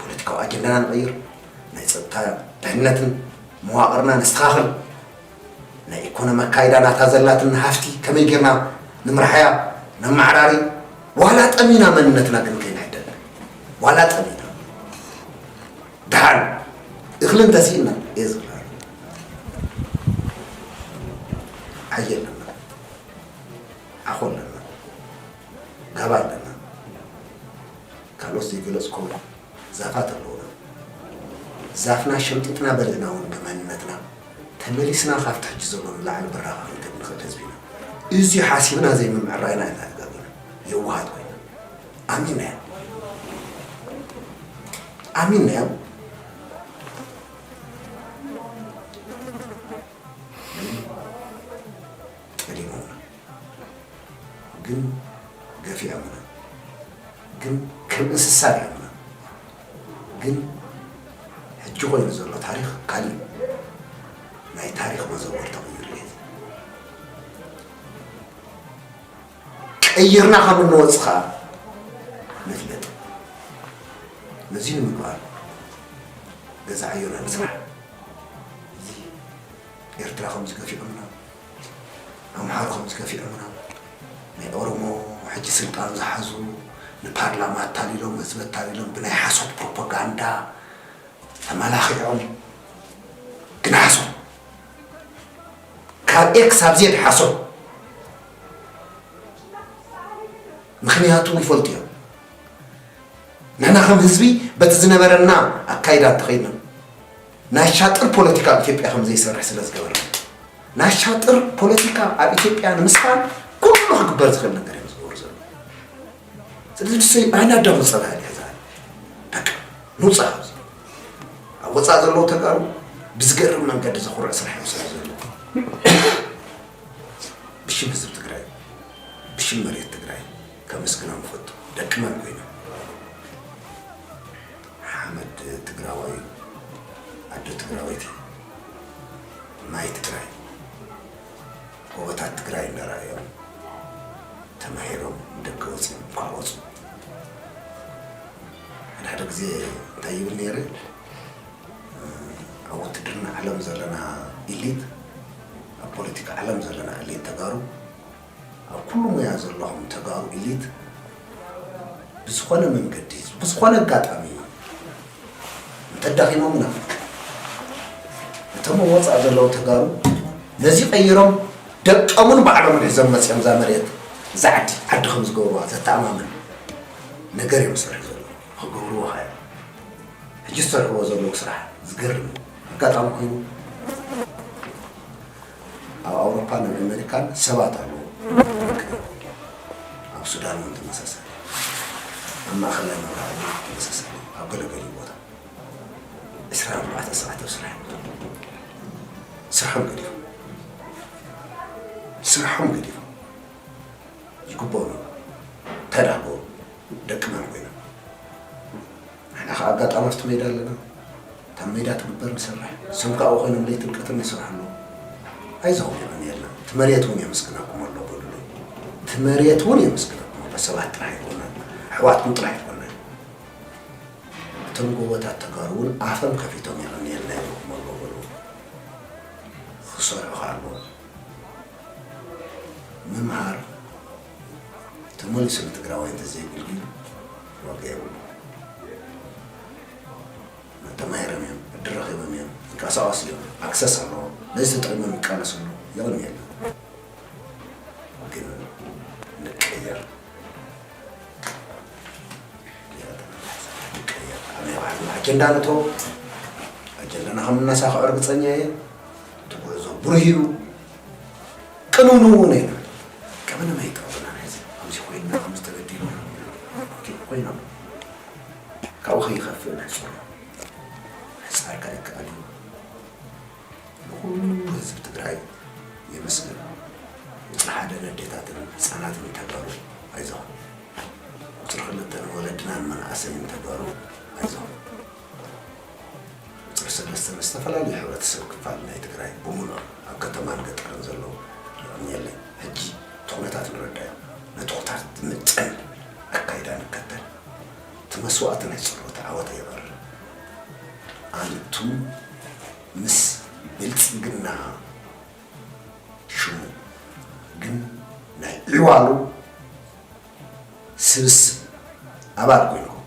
ፖለቲካዊ ኣጀንዳና ንቐይር። ናይ ጸጥታ ድሕነትን መዋቕርና ነስተኻኽል። ናይ ኢኮኖሚ ኣካይዳ ናታ ዘላትን ሃፍቲ ከመይ ጌርና ንምርሓያ ነመዓራሪ። ዋላ ጠሚና መንነትና ግን ከይንሕደግ። ዋላ ጠሚና። ደሓን እኽሊ እንተስኢና እየ ዝብላ። ዓየ ኣለና። ዓኾ ኣለና። ጋባ ኣለና። ካልኦት ዘይገለጽኩዎ ዛፋት ኣለዉና። ዛፍና ሸምጢጥና በሊዕና እውን ብመንነትና ተመሊስና ካብቲ ሕጂ ዘሎ ንላዕሊ ብራኸ ክንከድ ንኽእል ህዝቢ ኢና። እዚ ሓሲብና ዘይምምዕራይና ኢና ተጋጊና። የዋሃት ኮይና። ኣሚንናዮ። ኣሚንናዮ። ጠሊሞምና። ግን ገፊዖምና። ግን ከም እንስሳ ርኦምና። ግን ሕጂ ኮይኑ ዘሎ ታሪኽ ካሊእ እዩ። ናይ ታሪኽ መዘወር ተቐይሩ እዩ። ቀይርና ከም እንወጽእ ኸኣ ንፍለጥ። ነዚ ንምግባር ገዛ ዕዮና ንስራሕ። እዚ ኤርትራ ከምዚ ገፊዖምና፣ ኣምሓሩ ከምዚ ገፊዖምና፣ ናይ ኦሮሞ ሕጂ ስልጣን ዝሓዙ ንፓርላማ ኣታሊሎም፣ ህዝቢ ኣታሊሎም፣ ብናይ ሓሶት ፕሮፓጋንዳ ተመላኺዖም፣ ግን ሓሶት፣ ካብ ኤ ክሳብ ዜድ ሓሶት። ምኽንያቱ ይፈልጡ እዮም። ንሕና ከም ህዝቢ በቲ ዝነበረና ኣካይዳ እንተኸይድና፣ ናይ ሻጥር ፖለቲካ ኣብ ኢትዮጵያ ከም ዘይሰርሕ ስለ ዝገበርና፣ ናይ ሻጥር ፖለቲካ ኣብ ኢትዮጵያ ንምስፋን ኩሉ ክግበር ዝኽእል ነገር እዮም ዝገብሩ ዘለዉ። ስለዚ ንሱ ኣይናዳሙ ጸላኢ ሕዛ በቃ ንውጻእ ኣብዚ። ኣብ ወጻእ ዘለዉ ተጋሩ ብዝገርም መንገዲ ዘኹርዕ ስራሕ እዮም ዝሰርሑ ዘለዉ። ብሽም ህዝቢ ትግራይ፣ ብሽም መሬት ትግራይ ከመስግኖም እፈቱ። ደቂ መን ኮይኖም? ሓመድ ትግራዋይ እዩ። ኣደ ትግራወይቲ፣ ማይ ትግራይ፣ ጎቦታት ትግራይ እንዳረኣዮም ተማሂሮም ደገ ወፂኦም እንኳዕ ወፁ። ሓደ ሓደ ግዜ እንታይ ይብል ነይረ? ኣብ ውትድርና ዓለም ዘለና ኢሊት፣ ኣብ ፖለቲካ ዓለም ዘለና ኢሊት ተጋሩ፣ ኣብ ኩሉ ሙያ ዘለኹም ተጋሩ ኢሊት ብዝኾነ መንገዲ፣ ብዝኾነ ኣጋጣሚ እንተዳኺሞምና፣ እቶም ኣብ ወፃእ ዘለዉ ተጋሩ ነዚ ቀይሮም ደቀሙን ባዕሎምን ሒዞም መፂኦም እዛ መሬት፣ እዛ ዓዲ፣ ዓዲ ከም ዝገብሩዋ ዘተኣማምን ነገር እዮም ዝሰርሑ ዘለዉ። ክገብርዎ ኸዓ እዮም። ሕጂ ዝሰርሕዎ ዘለዉ ስራሕ ዝገርም እዩ። ኣጋጣሚ ኮይኑ ኣብ ኣውሮፓን ኣብ ኣሜሪካን ሰባት ኣለዉ። ሱዳን እውን ተመሳሳሊ፣ ኣብ ማእኸላይ ምብራቕ እውን ተመሳሳሊ፣ ኣብ ገለገሊኡ ቦታ ዕስራን ኣርባዕተን ሰዓት ኣብ ስራሕ እዮም ዘለዉ። ስርሖም ገዲፎም፣ ስርሖም ገዲፎም ይግበሩ። እንታይ ደኣ ክገብሩ? ደቂ መን ኮይኖም? ንሕና ኸዓ ኣጋጣሚ ኣብቲ ሜዳ ኣለና። እታ ሜዳ ትግበር ንሰርሕ። እሶም ከዓ ኮይኖም ለይትን ቀትርን ይሰርሑ ኣለዉ። ኣይዞኹም፣ የቐንየልና። እቲ መሬት እውን የመስግነኩም ኣሎ በሉለይ። እቲ መሬት እውን የመስግነኩም ኣሎ። ሰባት ጥራሕ ኣይኮናን፣ ኣሕዋትኩም ጥራሕ ኣይኮናን። እቶም ጎቦታት ተጋሩ እውን ኣፎም ከፊቶም የቐንየልና ይብልኩም ኣሎ በሉ። ክሰርሑ ከኣ ኣለዎም። ምምሃር ተመሊሱ ንትግራዋይ እንተዘየገልግል ዋጋ የብሉ። ተማሂሮም እዮም፣ ዕድል ረኺቦም እዮም፣ ይንቀሳቐሱ እዮም፣ ኣክሰስ ኣለዎም፣ ነዚ ተጠቒሞም ይቃለሱ ኣለዉ። የቕንየልና። ግን ንቀየር። ንቀየር። ኣብ ናይ ባዕልና ኣጀንዳ ንእቶ። ኣጀንዳና ከም እነሳኽዖ ርግጸኛ እየ። እቲ ጉዕዞ ብሩህ እዩ። ቅንውንው እውን ኣይንበል። ቀበነ ማይ ይጠቕመና ናይዚ። ከምዚ ኮይንና፣ ከምዚ ተበዲልና። ኦኬ፣ ኮይኖም። ካብኡ ከይኸፍእ ንሕጸሮ። ምሕጻር ከኣ ይከኣል እዩ። ንኹሉ ህዝቢ ትግራይ የመስግን። ቁፅሪ ሓደ ነዴታትን ህፃናትን ተጋሩ ኣይዞም። ቁፅሪ ክልተ ንወለድናን መናእሰይን ተጋሩ ኣይዞም። ቁፅሪ ሰለስተ ንዝተፈላለዩ ሕብረተሰብ ክፋል ናይ ትግራይ ብምሉኦም ኣብ ከተማን ገጠርን ዘለዉ የቐንየለይ። ሕጂ እቲ ኩነታት ንረዳዮ። ነቲ ኩነታት ዝምጥን ኣካይዳ ንከተል። እቲ መስዋእቲ ናይ ፀሎት ዓወት ኣይቐርብ። ኣንቱም ምስ ብልፅግና ሽሙ ግን ናይ ዒዋሉ ስብስብ ኣባል ኮይንኩም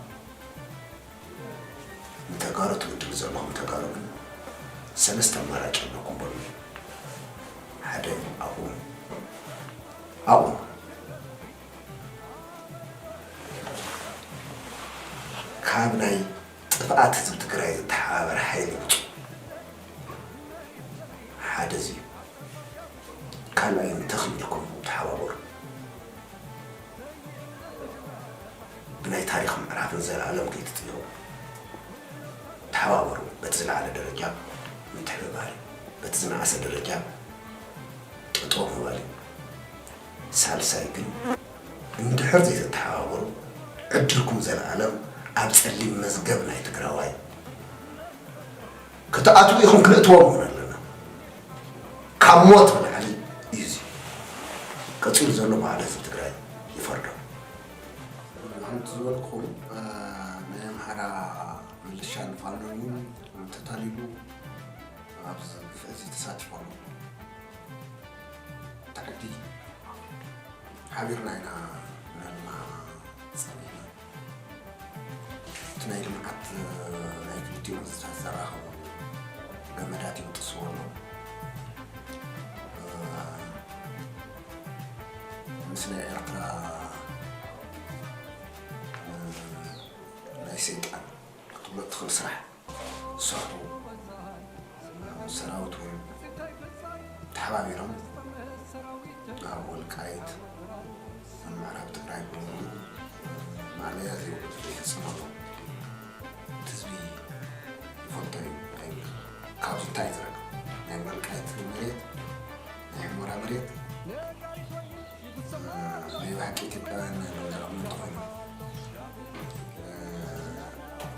ንተጋሩ ትብድሉ ዘለኹም ተጋሩ ግን ሰለስተ ኣማራጭ ኣለኩም በሉ። ሓደ ኣቑሙ። ኣቑሙ። ካብ ናይ ጥፍኣት ህዝቢ ትግራይ ዝተሓባበረ ሓይሊ ውፁ። ሓደ እዚ እዩ። ካልኣይ ንተኽሊልኩም ተሓባበሩ። ብናይ ታሪኽ ምዕራፍን ዘለኣለም ከይትጥየቑ ተሓባበሩ። በቲ ዝለዓለ ደረጃ ምትሕብባር እዩ። በቲ ዝነኣሰ ደረጃ ጠጠው ምባል እዩ። ሳልሳይ ግን እንድሕር ዘይተተሓባበሩ ዕድልኩም ዘለኣለም ኣብ ፀሊም መዝገብ ናይ ትግራዋይ ክትኣትዉ ኢኹም። ክነእትዎም እውን ኣለና። ካብ ሞት ንላዕሊ እዩ እዚ። ቀፂሉ ዘሎ ብዓል ህዝቢ ትግራይ ይፈርዶ። ከምቲ ዝበልኩም፣ እ፣ ናይ ኣምሓራ ምልሻን ፋኖን እውን ተታሊሉ ኣብዚ ግፍዒ እዚ ተሳቲፉ ኣሎ። እታ ዓዲ ሓቢርና ኢና ነልማ ጸኒሕና። እቲ ናይ ልምዓት ናይ ክልቲኡ መንግስታት ዘራኸቡ ገመዳት ይብጥስዎ ኣለዉ። ምስ ናይ ኤርትራ ናይ ሰይጣን ክትብሎ እትኽእል ስራሕ ዝሰርሑ ሰራዊት እውን ተሓባቢሮም ኣብ ወልቃይት፣ ኣብ ምዕራብ ትግራይ ብምሉኡ ማእለያ ዘይብሉ ግፍዒ ይፍፅሙ ኣለዉ። እቲ ህዝቢ ይፈልጦ እዩ ኣይብልን። ካብዚ እንታይ እዩ ዝረክብ? ናይ ወልቃይት መሬት፣ ናይ ሑመራ መሬት፣ ናይ ብሓቂ ኢትዮጵያውያን ናይ ሎሚ ዘመን እንተኾይኑ፣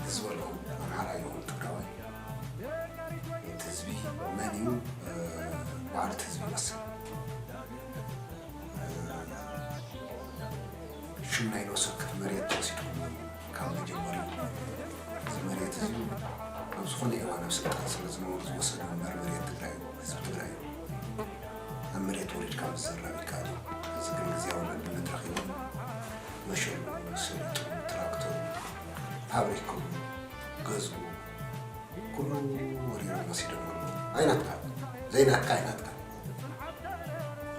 ህዝቢ ኣለኹም፣ ኣምሓራ ይኹን ትግራዋይ፣ እቲ ህዝቢ መን እዩ? ባዕሉ እቲ ህዝቢ ይወስን። ሽም ናይ ነፍሲ ወከፍ መሬት ተወሲድኩም ካብ መጀመሪኡ፣ እዚ መሬት እዚ ኣብ ዝኾነ እዋን ኣብ ስልጣን ስለ ዝነበሩ ዝወሰዱ እምበር መሬት ትግራይ እዩ፣ ህዝቢ ትግራይ እዩ። ኣብ መሬት ወሪድካ ምዝራብ ይከኣል እዩ። እዚ ግን ግዝያዊ መድመት ረኺቡ መሸሉ፣ ሰሊጡ፣ ትራክተሩ፣ ፋብሪክኡ፣ ገዝኡ፣ ኩሉ ወሪሮም ወሲዶም ኣለዉ። ኣይናትካ፣ ዘይናትካ ኣይናትካ።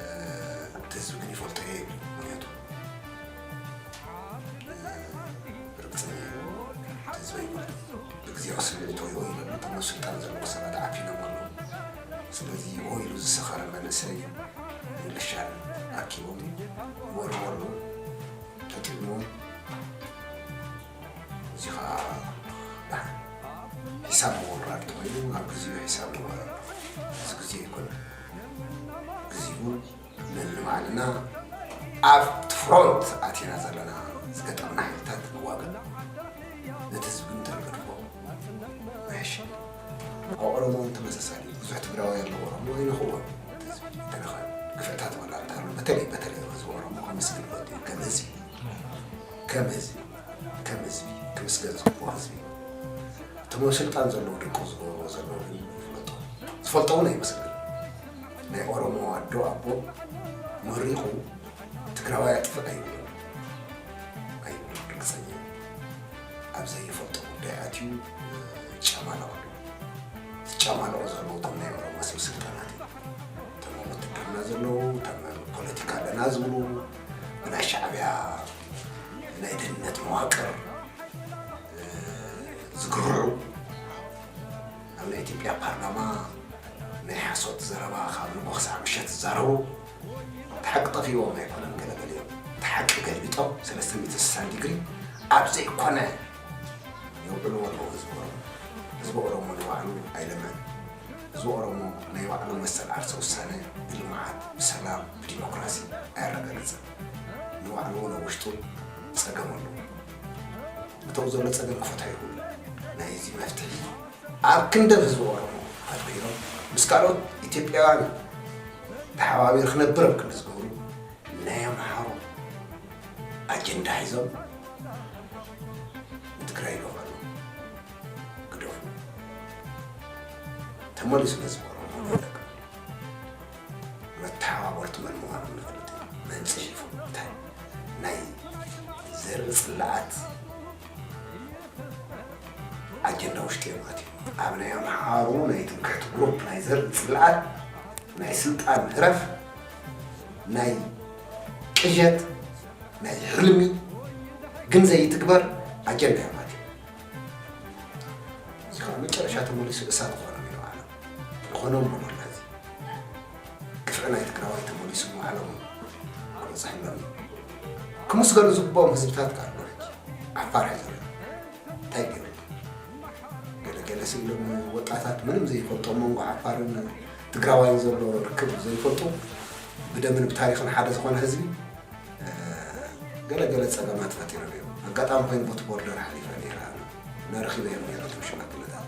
እ፣ እቲ ህዝቢ ግን ይፈልጦ እየ ይብል። ምክንያቱ፣ እ፣ ርግፀኛ እየ፣ እቲ ህዝቢ ኣይፈልጦ። ብግዜያዊ ስምዒት ወይ ወይ ኢሎም እቶም ኣብ ስልጣን ዘለዉ ሰባት ዓፊኖም ኣለዉ። ስለዚ ወይ ኢሉ ዝሰኸረ መንእሰይ ምልሻ ኣኪቦም ይወርዎ ኣለዉ። ገጢምዎ። እዚ ኸዓ ደሓን ሒሳብ ምውራድ ተኾይኑ ኣብ ግዜኡ ሒሳብ ንወራርዶ። እዚ ግዜ ኣይኮነን። ግዜኡ ነንባዕልና ኣብቲ ፍሮንት ኣቲና ዘለና ዝገጠምና ሓይልታት ንዋጋእ። ነቲ ህዝቢ እንተንገድፎ ምሕሽ። ኣብ ኦሮሞ እውን ተመሳሳሊ እዩ። ብዙሕ ትግራዋይ ኣሎ ኦሮሞ ኣይንኽዎን። እቲ ህዝቢ ተነኸ ግፍዕታት ዋላ እንተሃሉ፣ በተለይ፣ በተለይ ህዝቢ ኦሮሞ ከመስግን እፈቱ ከም ህዝቢ፣ ከም ህዝቢ፣ ከም ህዝቢ፣ ክምስገን ዝግብኦ ህዝቢ። እቶም ኣብ ስልጣን ዘለዉ ደቁ ዝገብርዎ ዘለዉ ግን ይፍለጦ። ዝፈልጦ እውን ኣይመስልን። ናይ ኦሮሞ ኣዶ ኣቦ መሪቑ ትግራዋይ ኣጥፍእ ኣይብሉን። ኣይብሉን፣ ርግጸኛ። ኣብ ዘይፈልጦ ጉዳይ ኣትዩ ይጨማለቕ ኣሎ። ዝጨማለቑ ዘለዉ እቶም ናይ ኦሮሞ ሰብ ስልጣናት እዮም። እቶም ኣብ ውትድርና ዘለዉ፣ እቶም ኣብ ፖለቲካ ኣለና ዝብሉ፣ ብናይ ሻዕብያ ናይ ደህንነት መዋቅር ዝግርዑ፣ ኣብ ናይ ኢትዮጵያ ፓርላማ ናይ ሓሶት ዘረባ ካብ ንጎ ክሳዕ ምሸት ዝዛረቡ፣ እቲ ሓቂ ጠፊእዎም ኣይኮነን ገለገሊኦም። እቲ ሓቂ ገልቢጦም ሰለስተ ሚእቲ ስሳን ዲግሪ ኣብ ዘይኮነ የውዕልዎ ኣለዉ ህዝቢ ኦሮሞ። ህዝቢ ኦሮሞ ንባዕሉ ኣይለምዕን። ህዝቢ ኦሮሞ ናይ ባዕሉ መሰል ዓርሰ ውሳነ ብልምዓት፣ ብሰላም፣ ብዲሞክራሲ ኣየረጋግጽን። ንባዕሉ እውን ኣብ ውሽጡ ጸገም ኣለዎ። እተው ዘሎ ጸገም ክፈትሖ ይኽእሉ። ናይዚ መፍትሒ ኣብ ክንዲ ህዝቢ ኦሮሞ ኣድኪሮም ምስ ካልኦት ኢትዮጵያውያን ተሓባቢሩ ክነብር ኣብ ክንዲ ዝገብሩ ናይ ኣምሓሩ ኣጀንዳ ሒዞም ንትግራይ ይልእኹ ኣለዉ። ግደፉ። ተመሊሱ ነዚ ኦሮሞ ይጠቅም። መተሓባበርቱ መን ምዃኖም ንፈልጥ ኢና። መን ጽሒፉ እንታይ ናይ ዘርኢ ጽላኣት ኣጀንዳ ውሽጢ እዮም ኣትዮም። ኣብ ናይ ኣምሓሩ ናይ ትምክሕቲ ግሩፕ ናይ ዘርኢ ጽላኣት ናይ ስልጣን ህረፍ ናይ ቅዠት ናይ ሕልሚ ግን ዘይትግበር ኣጀንዳ እዮም ኣትዮም። እዚ ከዓ መጨረሻ ተመሊሱ እሳት ክኾኖም እዩ ንባዕሎም። ይኾኖም ምኖላ እዚ ግፍዒ ናይ ትግራዋይ ተመሊሱ ንባዕሎም ክበፅሐሎም እዩ። ክምስገኑ ዝግብኦም ህዝብታት ከዓ ኣሎ። ሕጂ ዓፋር ሕዚ እንታይ ገይሩ? ገለ ገለ ስኢሎም ወጣታት ምንም ዘይፈልጡ ኣብ መንጎ ዓፋርን ትግራዋይን ዘሎ ርክብ ዘይፈልጡ ብደምን ብታሪኽን ሓደ ዝኾነ ህዝቢ ገለ ገለ ጸገማት ፈጢሮም እዮም። ኣጋጣሚ ኮይኑ ቦቲ ቦርደር ሓሊፈ ነይረ ኣነ። ነረኺበዮም ነይረ እቶም ሽማግለታት።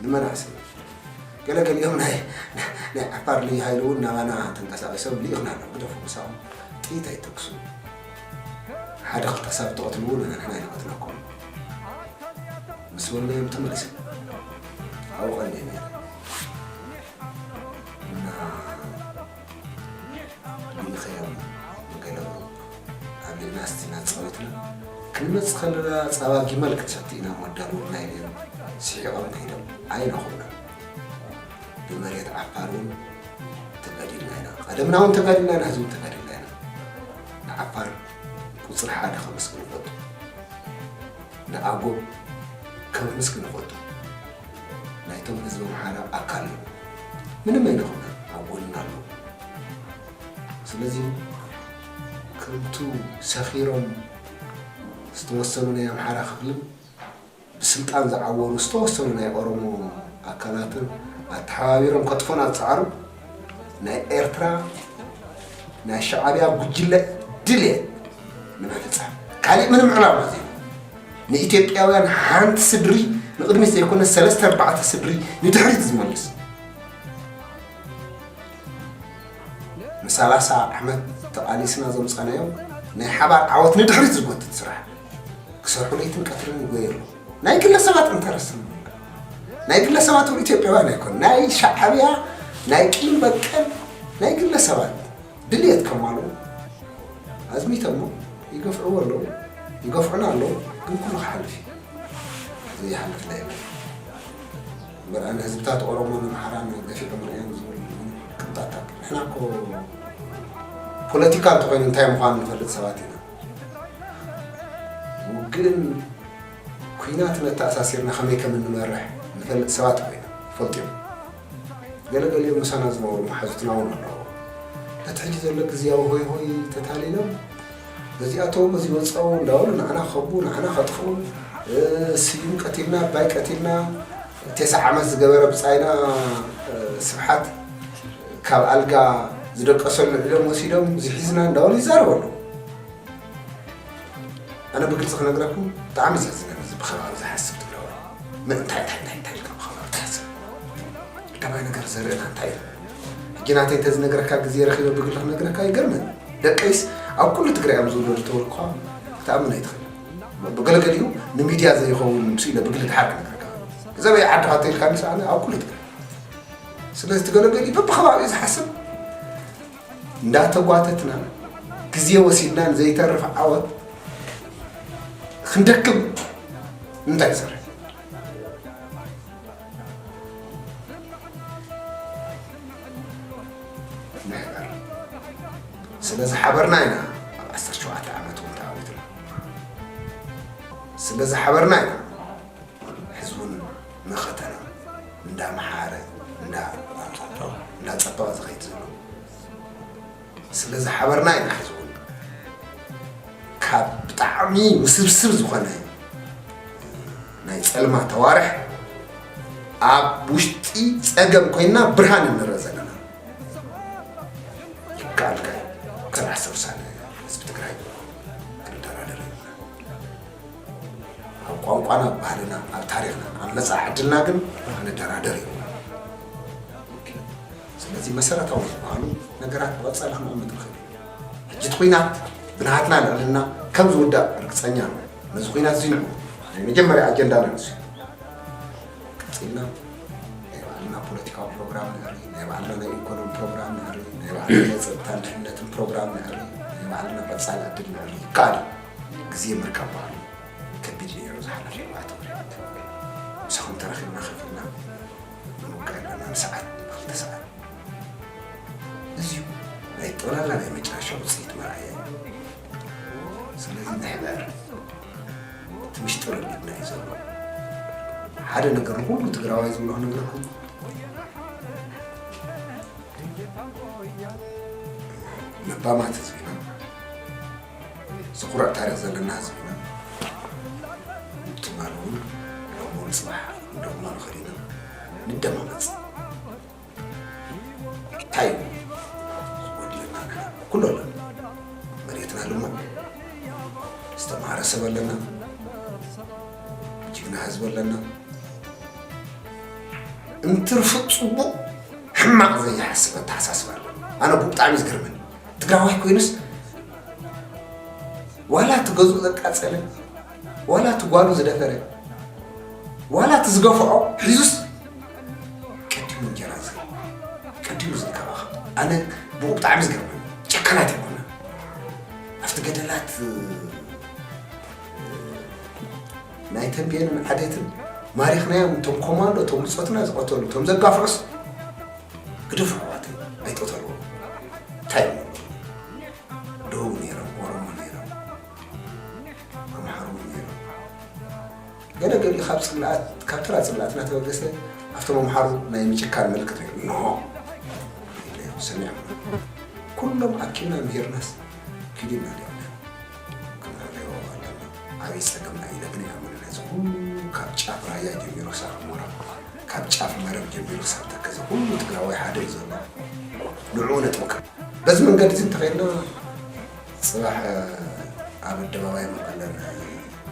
ንመናእሰይ ገለ ገሊኦም ናይ ናይ ዓፋር ልዩ ሃይል እውን ናባና ተንቀሳቒሶም ልኢኽና ኣለዉ። ግደፉ ምሳኦም ጥይት ኣይተኩሱ። ሓደ ክልተ ሰብ ትቐትሉ እውን ንሕና ኣይንቐትለኩም ምስ በልናዮም ተመሊሶም ኣብኡ ቀንየ ነይረ። እና ልኢኸዮም ንገለ ኣብ ልዕና እስቲ እናተጻወትና ክንመጽእ ከለና ጸባ ጊመል ክንሰቲ ኢና እሞ ኣዳልውልና ኢሎም ስሒቖም ከይዶም ኣይነኹብና። ብመሬት ዓፋር እውን ተጋዲልና ኢና። ቀደምና እውን ተጋዲልና ኢና፣ ሕዚ እውን ተጋዲልና ኢና። ንዓፋር ቁጽሪ ሓደ ከመስግን እፈቱ። ንኣጎብ ከመስግን እፈቱ። ናይቶም ህዝቢ ኣምሓራ ኣካል እዮም። ምንም ኣይንኾና፣ ኣብ ጎንና ኣለዉ። ስለዚ ከምቱ ሰኺሮም ዝተወሰኑ ናይ ኣምሓራ ክፍልን ብስልጣን ዝዓወሩ ዝተወሰኑ ናይ ኦሮሞ ኣካላትን ኣተሓባቢሮም ከጥፉና ዝጸዓሩ ናይ ኤርትራ ናይ ሻዕብያ ጉጅለ ድልየት ንምፍጻም ካሊእ ምንም ዕላማ ዘይብሉ ንኢትዮጵያውያን ሓንቲ ስድሪ ንቕድሚት ዘይኮነ ሰለስተ ኣርባዕተ ስድሪ ንድሕሪት ዝመልስ ንሰላሳ ዓመት ተቓሊስና ዘምጻናዮም ናይ ሓባር ዓወት ንድሕሪት ዝጎትት ስራሕ ክሰርሑ ለይትን ቀትርን ይጎየሉ። ናይ ግለሰባት ኢንተረስት ናይ ግለሰባት እውን ኢትዮጵያውያን ኣይኮን ናይ ሻዕብያ ናይ ቂም በቀል ናይ ግለሰባት ድልየት ከማሉ ኣዝሚተሞ ይገፍዕዎ ኣለዉ ይገፍዑና ኣለዉ። ግን ኩሉ ክሓልፍ እዩ። ዘይሓልፍ ናይ የለን። እምበር ኣነ ህዝብታት ኦሮሞን ኣምሓራን ገፊዖም ርእዮም ዝብል ቅንጣጣ። ንሕና እኮ ፖለቲካ እንተኾይኑ እንታይ ምዃኑ ንፈልጥ ሰባት ኢና። ውግእን ኲናትን ኣተኣሳሲርና ከመይ ከም እንመርሕ ንፈልጥ ሰባት ኮይና ይፈልጡ እዮም። ገለገሊኦም ምሳና ዝነበሩ መሓዙትና እውን ኣለዉ። ነቲ ሕጂ ዘሎ ግዝያዊ ሆይ ሆይ ተታሊሎም በዚኣቶም በዚ ወፃኡ እንዳበሉ ንዓና ከቡ ንዓና ከጥፍኡ። ስዩም ቀቲልና ኣባይ ቀቲልና፣ ቴስዓ ዓመት ዝገበረ ብፃይና ስብሓት ካብ ኣልጋ ዝደቀሰሉ ዕሎም ወሲዶም ዝሒዝና እንዳበሉ ይዛረቡ ኣለዉ። ኣነ ብግልፂ ክነግረኩም ብጣዕሚ ዘሕዝነኒ እዚ ብከባቢ ዝሓስብ ትግራዋይ። ምን እንታይ እንታይ እንታይ እንታይ ኢልካ ብከባቢ ትሓስብ? ቀዳማይ ነገር ዘርእና እንታይ እዩ? ሕጂ ናተይ እንተዝነግረካ ግዜ ረኺበ ብግሊ ክነግረካ ይገርመኒ። ደቀይስ ኣብ ኩሉ ትግራይ እዮም ዝውለዱ ተበልኩኻ ክትኣምን ኣይትኽእል። ብገለገሊኡ ንሚድያ ዘይኸውን ምስ ኢለ ብግሊ ድሓር ክነግረካ። እዛ በይ ዓድኻ ተይልካ ንስኣነ ኣብ ኩሉ ትግራይ። ስለዚ ትገለገሊ በብከባቢኡ ዝሓስብ እንዳተጓተትና ግዜ ወሲድና ንዘይተርፍ ዓወት ክንደክም እንታይ ይሰርሕ? ንሕበር። ስለ ዝሓበርና ኢና ኣብ ዓሰርተ ሸውዓተ ዓመት እውን ተዓዊትና። ስለ ዝሓበርና ኢና ሕዝቡን መኸተና እንዳመሓረ እንዳ እንዳፀበቐ ዝኸይድ ዘሎ። ስለ ዝሓበርና ኢና ሕዝቡን ካብ ብጣዕሚ ውስብስብ ዝኾነ ናይ ጸልማት ኣዋርሕ ኣብ ውሽጢ ጸገም ኮይና ብርሃን እንረእ ዘለና። ይከኣልካ እዩ። ክሳብ ዓሰርተ ሳነ ህዝቢ ትግራይ ክንደራደር የብልና። ኣብ ቋንቋና፣ ኣብ ባህልና፣ ኣብ ታሪኽና፣ ኣብ መጻኢ ዕድልና ግን ክንደራደር የብልና። ስለዚ መሰረታዊ ዝበሃሉ ነገራት ብቐጻሊ ክንቕምጥ ንኽእል ኢና። ሕጂ እቲ ኲናት ብናሃትና ልዕልና ከም ዝውዳእ ርግጸኛ ኣለኹ። ነዚ ኲናት እዚ ንዑ ናይ መጀመርያ ኣጀንዳና ንሱ እዩ። ቀጺልና ናይ ባዕልና ፖለቲካዊ ፕሮግራም ነዕሪ፣ ናይ ባዕልና ናይ ኢኮኖሚ ፕሮግራም ነዕሪ፣ ናይ ባዕልና ናይ ጸጥታን ድሕነትን ፕሮግራም ነዕሪ፣ ናይ ባዕልና ቀጻሊ ዕድል ነዕሪ። ይከኣል እዩ። ግዜ ምርካብ በሃሉ ከቢድ እዩ ነይሩ ዝሓለፈ ኣርባዕተ ወርሒ። ምሳኹም ተራኺብና ከፊልና ንምውቃዕ ኣለና ንሰዓት፣ ንኽልተ ሰዓት። እዚ እዩ ናይ ጠቕላላ ናይ መጨረሻ ውፅኢት መርኣያ እዩ። ስለዚ ንሕበር፣ እቲ ምሽጥር ኣሊልና እዩ ዘሎ። ሓደ ነገር ንኹሉ ትግራዋይ ዝብሎ ክነግረኩም፣ ለባማት ህዝቢ ኢና፣ ዝኹርዕ ታሪኽ ዘለና ህዝቢ ኢና። ትማሊ እውን ሎሚ እውን ፅባሕ እንደግሞ ንኽእል ኢና። ንደማመፅ። እንታይ እዩ ዝጎድለና? ኩሉ ኣለና። መሬትና ልሙዕ፣ ዝተምሃረ ሰብ ኣለና፣ ጅግና ህዝቢ ኣለና። እንትርፊ ፅቡቕ ሕማቕ ዘይሓስብ ኣተሓሳስባ ኣለና። ኣነ ብጣዕሚ ዝገርመኒ ትግራዋይ ኮይኑስ ዋላ እቲ ገዝኡ ዘቃጸለ፣ ዋላ እቲ ጓሉ ዝደፈረ፣ ዋላ እቲ ዝገፍዖ ሒዙስ ቀዲሙ እንጀራ ዝህብ፣ ቀዲሙ ዝንከባኸብ። ኣነ ብኡ ብጣዕሚ ዝገርመኒ። ጨካናት ኣይኮነን። ኣብቲ ገደላት ናይ ተንቤንን ዓዴትን ማሪኽናዮም። እቶም ኮማንዶ፣ እቶም ብጾትና ዝቐተሉ፣ እቶም ዘጋፍዑስ ግደፉ ኣሕዋተይ፣ ኣይትቕተልዎም። እንታይ እዮም? ደቡብ ነይሮም፣ ኦሮሞ ነይሮም፣ ኣምሓሩ እውን ነይሮም። ገለ ገሊኡ ካብ ጽላኣት፣ ካብ ተራ ጽላኣት እናተበገሰ ኣብቶም ኣምሓሩ ናይ ምጭካን ምልክት ነይሩ። ኖ፣ ሰሚዖም። ኩሎም ኣኪብና ምሂርናስ ኪዲና ዲና ክንርእዮ ኣለና። ዓብዪ ጸገምና ኢና ግን ኣይኣምንን። እዚ ኩሉ ካብ ጫፍ ራያ ጀሚሩ ክሳብ ሑመራ፣ ካብ ጫፍ መረብ ጀሚሩ ክሳብ ተከዘ ኩሉ ትግራዋይ ሓደ እዩ ዘሎ። ንዕኡ ነጥምክር። በዚ መንገዲ እዚ እንተኸይድና፣ ጽባሕ ኣብ ኣደባባይ መቐለን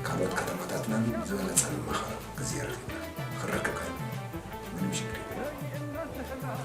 ካልኦት ከተማታትናን ዝበለጸ ንመኸር ግዜ ረኺብና ክንረክብ ከ ምንም ሽግር የለን።